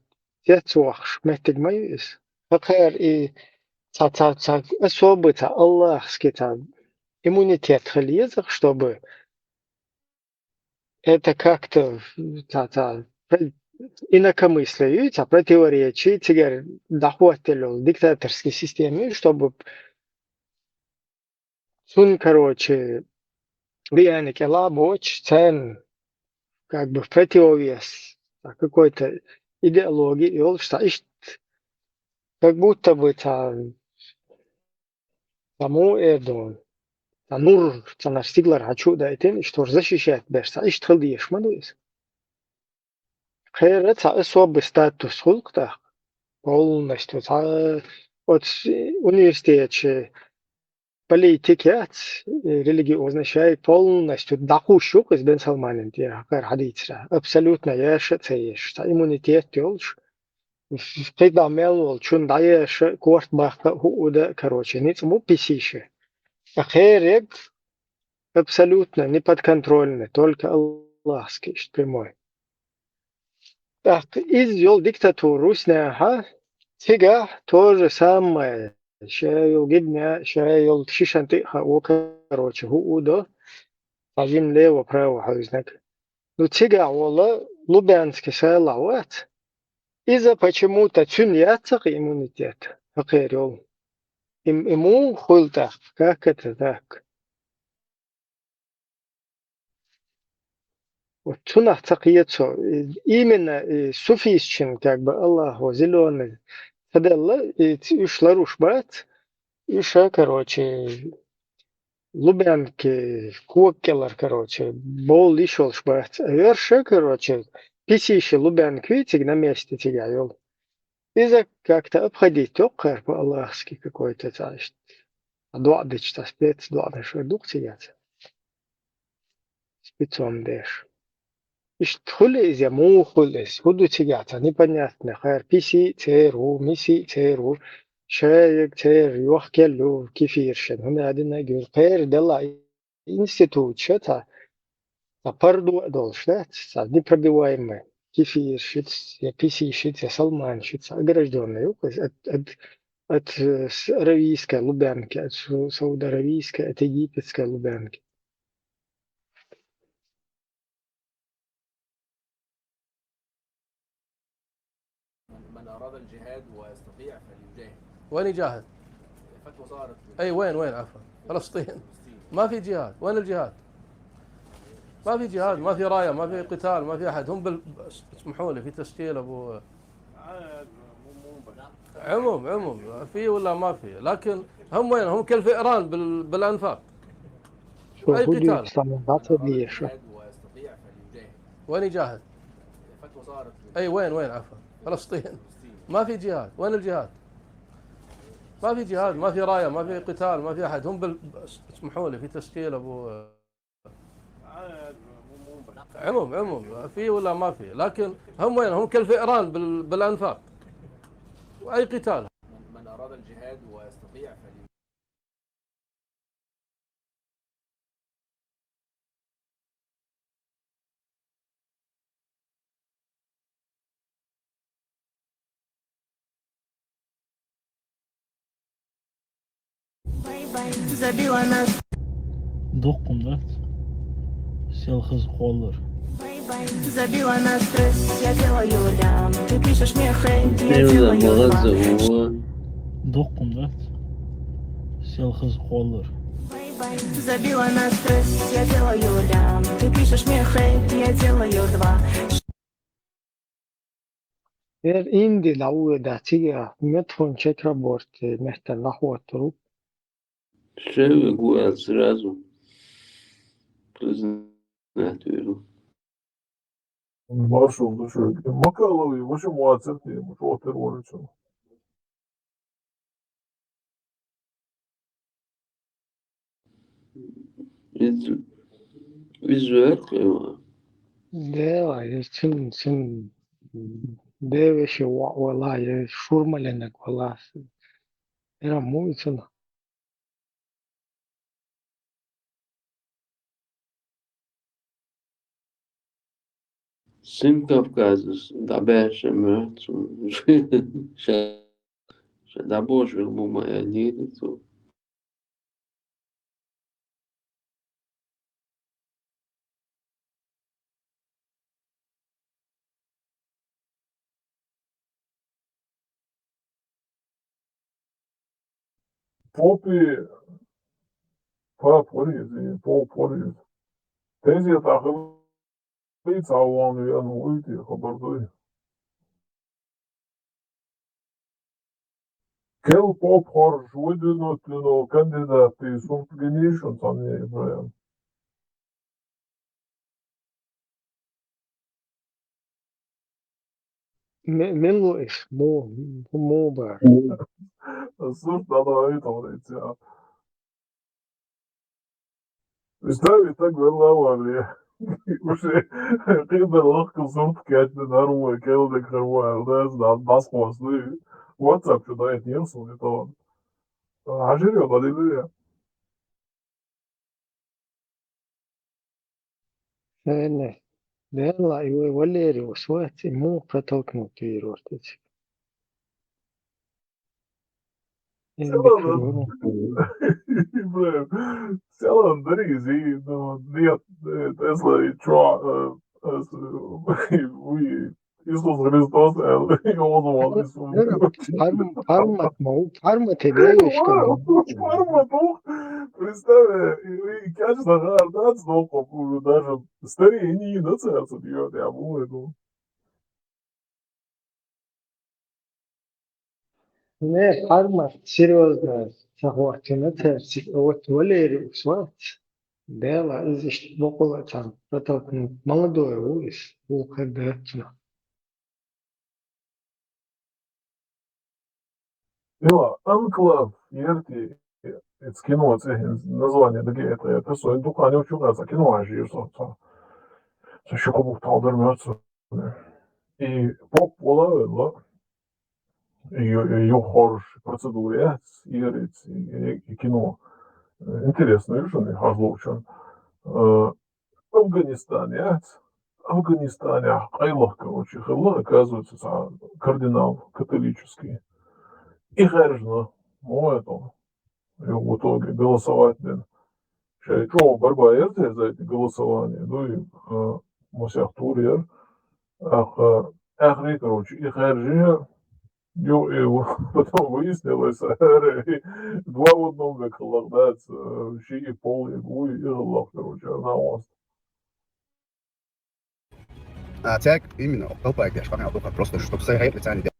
цец вахаш меттиг ма ю иза. Кхара и цхьа, цхьа, цхьа особый, цхьа аллахский, цхьа иммунитет хила еза, чтобы это как-то, цхьа, цхьа, пр-, инакомыслие ю, цхьа противоречие, цигара дӀахӀоттаелла йолу диктаторский система ю, чтобы цунна, короче, влияние кӀелахь боцуш, царна как бы в противовес, цхьа какой-то идеология йолуш, цхьа иштта, как будто бы цхьа, цхьа муха эр ду, цхьа нур, цхьанаш стигалара хьан чу а дайтина, иштта защищать берш, цхьа иштта хила дезаш ма ду иза. Кхера цхьа особый статус хуьлу-кх тӀаккха. Полностью цхьа оцу университетчу политик яц, э, религиозный, шай полностью дӀакхувш ю-кх иза Бен Салманан тӀера, хӀокхара хьадийцарехь. Абсолютно еш а ца еш, цхьа иммунитет йолуш, кхидӀа мел волчунна дӀаеш а, корта баккха а, хӀуъу дан а, короче, ницкъ бу писиша. Ткъа кхерарг абсолютно неподконтрольный, только Аллахский, иштта прямой. ТӀаккха иза йолу диктатура руснехь, цигахь то же самое, ша йолу гидна, ша йолу шишан тӀе а хао, короче, хӀуъу до, цхьа жимма лево-право хьевзинарг. Ну, цигахь волу Лубянский сайлахь вац. Иза почему-то цуьнан яц-кх иммунитет, хӀокхеран йолу. И, и муха хуьлу тӀаккха? Как это так? Вот цунах ца кхета со. И именно, и суфистчин, как бы, Аллахо зелёный ца делла, и ц-, уьш ларуш бац, уьш, короче, Лубянки кога кӀелара, короче, бовла йиш йолуш бац. А йорша, короче, писиша Лубянка вуьйцург на месте цигахь йолу. Иза как-то обходить йоккхура по-аллахски какой-то, цхьа иштта. А доӀа дечу цхьа спец доӀанаш вай ду-кх цигахь цхьа. Спецом деш. Иштта хуьлу иза, муха хуьлу иза? ХӀун ду цигахь цхьа непонятно, хӀара писи а церан ву, миси а церан ву, шаерг церан йохкел ю, кефиршан, хӀунда аьлла динарг юьра. Кхеран делахь институташ цхьа, цхьа пардо а долуш дац, цхьа непробиваемый, кефиршиц, я писийшиц, я салманшиц, ограждённый ю-кх иза от, от, от, э, с-, аравийской Лубянки, от су-, саудо-аравийской, от египетской Лубянки. من أراد الجهاد ويستطيع فليجاهد. وين يجاهد؟ فتوى صارت. أي، وين، وين، عفوا؟ فلسطين. فلسطين. ما في جهاد. وين الجهاد؟ ما في جهاد، ما في راية، ما في قتال، ما في أحد. هم بال-، اسمحوا لي، في تسجيل أبو عموم، عموم، في ولا ما في؟ لكن هم وين؟ هم كالفئران بال-، بالأنفاق. شو أي هو دي قتال؟ إسلام بعد هذه شو؟ وين يجاهد؟ أي، وين، وين، عفوا؟ فلسطين. ما في جهاد. وين الجهاد؟ ما في جهاد، ما في راية، ما في قتال، ما في أحد. هم بال-، اسمحوا لي، في تسجيل أبو عموم، عموم، في ولا ما في؟ لكن هم وين؟ هم كالفئران بال-، بالأنفاق. وأي قتال؟ من، من أراد الجهاد ويستطيع فلي- Забила на Дуккхун дац. Селхаза кхоллар. Забила на стресс, я делаю лям. Ты пишешь мне хейт, я делаю два. Дуккхун дац. Селхаза кхоллар. Забила на стресс, я делаю лям. Ты пишешь мне хейт, я делаю два. Эр инди лаву да цига метфон чекраборт мехтан лахвотуру. Шеве гуэл сразу признать веру. Маршал душой. Макалови, в общем, вацер ти, вот, вот, вот. Из, из вер кхеван. Дела, из цин, цин, девеше ва-, вала, из шурмаленак вала. Эра муй цин. Син Кавказас дӀабаьрша моьтту суна. Ша, ша дӀабош верг бу ма аьллийра цо. Попи, пап, what is it? Поп, what is it? Тезетахь хилла цхьа вон веана вуй те, хабар дуй? Кел поп хоржуш выдвинуть йолу кандидатийн сурт гиний шуна цхьанне, Ибрахим? Ме-, мила ву иза? Му-, му бара? Сурт дӀадоуьйту хьуна иза. Представь, так вела вале. Уже кхы а лахка сурт катна нарва, келдек харва, да, да, бас хвасты. WhatsApp чу дай нерсу не то. Ажир я, бадили я. Эне. Дела, и Валерий, вот, и мог протолкнуть вирус. Сялан, бля, сялан даризи, но нет, э, Тесла и чё, э, э, с-, э, вы, Иисус Христос, э, и он у вас Иисус. Форм-, формат, мол, формат и даешь, что ли? Формат, ну, представь, и, и, конечно, да, да, сдохов, даже старее не на царство бьёт, я буду. Не, формат серьёзно. Сахватина терсик. Вот Валерий Усват. Дела, изишт бокула там. Протолкнуть. Молодой вуис. Ву кадачна. Ила, Анклав, ерти, эц кино, цехин название, да, это, это, со, дукани учу, а кино ажир, со, со, со, шуку бух талдыр мёцу. И поп вала, вала. И, и, и хорош процедура, и, и, и кино. Э, интересно, вижу, не хазлоучан. Э, Афганистане, Афганистане, къайлах, короче, хилла, оказывается, са-, кардинал католический. И харжна, ну, это, и в итоге голосовать, блин. Шай, чё, борьба это за эти голосования, ну, и, э, во всех турьер, ах, э, ахри, короче, и харжи, ё, и вот потом выяснилось, два в одном век хилла, да, э, ши и пол, и гуй, и хилла, короче, она у вас. А, цаьг именно, охтал пайк деш, къамаьл дукха, просто, чтоб сай хьекъли цани де.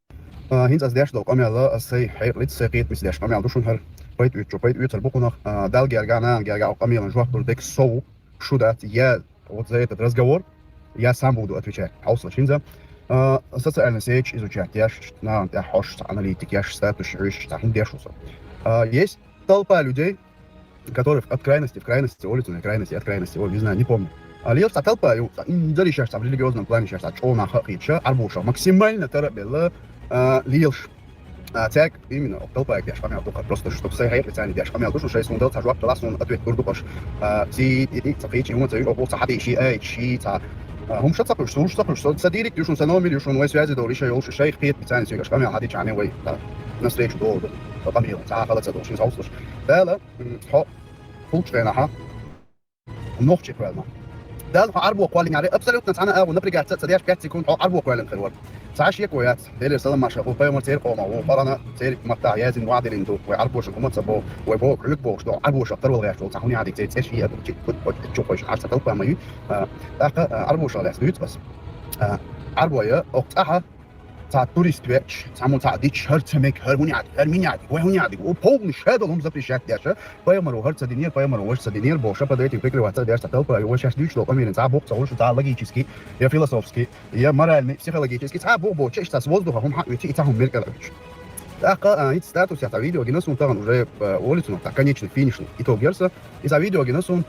А, хинца аз деш дол къамаьл, аз сай хьекъли, сай кхетмис деш къамаьл ду шун хьар, пайт уьтчу, пайт уьцар букунах, а, Дал герга, нан герга, къамаьлан жоп дур дек сов, шу дац, я вот за этот разговор, я сам буду отвечать. Хьовсал хинца. А, социальный сеть изучать еш, нан тя хош, аналитик еш, статус еш, хун деш усо. А, есть толпа людей, которые от крайности в крайности, улицу на крайности, от крайности, ой, не знаю, не помню. А лелаш цхьа толпа ю, цхьа, м, дали шаш, цхьа, в религиозном плане шаш, цхьа чӀонаха хеташ, арбуша, максимально тара белла, а, лелаш. А, цаьг именно толпа деш къамаьл дукха, просто, чтоб сай хьекъли цани деш къамаьл ду шун, шай сун дал цхьа жоп дала, сун ответ дур дукхаш. А, ци, и, и, цхьа кхечи, хӀума ца вижу, охух цхьа хьадийши, айчи, цхьа, а, хӀума ша ца кхуьш, суш ца кхуьш, со, са директ ю шун, са номер ю шун, вай связи дол, иша йолуш, шайх пет, цани сигаш къамаьл хьадича, хьане вай, та, навстречу долу, та къамаьл, цхьа хала ца долуш, иза хьовсалаш. Дала, м, хьо, хӀулчу хенахьа, нохчи кхоьллина. Дала хьо Ӏарбо кхоьллинехьара, абсолютно цхьана агӀо напрягаться а ца деш, пять секунд хьо Ӏарбо кхоьллина хир вара. Цхьа шеко яц, Делера салам маршалла хуьлда, пайхамар церан къомах ву, Къуръана церан маттахь яздина, ваӀда диллина ду, вай Ӏарбошна хӀума ца боху, вай боху, хьуьлуьг бохуш долу, Ӏарбошах тарвала гӀерташ долу цхьа хӀума яхьадиг церан цӀе шиъ а ду, чу, чу, чу кхойшина, Ӏарца талпа ма ю. А, тӀаккха, а, Ӏарбошах лаьцна дуьйцу ас. А, Ӏарбоя, окху цӀахьа, цхьа турист веача, цхьаммо цхьаъ дича, хӀара ца мега, хӀара хӀун яхьадиг, хӀара мин яхьадиг, вай хӀун яхьадиг, у полный шадолу хӀума запрещать деш, пайхамаро хӀара ца динера, пайхамаро важа ца динера бохуша, под этим прикрываться деш цхьа толпа ю, вай шаьш дуьйцуш долу къамелан цхьа бух ца хуьлуш, цхьа логически, я философски, я моральный, психологически, цхьа бух боцуш, иштта воздуха хӀума хьан оьцу, и цхьа хӀума мера кӀел оьцу. ТӀаккха, а, хӀинца статус я цхьа видео гина суна тахана уже, а, улицунах, цхьа конечный, финишный итог яра сан. И цхьа видео гина суна,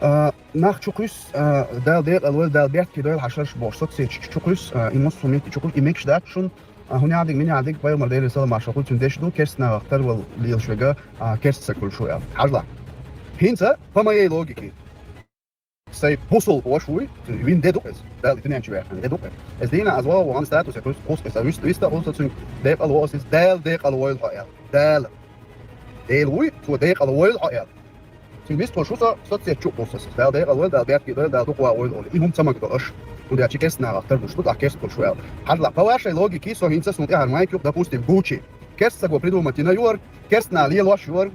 а, нах чу кхуьссу, а, Дала декъал войла, Дала бехке дойла хьан шарш бохуш, соцсеташ чу кхуьссу, а, и массо а метте чу кхуьссу, и мегаш дац шуна, а, хӀун яхьадиг, мин яхьадиг, пайхамар Делера салам маршалла хуьлда цуьнан деш ду, керстанагӀах тарвала лелаш вега, а, керста ца хуьлуш ву аьлла. Хьажал, по моей логике, сай бусулба ваша вуй, вина де ду-кх иза, Дала и дуьнен чу ваьккхина де ду-кх иза. Иза дийна аз вогӀу ван статусе кхуьссу, кхуссу иза, вист-, вист а хӀума ца цуьнга, декъал вогӀу аса иза, Дала декъал войла хьо аьлла. Дала. Дела вуй, цо декъал войла хьо аьлла. Цуьнан вистхуьлуш ву со, соцсеташ чу а кхуссу аса. Дала декъал войла, Дала бехке дойла, Дала дукха ван войла олий. И хӀума ца магадо аша. ХӀунда аьлча керстанагӀах тарбуш ду, тӀаккха керста хуьлуш ву аьлла. Хьажал, по вашей логике, со хӀинца суна тӀехьара майк ю, допустим, Гуччи. Керста ца го придумать йина юара, керстанагӀа лелош юара.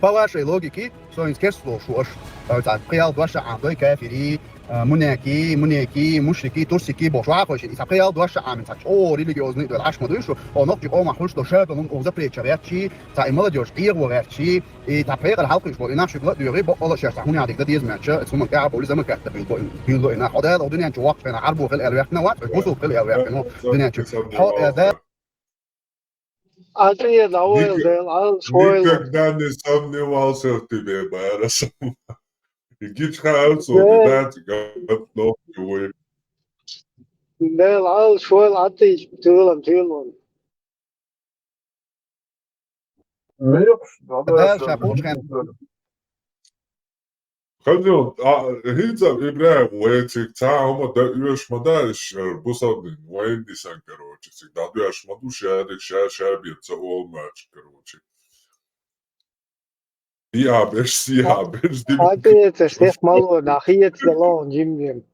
По вашей логике, со хӀинца керста лоруш ву аша. Ой, цхьа пхи-ялх дош а Ӏамадой, кафири, а, мунеки, мунеки, мушрики, турсики бохуш, вахахой шен. И цхьа пхи-ялх дош а Ӏамийна, цхьа чӀогӀа религиозный а доьлла, хӀаш ма дуй шу, о, нохчийн къомах хуьлуш долу шадолу хӀума укхаза запрет чу гӀертчи, цхьа и молодёжь эгӀо гӀертчи, и цхьа пхьекъал хьалкхуьйсуш бо, и нах шуьга ла а доьгӀий, боккъала а шаьш цхьа хӀума яхьадиг дан деза моьттуш, цу хӀуманна тӀаьхьа а бовлий, замакатта бийла бо, бийла бо и нах. Хьо Дала, о, дуьнен чу воккхачу хенахь Ӏарбо хила аьлла ваьккхина вац, бусулба хила аьлла ваьккхина ву дуьнен чу. Хьо, э, да. Никогда не сомневался в тебе, Байрас. И гичхьа алцо, да, да, цигат нохчи вой. Дел ал швал атич тюлан тюлан. Мекъш, да, да, ша пучхан. Хадил, а, хинца Ибрагим вой цик ца, ома да уьш ма да иш, э, бусалдин, военный сан, короче, цик да уьш ма ду шарик, ша, ша бир ца олмач, короче. Диабеш, диабеш, диабеш. Опять всех мало, да, хиец да лон, Джим Джим.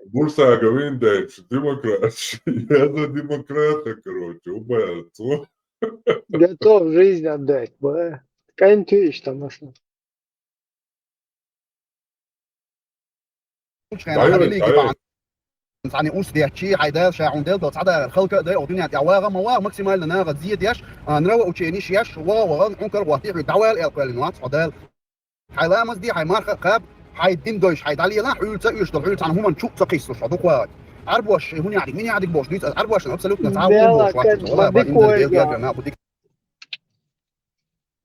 Бурсага виндеч, демократ. Я за демократа, короче, убаяцу. Готов жизнь отдать, бля. Кантиш там, а что? Цхьана урс дехчи, хьай дал ша хьун дел дол цхьа дагӀар халка дай, о дуьнен тӀа вагӀа ма вагӀа, максимально нагӀа зия деш, а, нрава учени шеш, ва, ва, хьун кар гӀоти, хьуй дӀавал эл кхоьлин вац, хьо дал. Хьай ламаз ди, хьай марха кхаб, хьай дин дойш, хьай дӀалела, хьуьлца уьш дол, хьуьлца хьан хӀуман чу ца кхиссуш, хьо дукхагӀат. Арбош, хӀун яхьдиг, мин яхьдиг бош, дуьйц, арбошна абсолютно цхьа вон бош вац, вала ба, индер гел гел на, худик.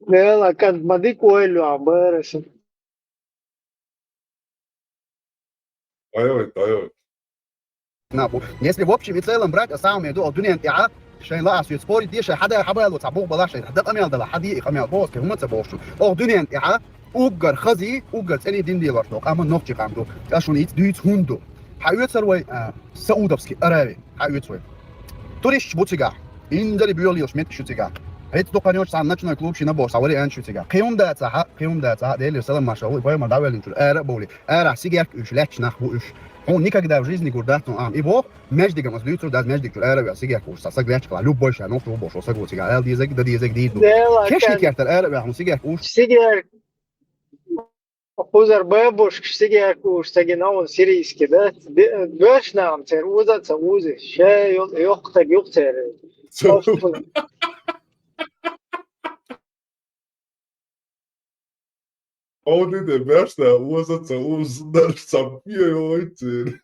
Дела, кад ма дик ойлу, а, бэрэ. Айой, айой. На, бу-, если в общем и целом брать, а самое, ду, о дуьнен тӀа, шайн ла а суьйца спорить де, шайн хьада хьабало, ца бух бала, шайн хьада къамел дала, хьади и къамел бос, ке хӀума ца бохшу. О дуьнен тӀа, уггар хази, уггар цӀени дин делаш ду, къама нохчи къам ду. Ца шуна иц дуьйц хӀун ду. Хьа оьцар вай, а, Саудовский Арави. Хьа оьцу вай. Туристаш бу цигахь. Инзари буьйлуш метташ ю цигахь. ХӀетта дукханёчу цхьана ночной клуб шина боху, цхьа вариант ю цигахь. Кхин хӀума дац, хьа, кхин хӀума дац, хьа, Делера салам маршалла, пайхамар дӀавеллинчуьра, ара а бовли. Ара сигерк уьш, лаьтташ нах бу уьш. Хьуна никогда в жизни гур дац, ну, ам, и бох, междигам ас дуьйцур дац, междиг чуьра ара вел сигерк уьш, ца саг лаьтташ кхала, любой ша, нохчо бу боху, саго цигахь, ала дезаг, да дезаг, дийр ду. Дела, кешни кертар ара вел, хьуна сигерк уьш. Сигерк. Кхузара бабушкаш сигерк уш ца гина, он сирийский, да? Бе-, беш нам цер уза ца узи. Ше ё-, йохк таг юк цер. Оф. Оди де беш да уза ца уз, наш ца пьё, ой, цер.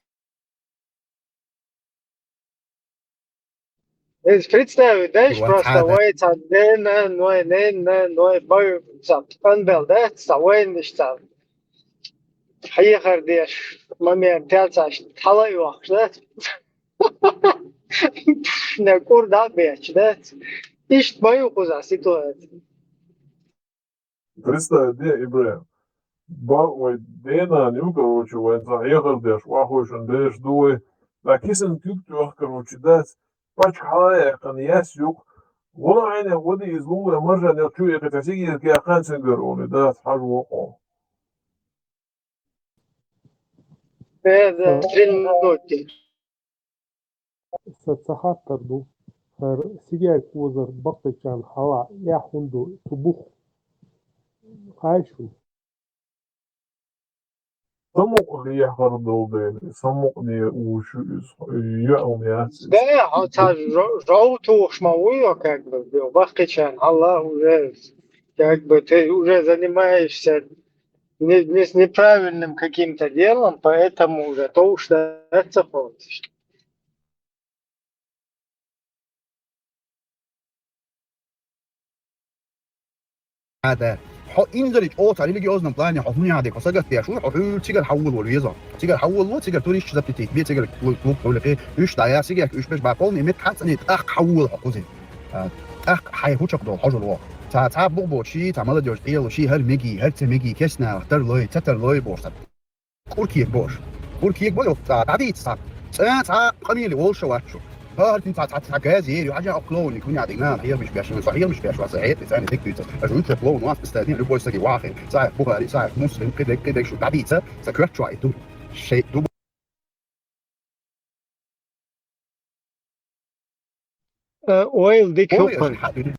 Эс представить, знаешь, просто вай ца дена, ной нена, ной бай, ца панбел, да, ца вайниш, ца хьехар деш, момент, тел ца хала йохш, да? Не кур да беч, да? Ишт бай укуза ситуация. Представь, де, Ибрагим. Ба вай денан ю, короче, вайн цхьа хьехар деш, вахойшун деш ду вай. Да кисан куьг тоьх, короче, дац. Пачка хьала яьккхина яс юкъ. Вала хьайна води из лула маржан я чу экъи тасиги я кханцин гар оли, дац, хьаж вокъо. Э, да, три минуты. Са ца хаттар ду, хӀара сигай кхозар баккхийчарна хьала эхь хӀунда ду, цу бух хьаьшна? Самукъа лехар долу дела, самукъане ушу иза, йоӀална яц иза. Да, хьо ца жо-, жов тухуш ма вуй, как бы, баккхийчарна хьала уже, как бы, ты уже занимаешься не-, не-, с неправильным каким-то делом, поэтому уже товш дац ца хьоцуш. Ада. Хьо инзари чӀогӀа цхьа религиозном плане хьо хӀун яхьа дерг, хьо сагатдеш ву, хьо хьуьлла цигара хьавола волу веза. Цигара хьавола ву, цигара туристаш запретить бе, цигара клуб, клуб, хьуьллакхе, уьш дӀа я, цигара уьш беш баккхолна, и мет хьацӀане тӀаккха хьавола хьо кхузин. А, тӀаккха хьайн хӀу чекхдолу хьожур воху. Цхьа, цхьа бухболчий, цхьа молодёжь къело, ший хӀара меги, хӀара ца меги, кеснала тарлой, ца тарлой боху сан. КӀур кег бо аша. КӀур кег бо, цхьа дӀадийца цхьа. ЦӀа цхьа къамеле волуша вац шу. ХӀара цхьа, цхьа, цхьа газе ери, хьажа а клоуник, хӀун яхьа дина, хьерамаш беш, со хьерамаш беш вац, хьетӀе цӀа дик дуьйцу. Аша вуьйцу клоун вац, стадин, любой саги вахе. Цхьа Бухари, цхьа Муслим, кхидерг, кхидерг шу дӀадийца, ца коьртачу а и ду. Шей ду. Э, ойла дика ю кхуьнан.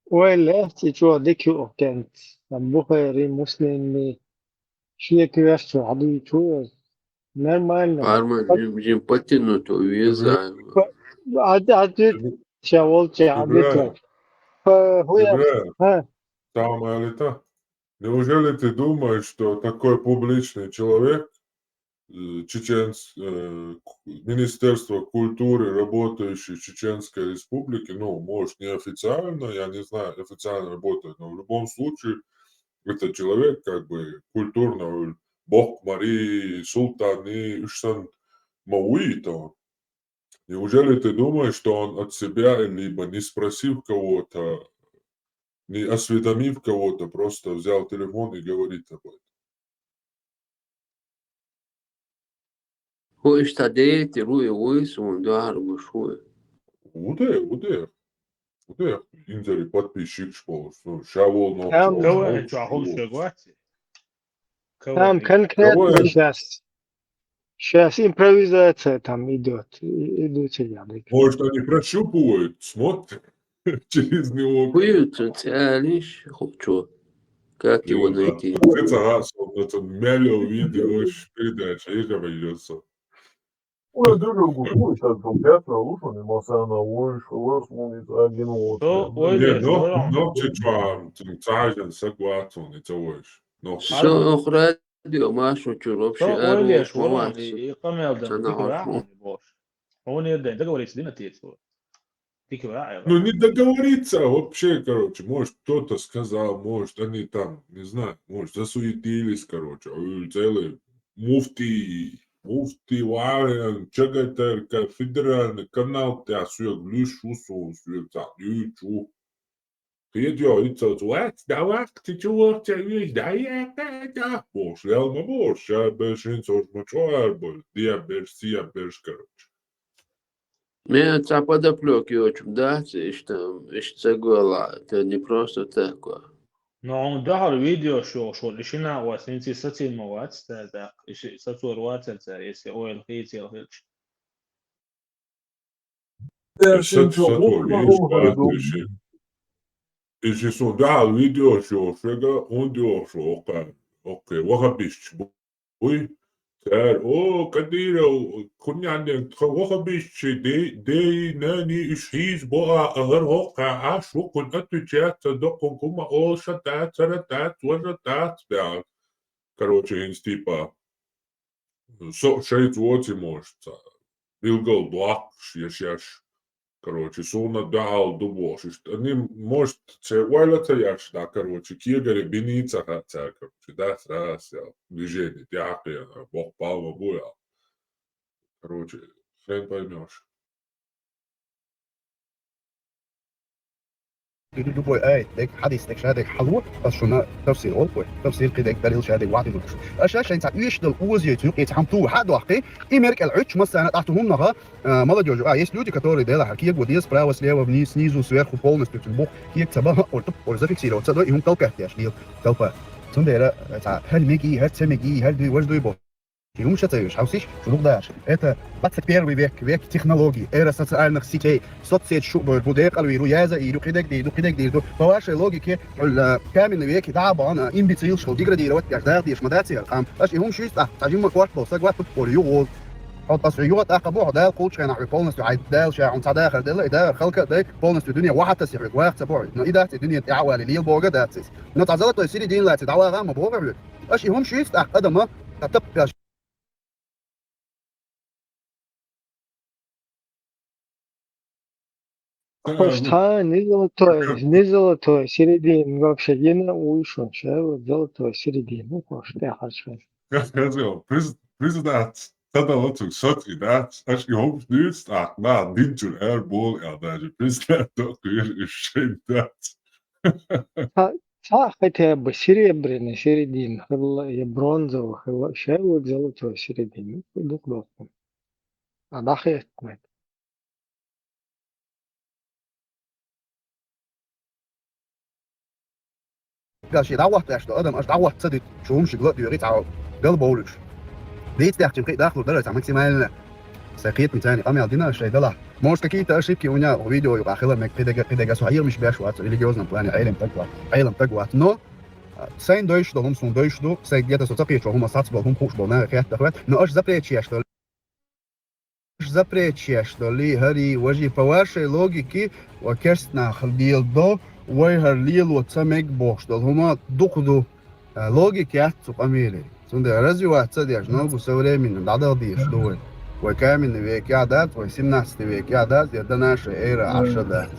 Ойла лаьцна чӀогӀа дика ю кхуьнан. Сан Бухари, Муслими, шен коьртачу хьадуьйцу. Нормально. Арма, жим, жим потянуть веза. А, а ты ща волча, а ты Ибрагим. По-, хуя. Ибрагим. А. Салам алейкум. Неужели ты думаешь, что такой публичный человек э, чеченс-, э, к-, Министерство культуры, работающее в Чеченской Республике, ну, может, неофициально, я не знаю, официально работает, но в любом случае, это человек, как бы, культурный, бок мари, султан, и уж сан мауи-то он. Неужели ты думаешь, что он от себя, либо не спросив кого-то, не осведомив кого-то, просто взял телефон и говорит об этом? Хьо иштта дайте, руй, вуй суна дуьхьал гуш хьо. Ву де, ву де. Ву де, инзаре подписчикаш болуш. Ну, ша волу нохчо. Там, Кого чохь хьо шуьга вац? Кого Там ты? конкретно Кого я? сейчас, сейчас импровизация там идет. И-, идут сидят. Может, они прощупывают, смотрят через него. Хуюцу цӀалиш хучу. Как его Э, найти? Ца ца ца мело видео, передача, я же вайдётся. Ура, дуру, гу, гу, сейчас там пятна, лучше не масана, ой, что вас, вон, из один вот. То, ой, Не, здесь, но, вон. Но, че, чё, там, цажен, согласен, и целуешь. Но. Со охрад Радио Маршо чуьра вообще То аьлла ойле, волуш ма вац. И къамел дан, Ца дика нахьош ваьхьа ву. Хьуна бохуш. Хьуна ден, договориться дина тец ву. Дика ваьхьа. Ну, не договориться вообще, короче. Может, кто-то сказал, может, они там, не знаю, может, засуетились, короче. А целый муфти, муфти Варен, ЧГТРК, федеральный канал, тя суьг лиш ву, со суьг ца лиш ву. Кхетайо, хӀинца оцу вац, дӀаваккха, ца чу вахча веш, дӀаяккха, дӀа, бохуш, лел ма бохуш, ша берш хӀинца оцу ма чӀогӀа бу, диа берш, сия берш, короче. Мен цхьа подоплёка йоцуш дац, иштта, иштта ца гола, это не просто так, а. Ну, хьуна дуьхьал видео шо, шо, и шина а вац, хӀинца сацийна ма вац, та, та, и ши-, сацор вацар цара, если ойла хийцел хилча. Э, Сат-, сатор, видишь, да, ты же. И же сюда видео шо, шега, он дио шо, окей, окей, вахабиш, буй. Цар, о, Кадыров, куньянден, тха вахабиш, де, де, нани, иш хиз, боа, агар хока, а, шукун, отвечать, докун, кума, о, шата, царата, цважата, цвя. Короче, инстипа. Со шайца воций, может, цхьа билггал доккхуш, еш, еш. Короче, суна дуьхьал ду бохуш. Иштта, они, может, цхьа ойла ца еш, да, короче, кегаре бини ца хаьа цара, короче, да, сразу, я, движение, тӀаккха, боккха палма бу, я. Короче, хрен поймёшь. Ду-, ду-, дукхой аят дерг, хьадис дерг, ша дерг хьало, ас шуна тафсир олу вай. Тафсир кхидерг, далил ша дерг вахьдина шу. Аша шайн цхьа уьш долу оза йойцу юкъе цхьа хьама туьйхьа а доккхий, и меркӀал Ӏуьттуш массарна тӀахь цу хӀумнаха, а, молодёжь, а, есть люди, которые дело хьа кегабо деза справа, слева, вниз, снизу, сверху, полностью цу бух кег ца баха, ор тупа, ор зафиксировать ца до, и хӀума калкаттеш дела, толпа. Цундела, а, цхьа, хӀара меги, хӀара ца меги, хӀара дуй, важа дуй бо. И хӀума ша ца веш, хьовсиш, шу дукха даш. Это двадцать первый век, век технологий, эра социальных сетей, соцсеть шу бу, бу декъал вийру, яза ийру, кхидерг дийру, кхидерг дийру. По вашей логике, э, каменный веке дӀа а бахана, имбецилш хьо деградировать деш, дагӀа деш ма дац яра къам. Аша и хӀума шуьйста, цхьа жимма корта бо, са гӀотту ор югӀо. Хьо ас югӀо тӀаккха бу, хьо Дала кхулчу хенахь полностью хьайн Дала ша хьуна цхьа дахар делла, и дахар халка а дай, полностью дуьне вахьа тасихьуьг ваха ца бу. Но и дац, и дуьне тӀаьхьа вали лела бога дац иза. Но цхьа золотой середина лаций дӀаваха а ма боху хьоьга. Аша и хӀума шуьйста тӀаккха адама, цхьа таппеш. Хьо цхьа не золотой, не золотой середина вообще гина уйшун, ша вот золотой середина, ну, хьо тӀаьхьарчу. Как сказал, приз-, признаться, ца дала цуьнга соцу и дац, аша и хӀумаш дуьйцу тӀаккха, нах динчуьра эр болу аьлла даже признать до кхуьйра уьш шайн дац. Ца-, Цхьа хотя бы серебряный середина хилла я бронзовый хилла, ша вуьгу золотой середина, ну, дукха доккху. А дӀахӀоттийна. Га шен дӀахӀотташ ду адам, аша дӀахӀотта ца дуьту, шу хӀума шига ла а доьгӀий цхьа гал бовлуьйтуш. Дийца тӀехь чим кхин дахлур дара цхьа максимально. Сайн кхетамца царна къамел дина аша шайн далахь. Может, какие-то ошибки у меня видео юкъахь хила мега, кхидерг, кхидерг аса хьехамаш беш вац, религиозном плане Ӏелам таг вац, Ӏелам таг вац. Но, а, сайн дойш долу хӀума суна дойш ду, сайн гета со ца кхечо хӀума сац болу, хӀума хууш болу наха хеттах вац. Но аша запрет еш долу. Аша запрет еш долу, хӀарий, важий, по вашей логике, ва керст нах леладо, вай хӀара лело ца мега бохуш долу хӀума дукха ду. А, логика яц цу къамеле. Цундела развиваться а деш, ногу со временем дӀадала дезаш ду вай. Вай каменный векехь а дац, вай семнадцатый векехь а дац, я до нашей эры Ӏаш а дац.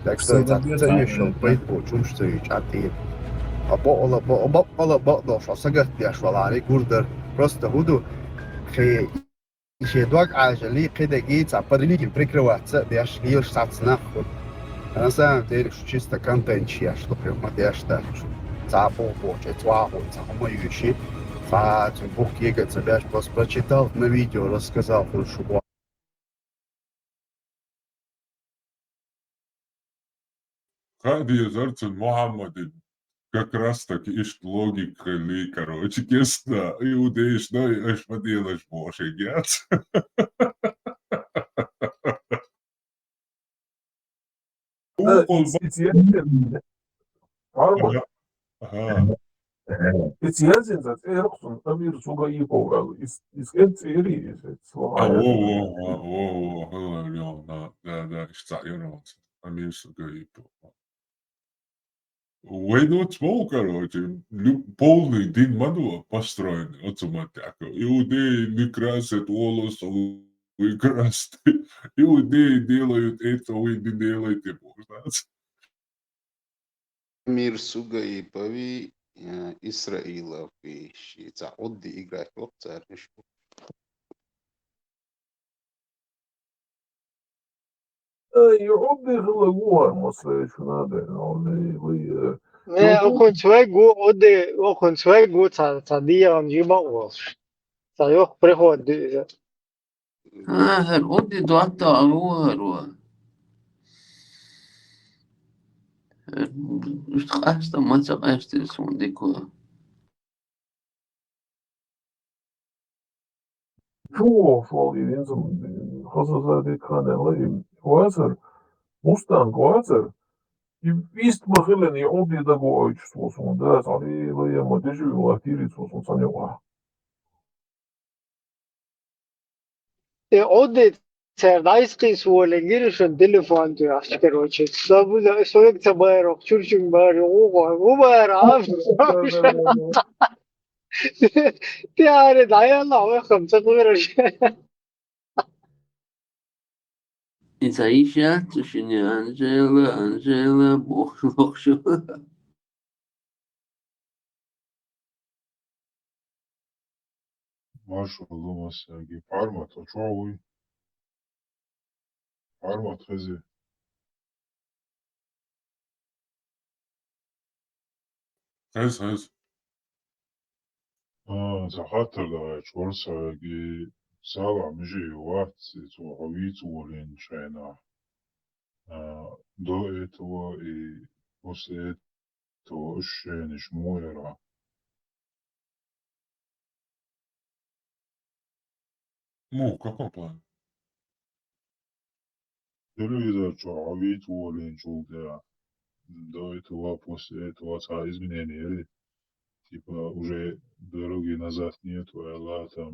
Так что цхьа ца вешал пайда боцу хӀумаш ца юьйцу Ӏа тӀера. Ткъа бакъала, бакъ-, бакъала бакъдолуш хьо сагатдеш валахьарий гур дара. Просто хӀун ду, кхин и шен дог Ӏаьржалий, кхидерг цхьа под видом прикрываться а деш, лелаш цхьацца нах хуьлу. А на самом деле шу чисто контент еш ду, прям ма деш дац шу. Цхьа а бохучу, цхьа а хӀума, цхьа хӀума а юьйший, цхьа а цуьнан бухк ега а ца беш, просто прочитал, на видео рассказал хуьлу шу боху. Хаа дезара цунна Мухьаммадин как раз таки иштта логика хилли, короче, кестта, иудейш дай, аша ма делаш боху шега яц. Да, Укхул и ц-, и ц-, я-, Ага. Ага. И ц-, я-, зин за цӀерах цунна Амир Сугаипов аьлла. Ис-, ис кӀен цӀери, ис, ис А, слова. Во, во, во, во, во, хала рёлна. Да, да, иш цхьа яра вац. Амир Сугаипов. Вай доцу боху, короче, лю-, полный дин ма ду построенный оцу маттехь. Иудеи не красят волосы, вы красите. Иудеи делают это, вы не делайте, боху, знаете. Амир Сугаипови, э, Исраилови ши цхьа Ӏудди играть воккху цара, иштта. Ай, Ӏудди хила гугӀар, масала, шу надо, Ӏудди, вай, э, Не, ну, окхунца вай гу, Ӏудди, окхунца вай гу, цхьа, цхьа дегӀан жима а волуш. Цхьа йоккха приход ду иза. ХӀара Ӏудди доттагӀа ву хӀара. Иштта къаста ма ца къаьстира суна дика. Чу вохуш волу и винзам, хазаза дика хан аьлла, и вацар, мустанг вацар, и вист ма хилина, и Ӏудди дагавоуьйтуш цо суна, да, цхьа лела я ма дежи вилла тири цо суна цхьана юкъахь. И Ӏудди цара дӀайскхийса волий гира шун телефон тӀехь, короче. Со бу-, со век ца бара, чурчуьнга бара, юха ву бара, а? Тяре дӀаялла, вехам ца гӀуьраш. И ца йиш яц цу шине, Анжела, Анжела, бохуш, бохуш. Маршалла массаьрга. Пармат, хьо чохь вуй? Пармат хези. Хез, хез. А, ца хаттар дахьа, чуьра ца веги, сала мижи вац, цо хьо вийца волийна шайна. А, до этого и после этого ощущенеш муха яра? Му, в каком плане? Телевизор чу хьо вийца волийначул тӀаьхьа, до этого, после этого цхьа изменение яри? Типа, уже дороги назад нету, аьлла, там,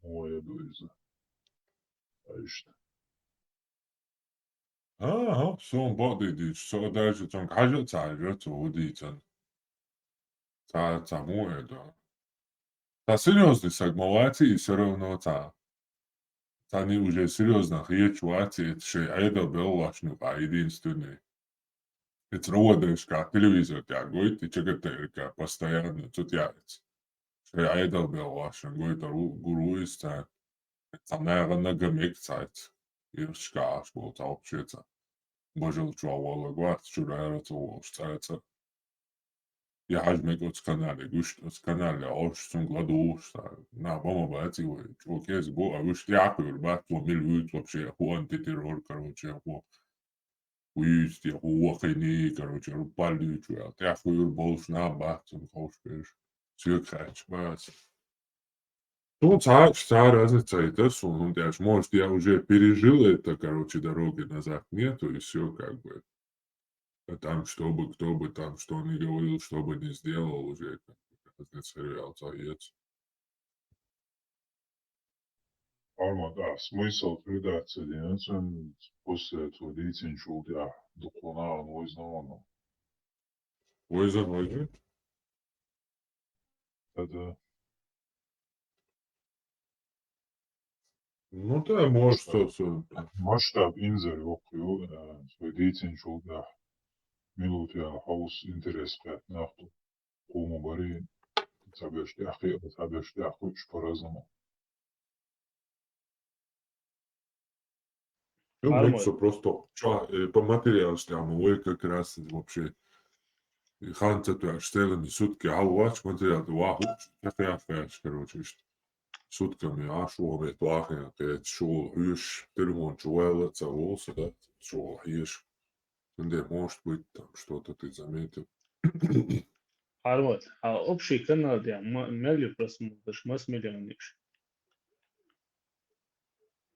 муха яду иза. А иштта. ХӀан-хӀа, суна бакъдийдийча, со даже цунга хьажа а ца хьаьжира, цо хӀун дийцина. Цхьа, цхьа муха эр ду. Цхьа серьёзный саг ма ваций, и всё равно цхьа. Цхьаьний уже серьёзно хеташ ваций, это шайн Ӏедал белхалошна юкъахь единственный. Эцу РОВДшкахь телевизор тӀехь гойту, и ЧГТРК постоянно цу тӀехь эца. Шайн Ӏедал белхалошна гойтур ву, гур ву иза царна. Цхьа нахана гамек цхьаьца. Ирча кхаьхьаш болу цхьа вообще цхьа. Бажал чохь воллаг вац, чуьра ара ца волуш цӀа а цӀа. Я хьажа мега оцу канале, гуш оцу канале, Ӏош цунга ладугӀуш цхьа. Нах бан ма баций вай, чӀогӀа кӀезиг бу, а вуьш тӀаьхьакхуьур бац, цо мила вуьйцу вообще, хӀу антитеррор, короче, хӀу вуьйцу те, хӀу вахиний, короче, руппал дуьйцу ваьлла. ТӀаьхьакхуьур болуш нах бац, цунна ховш берш. Соьга хаьтташ бац. Ну, цхьа, цхьа разница и та суна, хӀунда аьлча, может, я уже пережил это, короче, дороги назад нету, и всё, как бы. А там, чтобы, кто бы там что ни говорил, что бы ни сделал, уже как бы разница реал цхьа яц. Армат, а смысл предаться динацин после этого дийцинчул тӀаьхьа дукха нахана вайзина вану? Вайзина, вайзина? Да-да. Ну, да, может, что, что. Масштаб инзар вокху, э, свой деятельность да. Минут я хаус интерес пять нахту. Кому бари, сабеш тяхи, сабеш тяхи, уж по-разному. Ну, Нормально. Мне что, просто чё, э, по материалу там, ой, как раз вообще. И ханца то, что целыми сутки, а у вас материал, то ваху, как я, короче, что. Сутками, а шо, ваху, я, шо, ешь, телефон, чё, вела, ца, волса, да, шо, ешь. Цундела, может быть, там что-то ты заметил. Армат, а общий канал, да, м-, мелли просмотришь, мас миллион иш.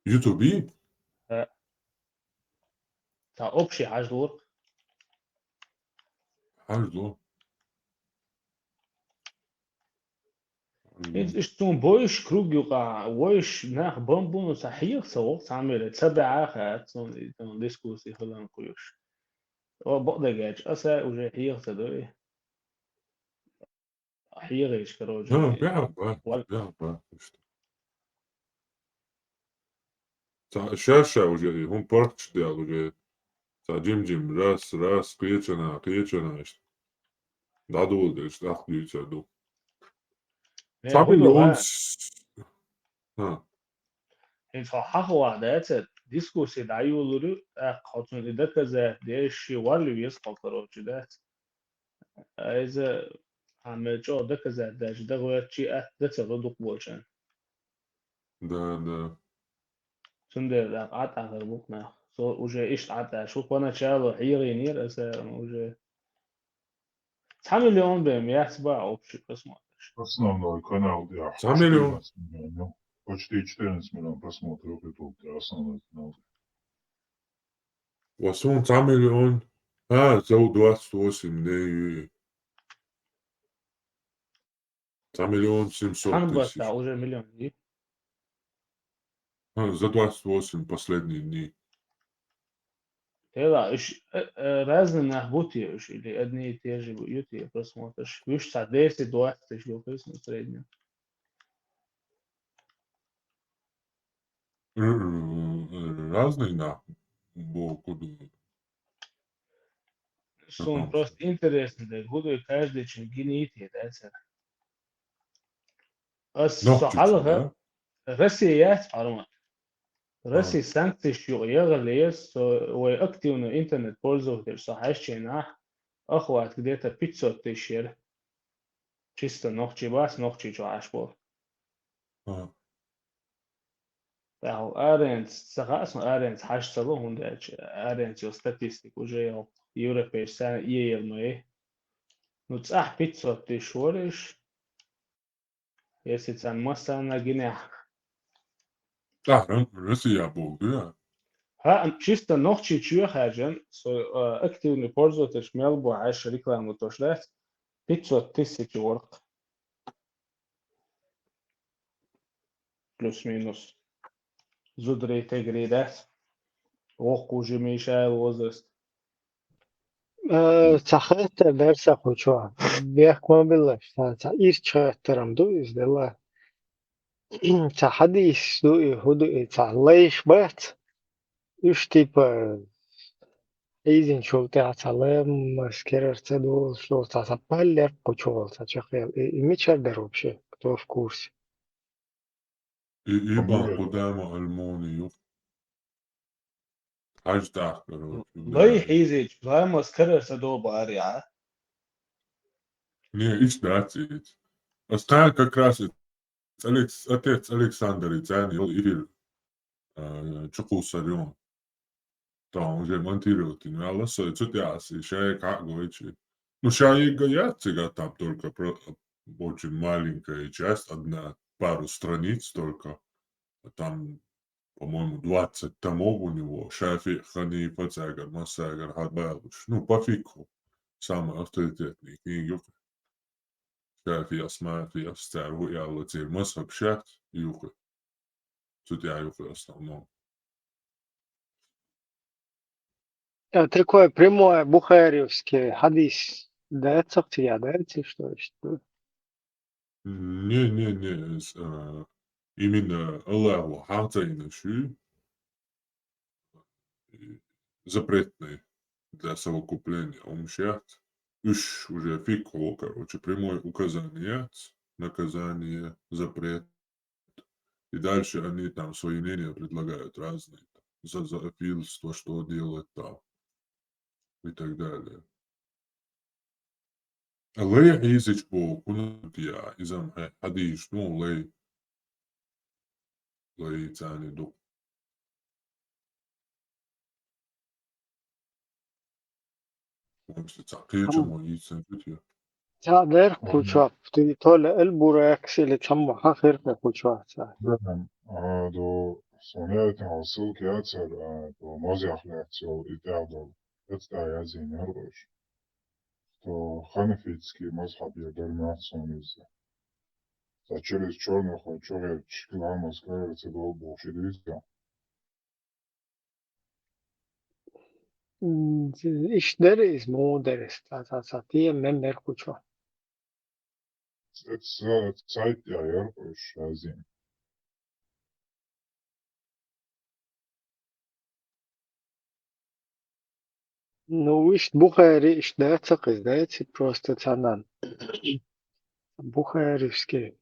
Ютубе? Да. Та общий хьаждор. Хьаждор. Иш, иш цун бойш круг юкъа, войш нах бамбуну ца хьех ца вокъ ца меле, ца бяха, цун, и там дискуссии хилан куюш. О, бокъ дагадж, аса уже хьех ца дой. Хьех иш, короче. Ну, бяха, бяха, бяха. Ца, ща, ща уже, хӀун паргӀаташ дел уже. Ца жим-жим, раз, раз, кхечана, кхечана, иштта. ДӀадоладелча, тӀаккха дуьйцар ду. Э, ца хӀун ду, миллион а? С-, хӀа. ХӀинца хьо хьахавахь дац, дискуссия дӀайолалур ю, тӀаккха хьо цунна и доказать деш, ши варли вес хьо, короче, дац. Айза, хьан мел чӀогӀа доказать деш, дагаветтачи атта дац ала дукха болчарна. Да, да. Цундела тӀаккха ӀатӀахар бу-кх нах. Со уже иштта ӀатӀаш ву, поначалу хьегӀийнера аса уже. Цхьа миллион бен яц баха общий просмотраш. Основной канал, да. Цхьа миллион. Четырнадцать миллионов. Почти четырнадцать миллионов просмотров YouTube, да, основной канал. Ва суна цхьа миллион. А, за двадцать восемь дней. Цхьа миллион семьсот тысяч. Хьан бац, да, уже миллион ди? А, за двадцать восемь последние дни. Тела, уж, э, э, разные нах бу те уж, или одни и те же бу-, ю те просмотраш? Уж ца десять-двадцать тысяч бу, в среднем. Р-, р-, разный нах бу куду. Сона просто интересно, да, гуду каждый чин гинийти, да, цар. Ас со хьалха, да? Россия яц, Армат. Россия санкцеш юкъа ягӀале, со вай активный интернет-пользователь со хьаьжча нах, охват где-то пятьсот тысяч яр. Чисто нохчий бац, нохчий чу Ӏаш бу. Ага. ТӀаккха аренца, ца хаьа суна, аренца хьажа ца лу, хӀунда аьлча аренца йолу статистика уже йолу европейцийн цхьаьна иэйр ма ю. Ну, цӀахь пятьсот тысяч вариш, если царна массарна гинехь. ТӀаккха Россия боху, да? ХӀаъ, чисто нохчий чоь хаьржина, со, а, активный пользователь мел бу Ӏаш рекламу тош дац, пятьсот тысяч ворхӀ. Плюс-минус. Зударий, тигарий дац. Воккхачу жимий шайла возраст. Э, ца хаттар дара сан кху чохь. Бехк ма биллаш, сан ца ирча хаттарам ду иза делла. Ца хьадийс ду и, хӀун ду и, ца лайш бац. Уьш типа хьийзинчул тӀаьхьа ца ламаз керара ца долуш долу, ца, ца паллерг кху чу волу, ца чекхъяла. И, и мичара дара вообще? Кто в курсе? И, и бан Къудама Алмуни ю. Хьажа тӀаккха, короче, лай хьийзича, ламаз карара ца до бахьара, а? Не, иштта дац иза. Ас тхьайна как раз и Алекс-, отец Александр и царна йолу эфир, а, чукхуссар ю. Тахана уже монтировать йина ваьлла со, и цу тӀехь ас и шайга хьа а гойтуш. Ну, шайга яц цигахь, там только про-, очень маленькая часть, одна, пару страниц только. А там, по-моему, двадцать томов у него. ШафиӀ, Ханифа, цаьргара, массаьргара хьабалуш. Ну, по фикху. Самый авторитетный книга ю. ШафиӀас, Мафиас, цара хӀу аьлла, церан мазхӀаб шаьш ю-кх. Цу тӀехь ю-кх основном. А такой прямой бухариевский хьадис дац цигахь, дац, что ли? Не, не, не, с-, а, именно Аллаху хьагӀ ца йина шуй, запретный для совокупления, ум шехт, уж уже фикху, короче, прямое указание, наказание, запрет. И дальше они там свои мнения предлагают разные. За зоофильство, что делать там. И так далее. Лай хьийзачбо кунутия, изам хьадийш, ну, лай, лай цани ду. Ца кхеча мо ийцан жития. Ца дер куча, ты то ле эл буракс или цамма хахир куча ца. Дерам, а, до сонятин ссылки яцар, а, до мозях лекцию и так далее. Это да, я зин яргош. Что ханафитский мазхаб я дармят сон из. За через чёрных чёрных чкла Москва это был больше двести. М, иш деррис, мугӀ деррис, ца, ца, ца, тия мем мер кучо. Ца, ца, цайт я яр, уж азим. Ну, ишт Бухари, ишт да ца къиз, да, ци просто цанан. Бухаривский.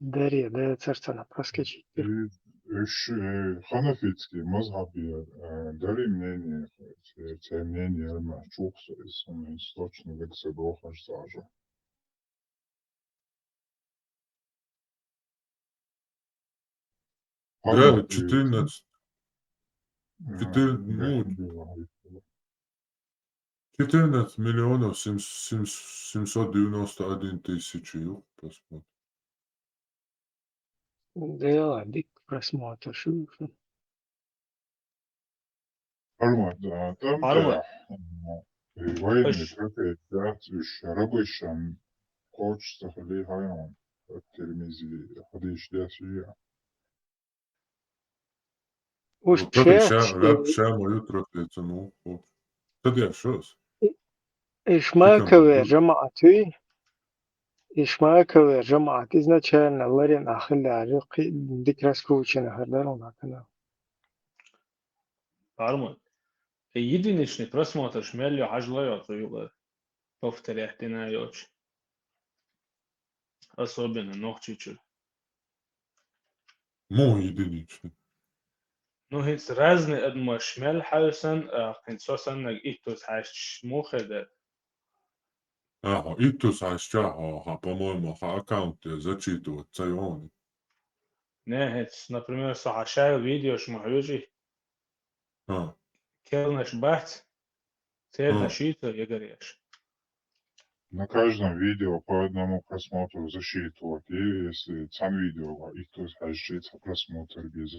Дарья, да, царцана проскочить. Э, э, ш-, э, ханафитский мазхаб я, э, дари мнение, э, те мнение, ма, чухсо, если он точно как собой хаш сажа. Да, четырнадцать. Четырнадцать миллионов семьсот девяносто один тысяча юх просмотр. Да, дик просмотр, шу, шу. Арма, да, там, Арма. Да, э, военный трофей, да, уж рабыш, ам, хочется хали хайон, от Тирмизи, хадиш, да, сия. Уж вот это чех, ша-, чех. Раб ша мою трофей, ну, вот. Тогда шо? Ишмакове жамаатуй. Ишмакове жамаат изначально ларин ахилари дик раскрученный хардарун акана. Арма. Э, единичный просмотр шмелью хажлой отзывы. Повторять ты на йоч. Особенно нохчичу. Му единичный. Ну, хиц разный адма шмел хаюсан, а, хин сосан наг иттус хаш му хеда. Аха, иттус хаш ча, аха, по-моему, ха аккаунт я зачитывать, цайони. Не, хиц, например, со хашай видео шму хюжи. А. Келнаш бац, церна шийту ягареш. На каждом видео по одному просмотру засчитывать. И если цан видео, и кто хаши ца просмотр без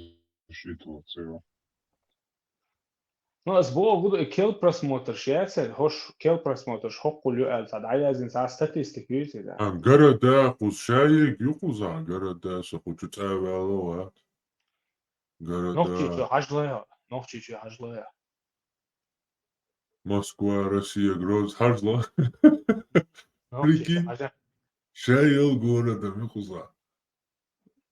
засчитывать его. Ну, аз бо буду кел просмотр шияцер, хош кел просмотр шхоккул ю эл цад аязин ца статистик юйти да. А, города, кус шаик, юкуза, города, со кучу цавало, а. Города. Нохчичу хажлая, нохчичу хажлая. Москва, Россия, Гроз-, хажла. Нохчичу. Прикинь, хажа. Шайл города, михуза.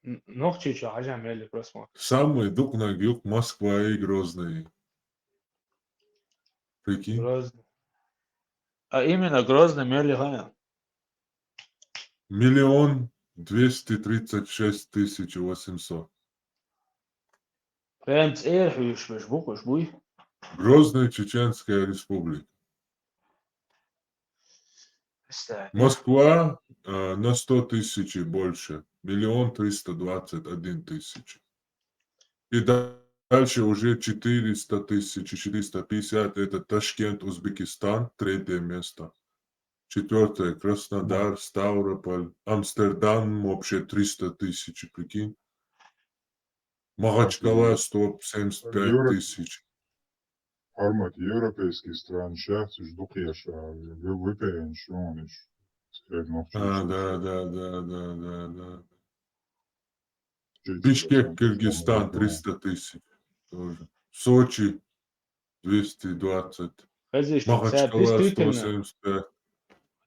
Н-, нохчичу хажа мели просмотр. Самый дукнаг юк Москва и Грозный. Прикинь. Грозный. А именно Грозный мели хая. Миллион двести тридцать шесть тысяч восемьсот. Прям цӀер хьуьйш беш бу кхуьш буй? Грозная Чеченская Республика. Представь. Москва, э, на сто тысяч и больше. Миллион триста двадцать один тысяча. И да-, дальше уже четыреста тысяч, четыреста пятьдесят, это Ташкент, Узбекистан, третье место. Четвёртое, Краснодар, Ставрополь, Амстердам, вообще триста тысяч, прикинь. Махачкала, сто семьдесят пять тысяч. Формат европейских стран сейчас уж духеша, в-, V P N шониш. А, да, да, да, да, да, да. Бишкек, Киргизстан, триста тысяч тоже. Сочи, двести двадцать. Хезиш, Махачкала, действительно, сто семьдесят пять.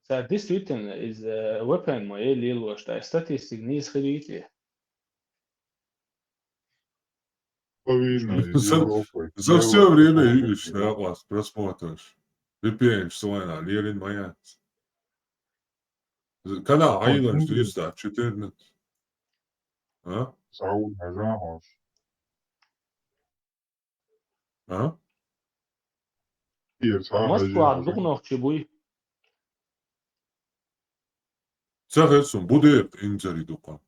Ца действительно из, э, V P N мо е лилош, да, статистик низ хидите. По вилню из За- Европы. За все время видишь, да, у вас просмотришь. VPN ш слайна лерин маянц. Канал Айланд здесь, да, четырнадцать. А? Саул Хажан хош. А? Ир са Москва Хажи дукнохчи буй. Ца хезсун, будерт инзери дукан.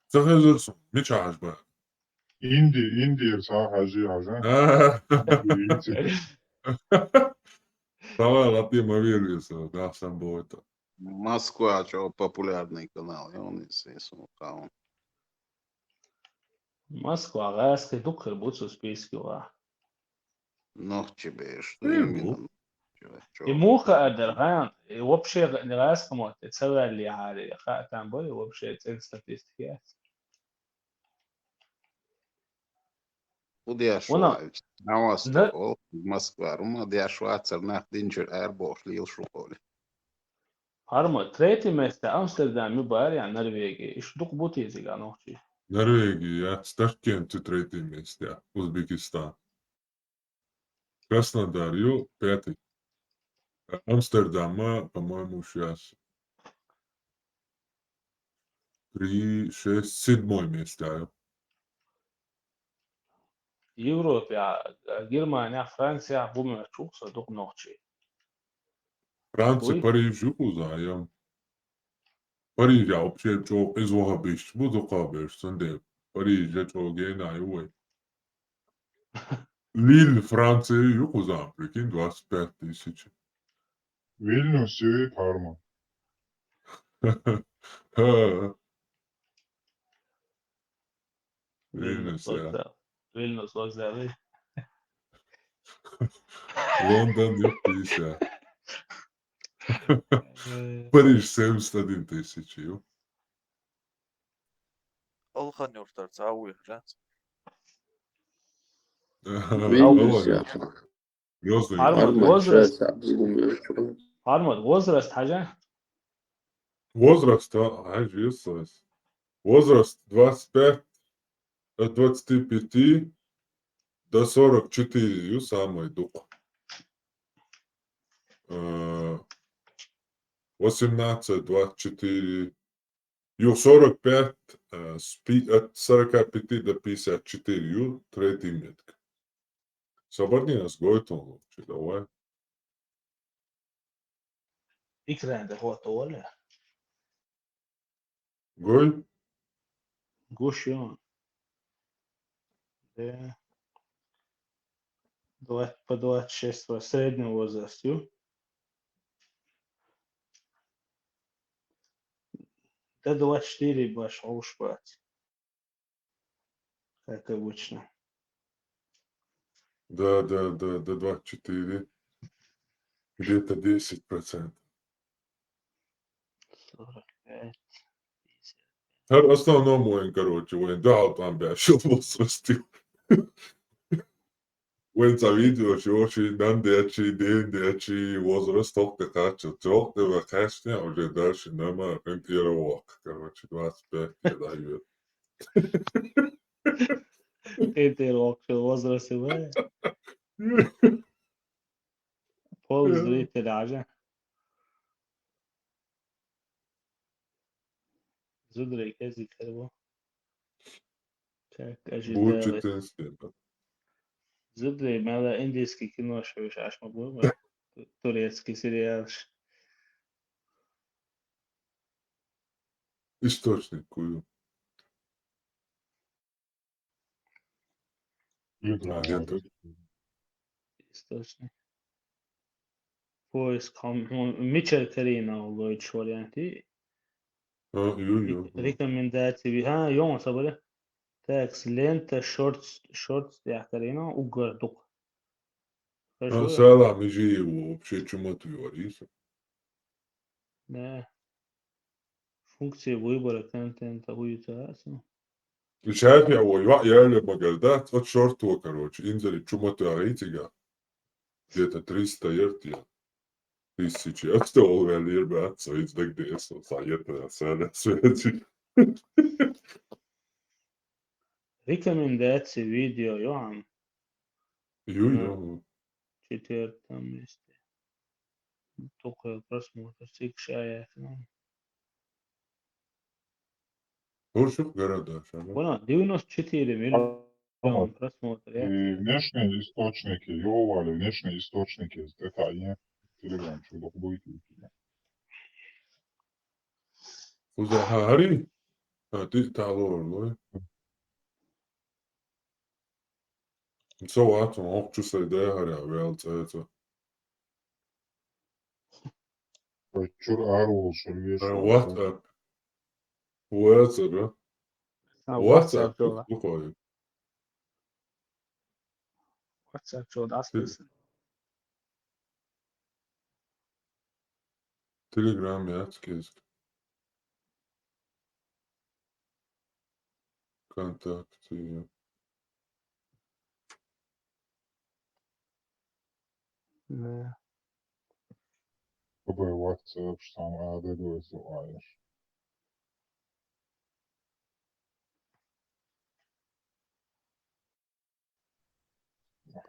Ца хезерсун, мичаш ба. Инди, Инди ир са Хажи Хажан. А, Инди. Сама лапи мавирвиса, да, сам бойта. Москва, что популярный канал, и он из, из Сумыкаун. Москва, гӀаьски дукхир буцу списки ва. Ну, тебе, что Э, именно? ну. Чего, чё? И муха адар гӀан, и вообще гӀаьски мотт, и цавали яри, ха там были вообще цен статистики. Удеш Вона- вач. Навас Да. Ол, Москва, рума деш вацар нах динчер эр бош лил шуколи. Харма, третье место Амстердам ми бар, я Норвегия. Иш дук бути зига нохчи. Норвегия, Ташкент, третье место, Узбекистан. Краснодар, ю, пятый. Амстердама, по-моему, сейчас три, шесть, седьмой место, ю. Европе, а, а, Германия, Франция, бумер чухса дук нохчи. Франция, Ой. Париж, ю, кузаем. Париж, я вообще чё, из ваха бишь, буду кабеш, сунде. Париж, я чё, гена, ю, вай. Лиль, Франция, ю, кузаем, прикинь, двадцать пять тысяч. Вильнюс ю Парма. Ха. Вильнюс, я. Вокзал. Вильнюс вокзалы. Лондон, ю, пятьдесят. Э, Париж, семьдесят один тысяч, ю. Алхан юртар, цауи хран. Ага, Вильнюс, ага. я. Грозный. Арман, Арман, возраст, щас обзумаю, что. Арман, возраст хажа? Возраст, а, а, жесас. Возраст двадцать пять, от двадцати пяти до сорок четыре, ю, самый дук. Э, восемнадцать, двадцать четыре. Ю, сорок пять, э, с пи-, от сорока пяти до пятьдесят четыре, ю, третий метк. Соборнина с Гойтом лучше, давай. Экран да хото валя. Гой? Гуш ю. Да. Двадцать, по двадцать шесть ва-, средний возраст, ю. До двадцать четыре баш уж бац. Как обычно. Да, да, да, до двадцать четыре. Где-то десять процентов. Сорок пять. Her основном воин, короче, воин. Да, вот там, бля, шел возраст. Воин за видео, что очень дан дячи, ден дячи, возраст только качал. Тёк, ты вакашня, уже дальше нема ориентировок. Короче, двадцать пять я даю. Интер вообще возраст, ва. Пол зритель даже. Зудрый кези терво. Так, Будет ожидалось. четырнадцать. Зудрый, мало индийский кино, что ещё аж могу, турецкий сериал. Источник кую. Ютлан. Агентур. Источник. Поиск, хам-, хам-, Мичел Карина, Лойч варианты. А, ю, ю. Рекомендации. А, ё, собаре. Так, лента, шорт, шорт, я Карина, угар дук. А, Хорошо. салам, иди его, вообще чему ты говоришь? Да. Функции выбора контента будет, а, су. Сейчас я его, я, я ли могу, да? Вот шорт его, короче, инзали, чему ты говорите, где-то триста ярд я. Тысячи. А что он говорил, ребят, свои знак ДС, вот, а я тогда сяля связи. Рекомендации видео ю хьан? Ю, ю. Четвертом месте. Только просмотр сикшая. Хуршух города, шаба. Вона девяносто четыре миллиона просмотр, И я. внешние источники, йовали внешние источники, это они Telegram, что только будет. Уза хари? А, ты талор, лой. Со ватун, ох, чу сай да хари, а вел цаца. Чур арул шурвеш. WhatsApp. WhatsApp, а? А, WhatsApp, WhatsApp чё? ну, такой. WhatsApp чё, да, список. Telegram, я, скидка. Контакты. Да. Какой WhatsApp, что там, а, да, да, знаешь.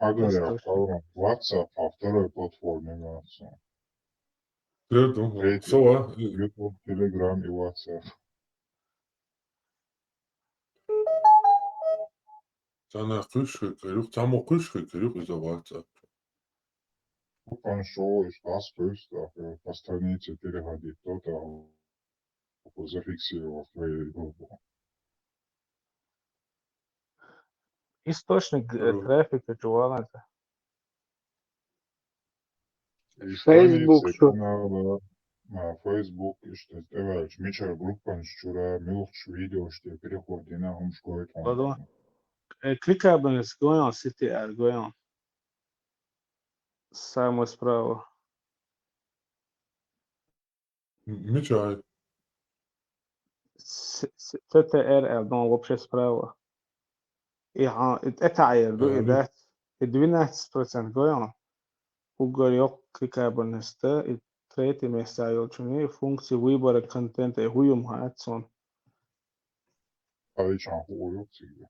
Ага, я Достаточно. второй WhatsApp, а второй платформе нация. Третьего. Третий. Сова. YouTube, Telegram и WhatsApp. Цана кышкы кырюк, цамо кышкы кырюк из-за WhatsApp. Ну, там шоу, и что, а, то есть, так, э, по странице переходить, то там зафиксировал твою группу. Источник э, Мгм. трафика чё, ладно-то? И Facebook страницы что? Канала, а, Facebook, и что, товарищ, мичар группа, шура, милх, видео, что переходи на ум, что это. Ладно. Э, кликабельность, гоян, C T R, гоян. Самый справа. Мичай. С- с- C T R L, ну, вообще справа. И, а, и это айр, ду, и Мгм. да, и двенадцать процентов гоян. Угорёк кликабельность, да, и третье место айолчуни, функции выбора контента, и хуюм хатсон. А ведь он хуёк тебе.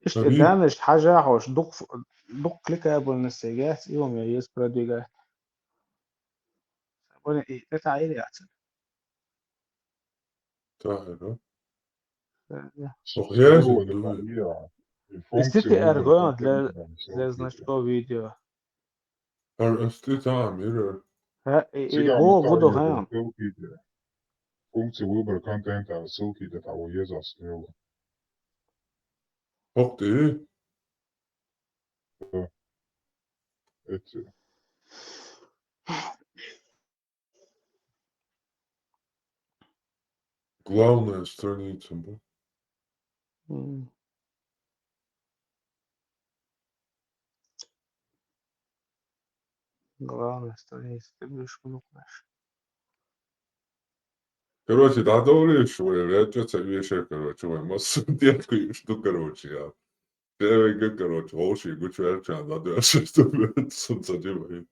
Иште Таби. даныш хажа хош, дук, дук кликабельность, и газ, и он есть продвигать. Сабоне и это айр яцен. Тахера. Э, Ох, я Здорово, же думаю. да, и Если функции ты выбора аргумент контента, для, всё, для видео. значков видео. А, а ты там, Ира. Э, и, и Всегда во, мы во, до ставим хана. ссылки, да. Функции выбора контента, ссылки для того, есть за слева. Ох ты. Эти. Главная страница, да? М. Главная страница, ты будешь внук наш. Короче, да, добре, что я, я чё-то вешаю, короче, ой, массу детку, что, короче, я. Первый год, короче, вообще, гучу, я чё, да, да, что, что, что, что,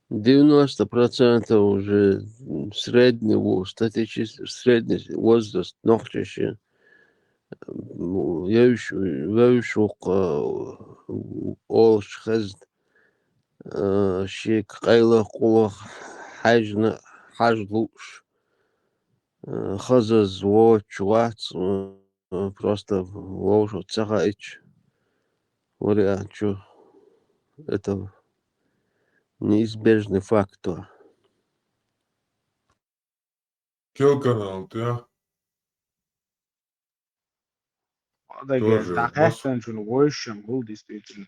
Девяносто процентов уже, м, средний во-, статистический средний возраст нохчаши. М, евш-, вевшух, э, олш хезд, э, шик къайлах къулах хьажна, хьаж луш. Э, хазаз воч вац, э, просто вовшо цахаич. Вариант чу. Это неизбежный фактор. Кел канал, ты, а? Ада Тоже да мас- хаттан чун войшам гул, действительно.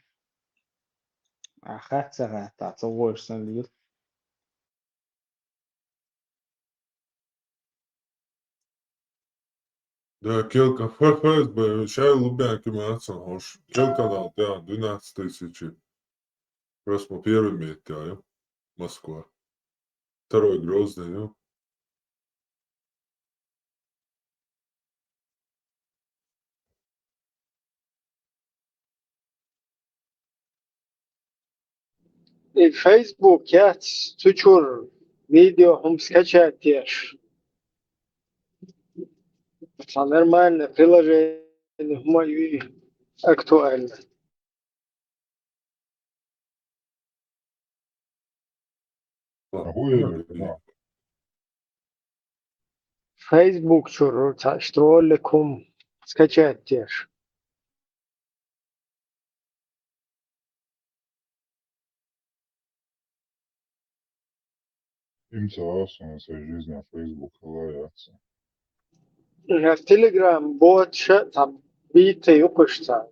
А хатса хатта, ца войшсан лир. Да, кел ка-, Ф Ф С Б, шай Лубянки мацан, хош. Кел канал, да, двенадцать тысяч. Просто первый месте, а, Москва. Второй Грозный, ну. И Facebook яц цу чур видео хӀума скачать еш. Цхьа нормальное приложение хӀума ю актуально. Facebook чура цхьа ролик хӀума скачать еш. Им ца васун сай жизни Facebook ла яц. Telegram бот ша там бийта юкъуш ца.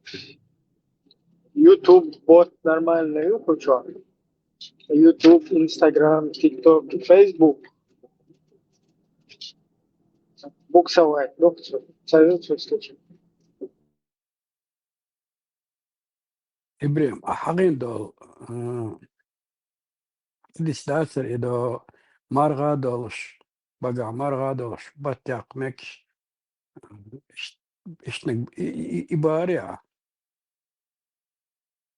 YouTube бот нормально юкъучо. YouTube, Instagram, TikTok, Facebook. Буксовать, ну, ца, ца, ца, ца. Ибрем, а хьагӀин дол, а, хьадис дацар и до маргӀа долуш, багахь маргӀа долуш, баттехь мекаш, иш-, ишнаг и, и, и, и бари а?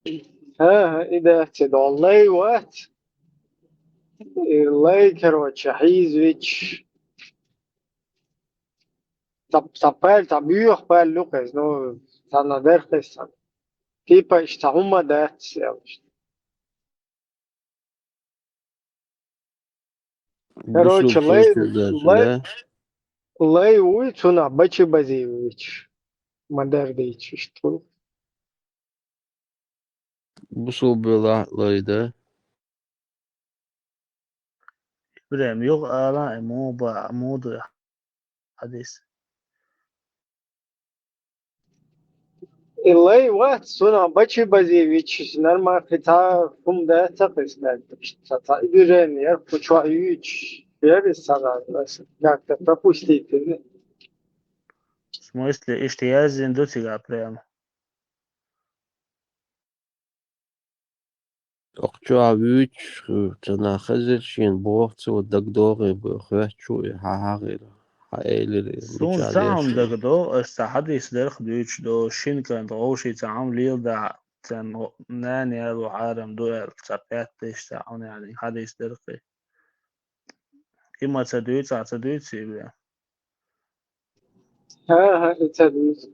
ХӀа, хӀа, и дац и до лай вац. И лай, короче, хьийзавич. Цхьа-, цхьа пал, цхьа буьйха пал ю кхеза, ну, царна дерхъес цхьа. Типа, иштта хӀума дац, аьлла. Короче, лай, лай, лай вуй, цунах бачи базе вуьйцуш. Ма-дарра дийцуш, иштта ву. Бусулба лай да. Ибрем, юха ала, э, муха ба-, муха ду хьадис. И лай вац, цунах бачи базе вичча, нормально кхин цхьа хӀума дац ца кхиснарг. Цхьа, цхьа и движение яр, кху чохь юьйцуш яр иза цхьана, как-то пропустить дина. В смысле, иштта яздина ду цигахь прямо? Окху чохь вуьйцуш, ца нах хезира шена боху, цо дагадогӀий бу, хоьттуш ву и, хьан хьахийра, хьан элира и, суна мичахь ца хьуна дагадогӀу, аса цхьа хьадис дерх дуьйцуш долу, шина кӀанта вовшийн цхьа хьуна леладахь, царна нана ял ву хьарам ду аьлла, цхьа петташ цхьа хьуна яьлла, хьадис дерх и. И ма ца дуьйцу, ахь ца дуьйцу и бен? ХӀан-хӀа, и ца дуьйцу.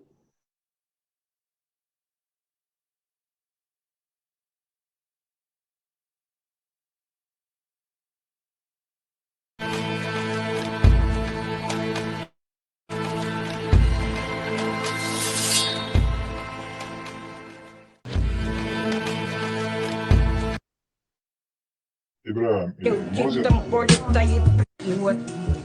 ИбрахӀим, и, в чистом поле стоит. И вот.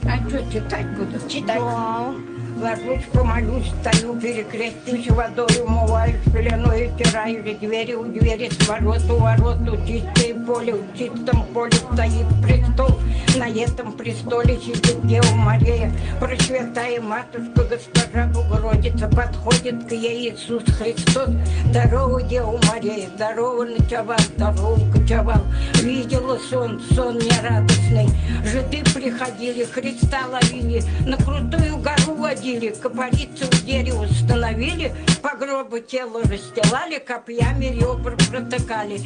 А что читать буду? Читать. Да. Ложусь, помолюсь, стою, перекрестюсь, водой умываюсь, пеленой утираю, двери у двери, с ворот у ворот, у чистое поле, в чистом поле стоит престол. На этом престоле сидит Дева Мария, Пресвятая Матушка, Госпожа Богородица, подходит к ей Иисус Христос. Здорово, Дева Мария, здорово, Ночевал, здорово, Кочевал. Видела сон, сон нерадостный. Жиды приходили, Христа ловили, на крутую гору водили, копорицу у дерева установили, по гробу тело расстилали, копьями ребра протыкали.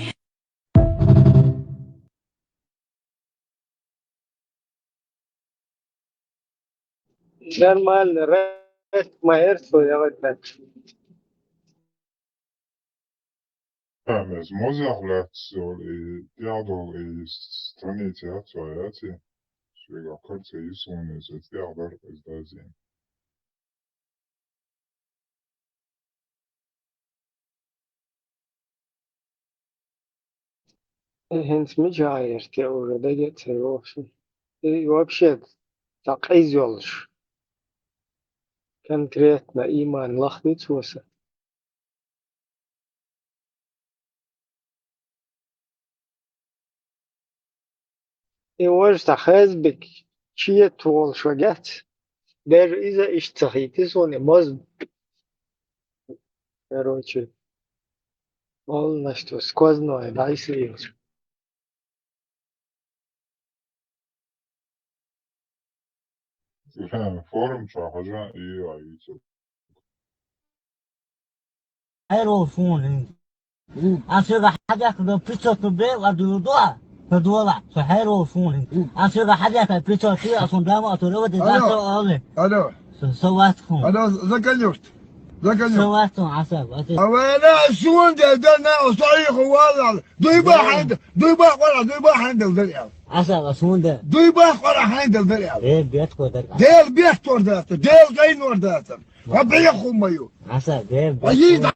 Нормально, рецепт ма эрсо, я вот так. Ха, мес мозех лаьццо и тӀаьхьа долу и страница яц вай, яций? Шуьга кхарца йисуна иза тӀаьхьа дар иза дазийна. Э, хӀинца мичахь яра те уже, дага а ца йогӀуш. И вообще цхьа къиза йолуш. Конкретно иман лахнийца васа. И важа сан хазбик чета волуш вагац. Даже иза иштта ца хийти суна, и моза. Короче, полностью сквозной, да, и слилась. Форум чохь хьажа, и айцу. Хьайрол суна. А шуьга хьадаьккха до пятьсот рублей ладугӀу ду а? Со дола, со хьайро шуна. Аса вега хьадяхай, пицо ти, а сон дама, а то реводи, алло, да, со але. Алло. Со, со вац хун. Алло, закончишь. Закончишь. Со вац хун, аса, аса. А вена шунда, да, на, со их валал. Дуйба, да, ханда, дуйба, къора, дуйба, ханда, да, я. Аса, ва шунда. Дуйба, къора, ханда, да, я. Э, бет ко, да. Дел бет тор да, дел гай нор да. Ва бия хумаю. Аса, дел бет. Ва и да.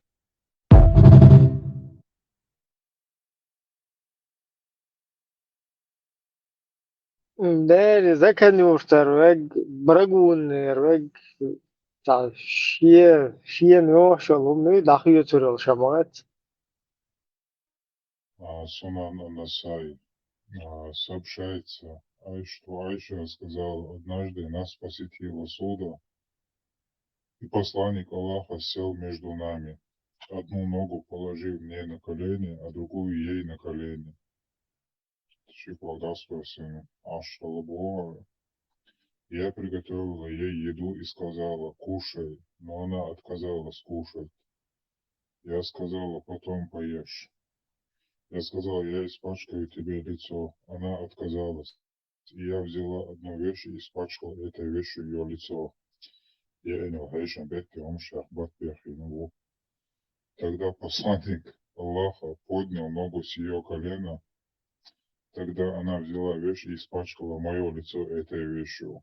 Дери, заканюртар вег, брагуннер вег, та шие, шие нёшал, умный, дахьёцурал шамагат. А, Сунан Насаи. А, сообщается, ай-, что Айша сказала: «Однажды нас посетила Суда, и посланник Аллаха сел между нами, одну ногу положив мне на колени, а другую ей на колени». Шифр Дасфасин, Ашталабуа. Я приготовила ей еду и сказала: «Кушай», но она отказалась кушать. Я сказала: «Потом поешь». Я сказала: «Я испачкаю тебе лицо». Она отказалась. И я взяла одну вещь и испачкала этой вещью её лицо. Я не вешен бетки, он шахбат бехинул. Тогда посланник Аллаха поднял ногу с её колена. Тогда она взяла вещь и испачкала моё лицо этой вещью.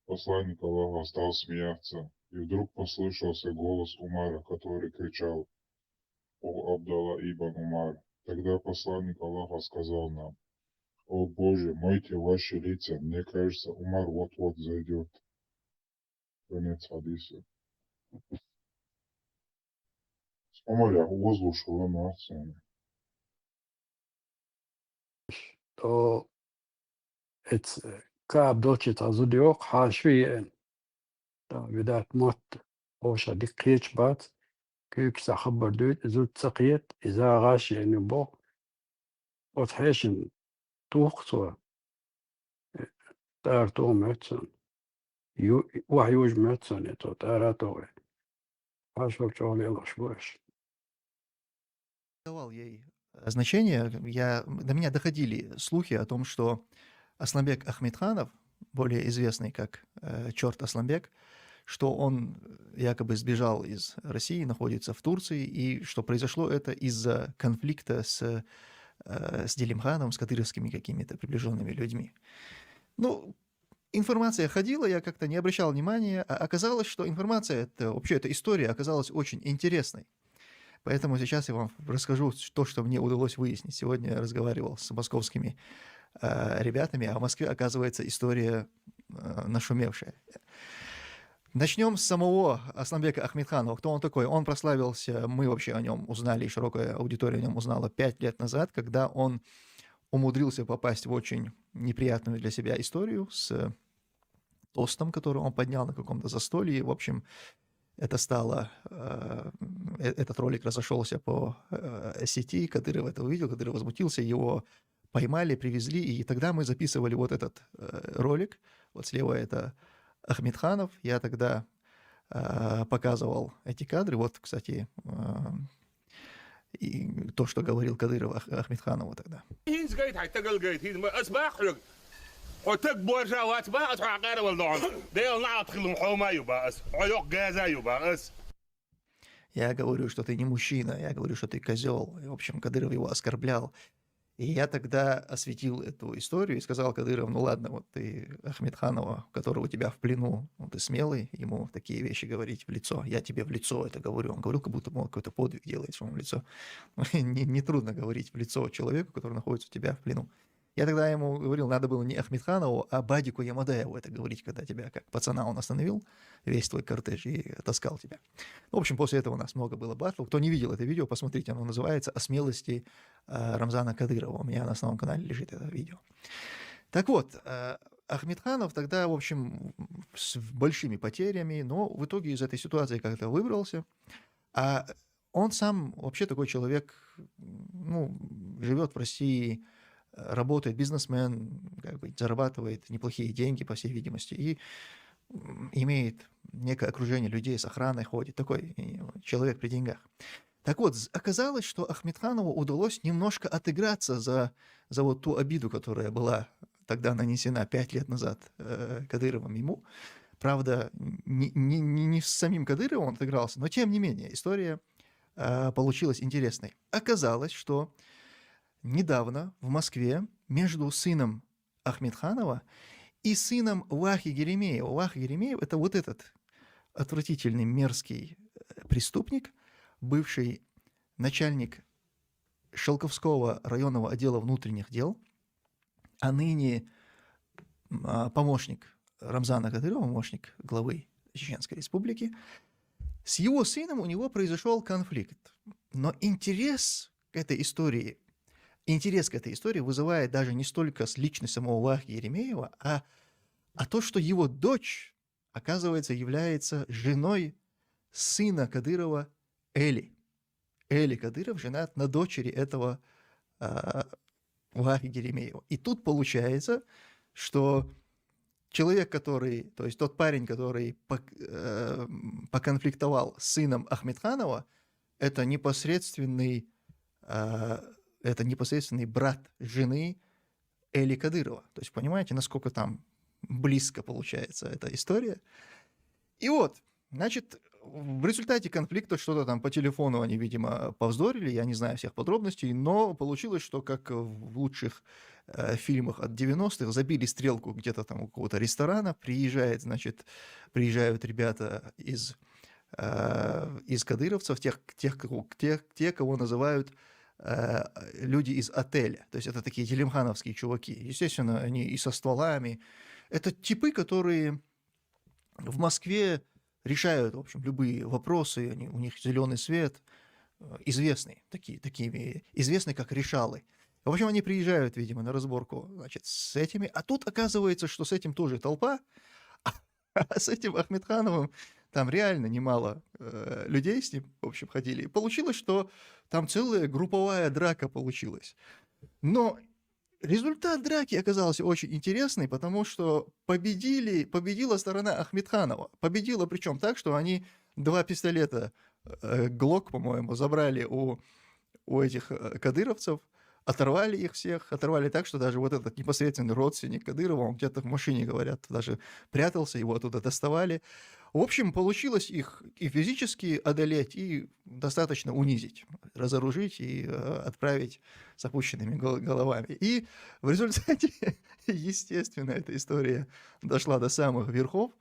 Посланник Аллаха стал смеяться, и вдруг послышался голос Умара, который кричал: «О Абдалла ибн Умар!» Тогда посланник Аллаха сказал нам: «О Боже, мойте ваши лица, мне кажется, Умар вот-вот зайдёт». Конец хадиса. Умар, я его слушал, он оценил. То эц каб долчи тазуд ёх, хьашви ен. Та видат мотт, оша дик кечбац, кюк са хабар дуйт, зуд ца кхет, иза гаш ен бо. От хешин тухцо, тар то мецон. Ю-, ва юж мецон, это тара то. Хьашо чоли лаш бураш. Давал ей, э, значение. Я, до меня доходили слухи о том, что Асланбек Ахмедханов, более известный как, э, Чёрт Асланбек, что он, э, якобы сбежал из России, находится в Турции, и что произошло это из-за конфликта с, э, с Делимхановым, с кадыровскими какими-то приближёнными людьми. Ну, информация ходила, я как-то не обращал внимания, а оказалось, что информация, это, вообще эта история оказалась очень интересной. Поэтому сейчас я вам расскажу то, что мне удалось выяснить. Сегодня я разговаривал с московскими, э, ребятами, а в Москве, оказывается, история, э, нашумевшая. Начнём с самого Асланбека Ахмедханова. Кто он такой? Он прославился, мы вообще о нём узнали, и широкая аудитория о нём узнала пять лет назад, когда он умудрился попасть в очень неприятную для себя историю с тостом, который он поднял на каком-то застолье. В общем, это стало, э, э, этот ролик разошёлся по, э, сети, Кадыров это увидел, Кадыров возмутился, его поймали, привезли, и тогда мы записывали вот этот, э, ролик. Вот слева это Ахмедханов. Я тогда, э, показывал эти кадры. Вот, кстати, э, и то, что говорил Кадыров Ах-, Ахмедханову тогда. Хинс гайт, хай тагал гайт, хинс ма-, ас бахрыг. Хо таг боржа вац ба, ас хакара вал ноан. Дэл на атхылым хома юба ас. Хо ёк газа юба ас. Я говорю, что ты не мужчина, я говорю, что ты козёл. И, в общем, Кадыров его оскорблял. И я тогда осветил эту историю и сказал Кадыров: «Ну ладно, вот ты Ахмедханова, который у тебя в плену, ну, ты смелый ему такие вещи говорить в лицо. Я тебе в лицо это говорю». Он говорил, как будто, мол, какой-то подвиг делает, что он в лицо. Не, нетрудно говорить в лицо человеку, который находится у тебя в плену. Я тогда ему говорил, надо было не Ахмедханову, а Бадику Ямадаеву это говорить, когда тебя как пацана он остановил, весь твой кортеж, и таскал тебя. В общем, после этого у нас много было батлов. Кто не видел это видео, посмотрите, оно называется «О смелости, э, Рамзана Кадырова». У меня на основном канале лежит это видео. Так вот, э, Ахмедханов тогда, в общем, с большими потерями, но в итоге из этой ситуации как-то выбрался. А он сам вообще такой человек, ну, живёт в России, э, работает, бизнесмен, как бы зарабатывает неплохие деньги, по всей видимости, и, м, имеет некое окружение людей, с охраной ходит, такой, и, человек при деньгах. Так вот, оказалось, что Ахмедханову удалось немножко отыграться за, за вот ту обиду, которая была тогда нанесена пять лет назад э, Кадыровым ему. Правда, не, не, не с самим Кадыровым он отыгрался, но тем не менее история э, получилась интересной. Оказалось, что недавно в Москве между сыном Ахмедханова и сыном Вахи Геремеева. Вахи Геремеев — это вот этот отвратительный, мерзкий э, преступник, бывший начальник Шелковского районного отдела внутренних дел, а ныне а, помощник Рамзана Кадырова, помощник главы Чеченской Республики. С его сыном у него произошел конфликт. Но интерес к этой истории, интерес к этой истории вызывает даже не столько с личность самого Вахи Еремеева, а, а то, что его дочь, оказывается, является женой сына Кадырова Эли. Эли Кадыров женат на дочери этого э, Вахи Еремеева. И тут получается, что человек, который, то есть тот парень, который э, поконфликтовал с сыном Ахмедханова, это непосредственный, э, это непосредственный брат жены Эли Кадырова. То есть понимаете, насколько там близко получается эта история. И вот, значит, в результате конфликта что-то там по телефону они, видимо, повздорили, я не знаю всех подробностей, но получилось, что, как в лучших э, фильмах от девяностых, забили стрелку где-то там у какого-то ресторана, приезжает, значит, приезжают ребята из, э, из кадыровцев, тех, тех, тех, те, кого называют э, люди из отеля. То есть это такие телемхановские чуваки. Естественно, они и со стволами. Это типы, которые в Москве решают, в общем, любые вопросы, они, у них зеленый свет, э, известные, такие, такими, известны как решалы. В общем, они приезжают, видимо, на разборку, значит, с этими, а тут оказывается, что с этим тоже толпа, а с этим Ахмедхановым там реально немало э, людей с ним, в общем, ходили. И получилось, что там целая групповая драка получилась. Но результат драки оказался очень интересный, потому что победили, победила сторона Ахмедханова. Победила причем так, что они два пистолета э, Глок, по-моему, забрали у, у этих э, кадыровцев, оторвали их всех, оторвали так, что даже вот этот непосредственный родственник Кадырова, он где-то в машине, говорят, даже прятался, его оттуда доставали. В общем, получилось их и физически одолеть, и достаточно унизить, разоружить и э, отправить с опущенными головами. И в результате, естественно, эта история дошла до самых верхов.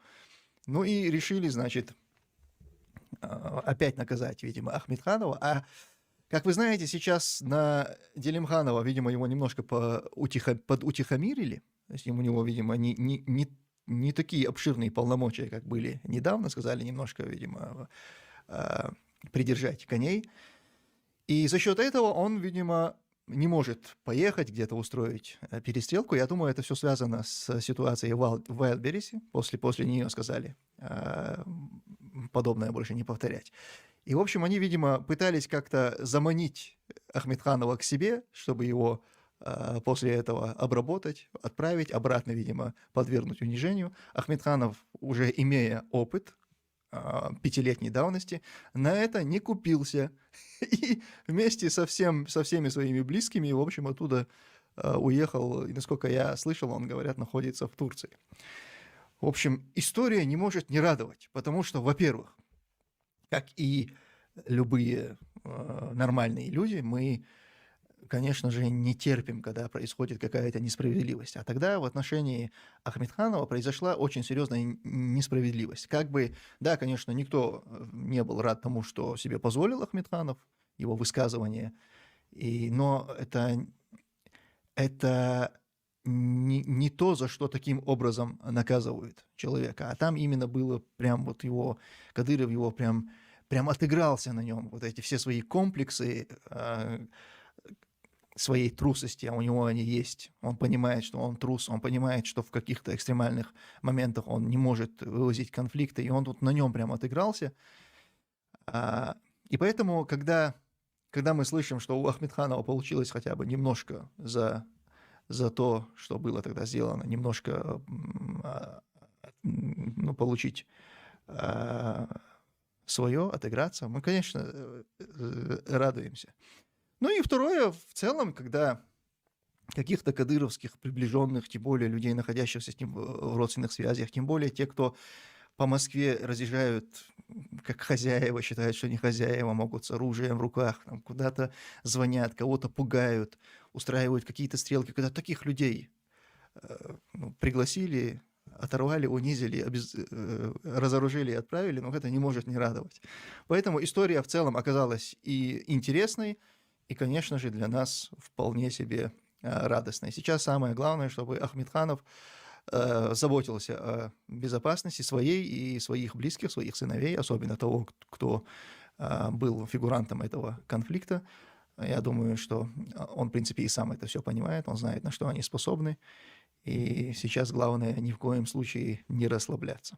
Ну и решили, значит, э, опять наказать, видимо, Ахмедханова. А как вы знаете, сейчас на Делимханова, видимо, его немножко по утихо, подутихомирили. То есть у него, видимо, не, не, не, не такие обширные полномочия, как были недавно, сказали немножко, видимо, э, придержать коней. И за счет этого он, видимо, не может поехать где-то устроить э, перестрелку. Я думаю, это все связано с ситуацией в Вайлдберрисе. После, после нее сказали э, подобное больше не повторять. И, в общем, они, видимо, пытались как-то заманить Ахмедханова к себе, чтобы его э, после этого обработать, отправить обратно, видимо, подвергнуть унижению. Ахмедханов, уже имея опыт э, пятилетней давности, на это не купился. И вместе со, всем, со всеми своими близкими, в общем, оттуда э, уехал. И, насколько я слышал, он, говорят, находится в Турции. В общем, история не может не радовать, потому что, во-первых, как и любые э, нормальные люди, мы, конечно же, не терпим, когда происходит какая-то несправедливость. А тогда в отношении Ахмедханова произошла очень серьезная несправедливость. Как бы, да, конечно, никто э, не был рад тому, что себе позволил Ахмедханов, его высказывание, и, но это, это не, не то, за что таким образом наказывают человека. А там именно было прям вот его, Кадыров его прям, прям отыгрался на нем. Вот эти все свои комплексы, э, своей трусости, а у него они есть. Он понимает, что он трус, он понимает, что в каких-то экстремальных моментах он не может вывозить конфликты, и он тут на нем прям отыгрался. А, и поэтому, когда, когда мы слышим, что у Ахмедханова получилось хотя бы немножко за, за то, что было тогда сделано, немножко а, ну, получить а, свое, отыграться, мы, конечно, э, э, радуемся. Ну и второе, в целом, когда каких-то кадыровских приближенных, тем более людей, находящихся с ним в родственных связях, тем более те, кто по Москве разъезжают как хозяева, считают, что они хозяева, могут с оружием в руках, там, куда-то звонят, кого-то пугают, устраивают какие-то стрелки, когда таких людей э, ну, пригласили, оторвали, унизили, обез- э, разоружили и отправили, но это не может не радовать. Поэтому история в целом оказалась и интересной, и, конечно же, для нас вполне себе э, радостной. Сейчас самое главное, чтобы Ахмедханов э, заботился о безопасности своей и своих близких, своих сыновей, особенно того, кто э, был фигурантом этого конфликта. Я думаю, что он, в принципе, и сам это все понимает, он знает, на что они способны. И сейчас главное ни в коем случае не расслабляться.